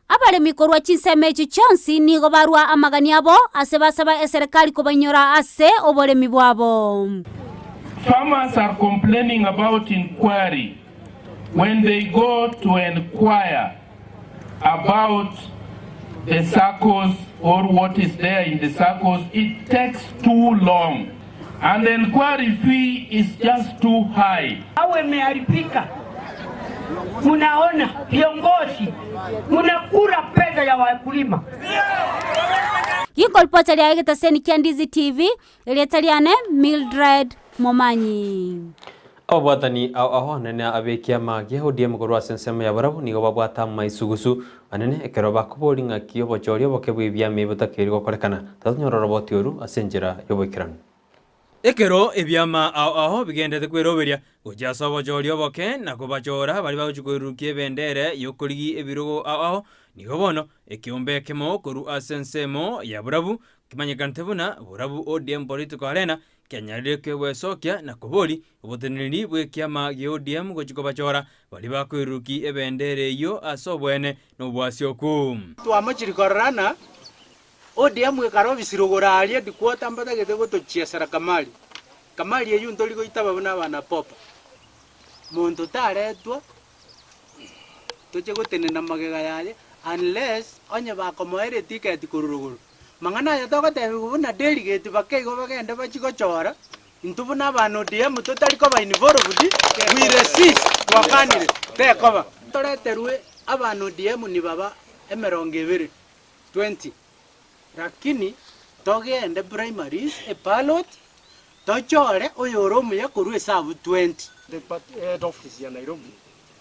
[SPEAKER 19] Abaremi korwa chinsemo echio chionsi nigo barua amagani abo ase basaba eserekari kobainyora ase oboremi bwabo.
[SPEAKER 22] Farmers are complaining about inquiry when they go to inquire about the SACCOs or what is there in the SACCOs, it takes too long. And the inquiry fee is just too high.
[SPEAKER 23] Awe imeharibika. Munaona viongozi munakula pesa ya wakulima.
[SPEAKER 19] Ginkoripota ria egetaseni kia Ndizi TV, erieta riane Mildred Momanyi.
[SPEAKER 9] Ababwatani ao ao anene ab'ekiama gia ODM korwa ase ensemo ya barabwo nigo babwate amaisugusu anene ekero bakoboria ng'aki obochori oboke bw'ebiama ebi botakeire gokorekana. Tatonyora oroboti oru ase enchera y'oboikeranu. Ekero ebiama ao ao bigenderete kweroberia gochia ase obochori oboke na kobachora baria bagochia koirurukia ebendera y'okorigia ebirogo ao ao, nigo bono ekeombe ekemo korwa ase ensemo ya borabu kemanyekanete buna Borabu ODM Political Arena kianyarire kegwesokia na koboria oboteneneri bw'ekiama gia ODM gochia kobachora baria bakoirurukia ebendera eyio ase oboene na obwasioku.
[SPEAKER 24] Twamochirie kororana, ODM ekare obisire igoro aria headquarter mbatagete gotochiesera Kamari. Kamari eyio ntori goitaba buna abana popa. Monto taretwa toche gotenena magega yaye unless onye bakomoera eticket korwa rogoro. Mang'ana aya togotebiwa buna delegate bake igo bagende bachie gochora, intwe buna abana ODM totari koba involved, we resist twakanire tekoba. Toreterwe abana ODM nibaba emerongo ebere, 20, rakini togende primaries eballot tochore oyore omuya korwa esabu 20.
[SPEAKER 25] The party head office ya Nairobi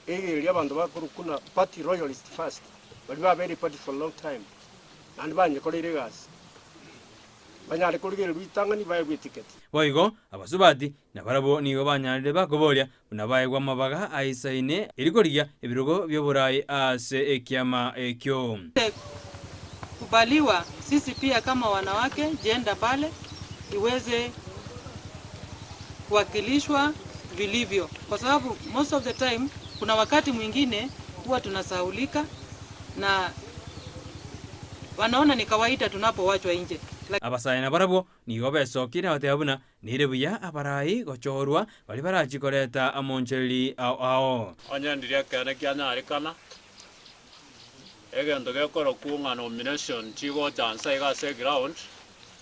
[SPEAKER 25] egereria abanto bakorokuna party loyalist first baria babeire party for long time naende banyekoreire egasi banyare korigereria ritang'ani baegwe eticket.
[SPEAKER 9] Boigo abasubati nabarabwo nigo banyarire bakoboria buna baegwe amabaga aisaine erio korigia ebirogo bi'oboraai ase ekiama ekio.
[SPEAKER 26] Kubaliwa sisi pia kama wanawake gender pale iweze kuwakilishwa vilivyo, kwa sababu most of the time kuna wakati mwingine huwa tunasahaulika na wanaona ni kawaida tunapowachwa nje.
[SPEAKER 9] Abasae nabarabwo nigo besokire na goteba buna nere buya abarai gochorwa baria barachie koreta amonchereri ao ao.
[SPEAKER 27] Onye ndiria ekeene kianyarekana, egento gekorokwa ng'a nomination chigocha nse iga ase eground,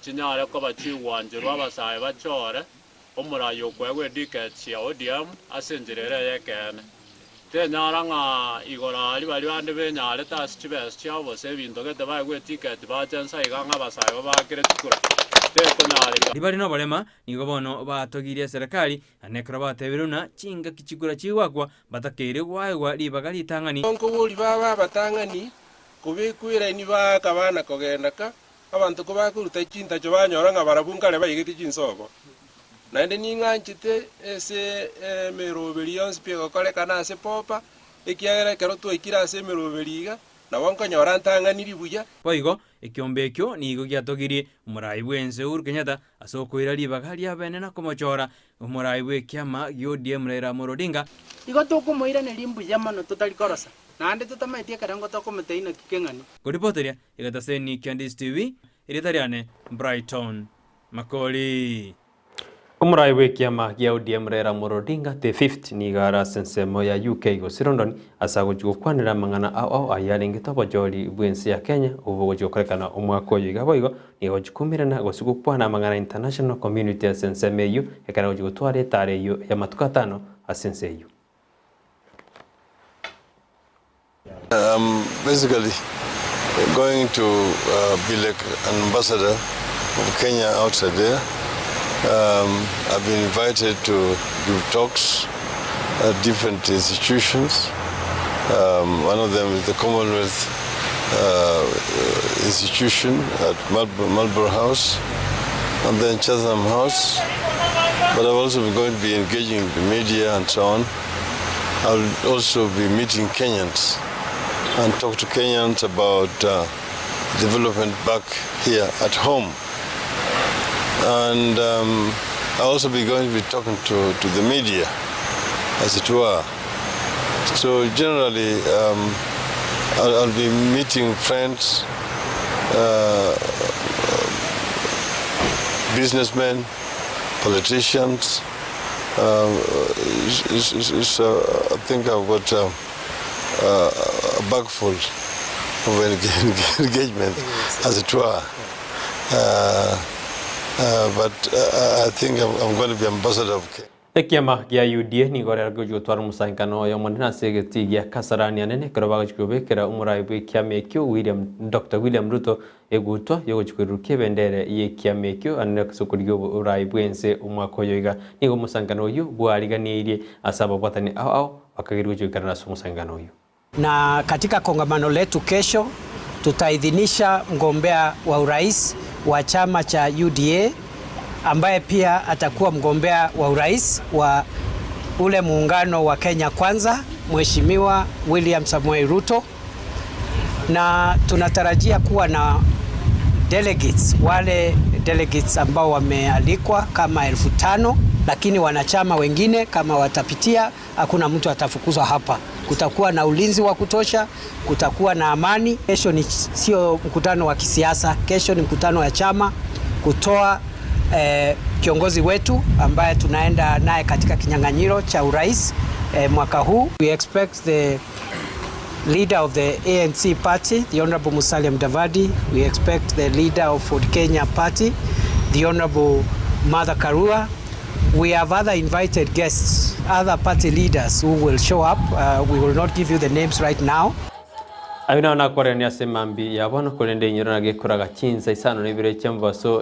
[SPEAKER 27] chinyare koba chigwancherwa abasae bachore omorai okoegwa eticket ya ODM ase enchera ere y'ekeene. Tenyara ng'a igoro aria baria bande benyarete ase chibesa chiabo gose ebinto gete baegwe eticket bache nse iga ng'a abasae babaakere chikura. Tekonyareka.
[SPEAKER 9] Ribare noborema nigo bono batogirie eserekari, naende ekero batebire buna chingaki chikura chigoakwa, batakeire goaegwa ribaga ritang'ani.
[SPEAKER 28] Nkobori babe abatang'ani kobekwa eraini baaka bana kogenda ka, abanto kobakoruta chintacho banyora ng'a barabwo nkare baigete chinsobo. Naende ning'anchete ase emeroberi yonsi pi egokorekana ase popa, ekiagera ekero twaikire ase emeroberi iga, nabo nkonyora ntang'aniri buya.
[SPEAKER 9] Boigo ekiombe ekio nigo giatogirie omorai bw'ense Uhuru Kenyatta ase okoira ribaga ri'abene na komochora omorai bw'ekiama gia ODM Raila Amolo Odinga.
[SPEAKER 24] Igo tokomoiraneria mbuya mono totari korosa, naende totamaeti ekerengo tokomotebia naki keng'ani.
[SPEAKER 9] Koripoteria egetaseni kia Ndizi TV, erieta riane Brighton Makori. Omorai bw'ekiama gia ODM Raila Amolo Odinga, the fifth, nigo are ase ensemo ya UK gose London ase agochia gokwanera amang'ana ao ao ayio arengete obochori bw'ense ya Kenya obwo bogochia gokorekana omwaka oyo iga boigo nigo agochia koumerana gose gokwana amang'ana international community ase ensemo eyio ekero agochia gotwara etaro eyio y'amatuko atano ase ense eyio.
[SPEAKER 29] I'm basically going to uh, be like an ambassador of Kenya outside there. Um, I've been invited to give talks at different institutions. Um, one of them is the Commonwealth uh, Institution at Marlborough House and then Chatham House. But I've also been going to be engaging the media and so on. I'll also be meeting Kenyans. and talk to Kenyans about development back here at home. And I'll also be going to be talking to, to the media, as it were. So generally, I'll be meeting friends, businessmen, politicians. I think I've got a bag full of engagement, as it were. But I think I'm going to be ambassador of Kenya.
[SPEAKER 9] Ekiama gia UDA nigo rero gegochia gotwara omosangererekano oyo omonene ase egetii gia Kasarani anene ekero bagochia kobekera omorai bw'ekiama ekio William Doctor William Ruto egutwa yogochia koirurukia ebendere y'ekiama ekio anene ase okorigia oborai bw'ense omwaka oyo iga. Nigo omosangererekano oyio bwariganeirie ase ababwatani ao ao bakageria gochia goikerana ase omosangererekano oyio.
[SPEAKER 4] Na katika kongamano letu kesho tutaidhinisha mgombea wa urais wa chama cha UDA ambaye pia atakuwa mgombea wa urais wa ule muungano wa Kenya Kwanza, Mheshimiwa William Samoei Ruto, na tunatarajia kuwa na delegates, wale delegates ambao wamealikwa kama 5,000, lakini wanachama wengine kama watapitia, hakuna mtu atafukuzwa hapa. Kutakuwa na ulinzi wa kutosha, kutakuwa na amani. Kesho ni sio mkutano wa kisiasa, kesho ni mkutano wa chama kutoa kiongozi wetu ambaye tunaenda naye katika kinyang'anyiro cha urais mwaka huu. We expect the leader of the ANC party, the Honorable Musalia Mudavadi. We expect the leader of Ford Kenya party, the Honorable Martha Karua. We have other invited guests, other party leaders who will show up. We will not give you the names right now.
[SPEAKER 9] Ayo nao nakwarania ase mambi ya bono korende inyoro na gekoraga chinsa isano na ibere chia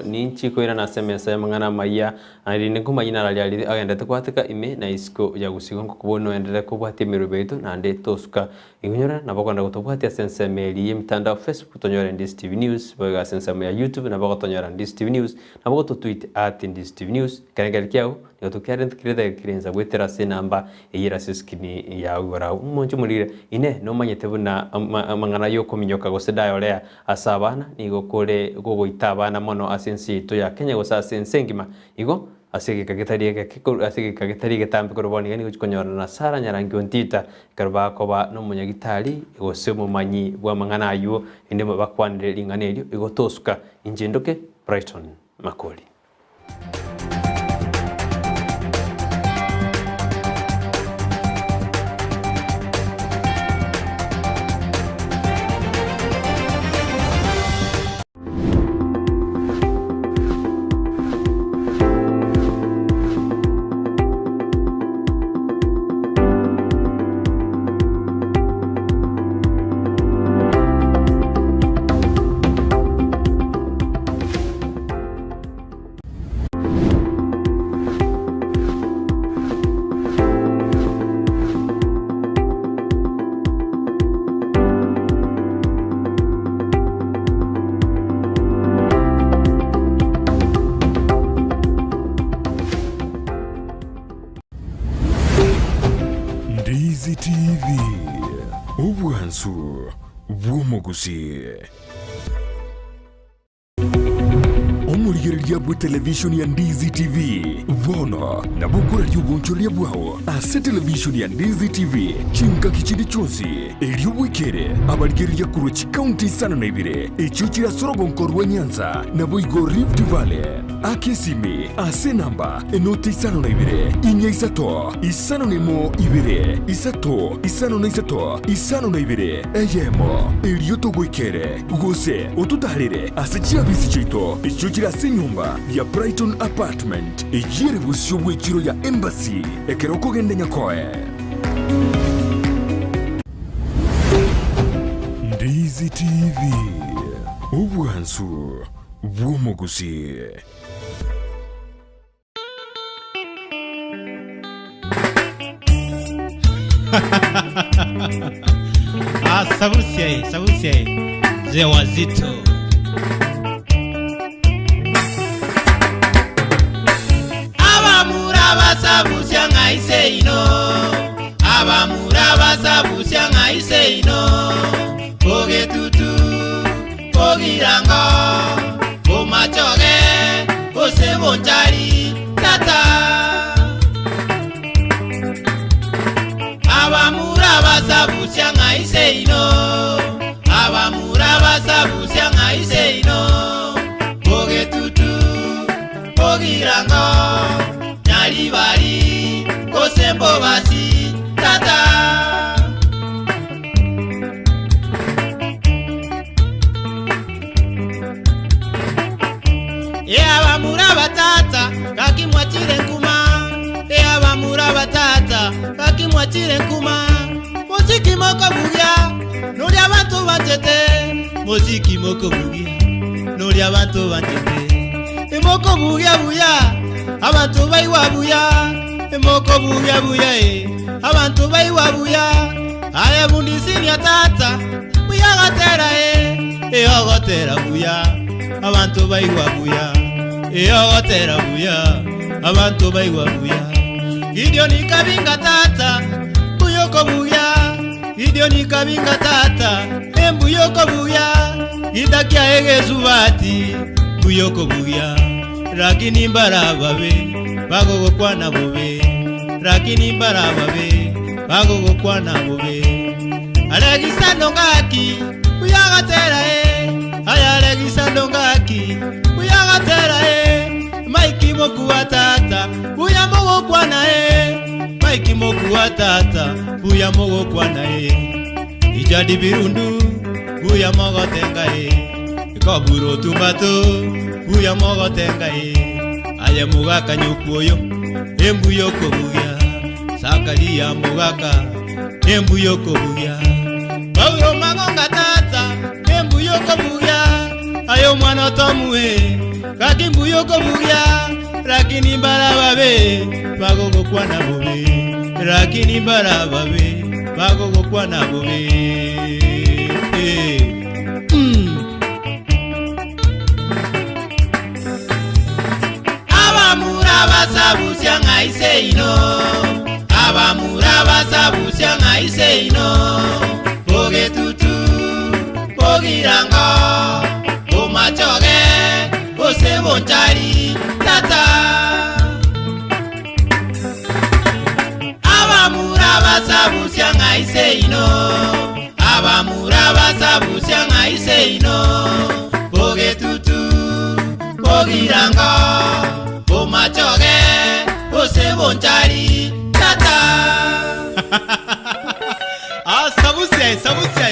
[SPEAKER 9] ninchi koira na ase emesa ya mang'ana amaya arinde nkomanyina arari ari agendete gwateka ime na isiko ya gosigo nkokobona oenderere kobwatia emerobio yaito naende tosuka inyora nabo okogenda gotobwatia ase ensemo eri ya emitandao Facebook tonyore Ndizi TV News boigo ase ensemo ya YouTube nabo gotonyora Ndizi TV News nabo gototweet at Ndizi TV News ekerengerio kiago nigo tokiarente kere gwetera ase enamba eyere ase eskrini yago igoro abwo. Omonche omorire ine nomanyete buna amang'ana ya okominyoka gose dayorea ase abana nigo kore gogoita abana mono ase ense yaito ya Kenya gose ase ense engima igo ase egeka getari egeke ase egeka getari egetambe korwa bono iga nigo chikonyorana na Sarah Nyarangi Ontita ekero bakoba na omonyagitari gose omomanyi bwa amang'ana aywo ende bakwanire ring'ana erio igo tosuka inche ndoke Brighton Makori.
[SPEAKER 2] Ndizi TV, obwansu bw'omogusii. Omorigereria bwe television ya Ndizi TV bono nabo okoraria obonchoreria bwao ase television ya Ndizi TV chingaki chinde chionsi erio bwekere abarigereria korwa chikaunti isano na ibere echio chire ase orogonko rwa Nyanza naboigo Rift Valley. Aka esimi ase enamba enoti isano na ibere, inya isato, isano na emo ibere, isato, isano na isato, isano na ibere, eyemo, erio togoikere, gose ototaarere ase chiabisi chiaito echio chire ase enyomba ya Brighton Apartment, eyio ere bosio bw'echiro ya Embassy, ekero okogenda Nyakoe. Ndizi TV, obwansu bw'omogusii.
[SPEAKER 5] Ah, sabusia sabusia ze wazito abamura basabusia ng'aise ino abamura basabusia ng'aise ino. Abamura basabusia ng'a iseino, abamura basabusia ng'a iseino, bogetutu bogirango nyaribari gose mbobasi tata. Eabamura batata gakimwachire nkuma, eabamura batata gakimwachire nkuma, moziki moko bugia nori abantu banchete, moziki moko bugia nori abantu banchete, emoko bugia buya abantu baiwa buya, emoko bugia buya e abantu baiwa buya, aye bundisinia tata buya gatera e eogotera buya abantu baiwa buya, eogotera buya abantu baiwa buya, Gideon kabinga tata buyoko buya, Gideon kabinga tata embuyoko buya, gitakia egezubati buyoko buya, lakini mbarababe bagogokwana bobe, lakini mbarababe bagogokwana bobe, Alegisando ngaki buyagatera e, aya Alegisando ngaki buyagatera e, Mike mokuwa tata buya mogokwana e, Mike mokuwa tata buya mogokwana e, Ijadi birundu buya mogotenga e, Ikoburo tumbato buya mogotenga e, aye mugaka nyukwoyo embuyo kobuya, Sakaria mugaka embuyo kobuya, Paulo magonga tata embuyo kobuya, ayo mwana tomuwe kaki mbuyo kobuya, lakini mbarababe bagogokwana bobe, lakini mbarababe bagogokwana bobe. Abamura basabusia ng'a iseino, abamura basabusia ng'a iseino, bogetutu bogirango bomachoge bose bonchari tata. Abamura basabusia ng'a iseino, abamura basabusia ng'a iseino, bogetutu bogirango bomachoge bose bonchari tata.
[SPEAKER 1] Ah, sabusia, sabusia.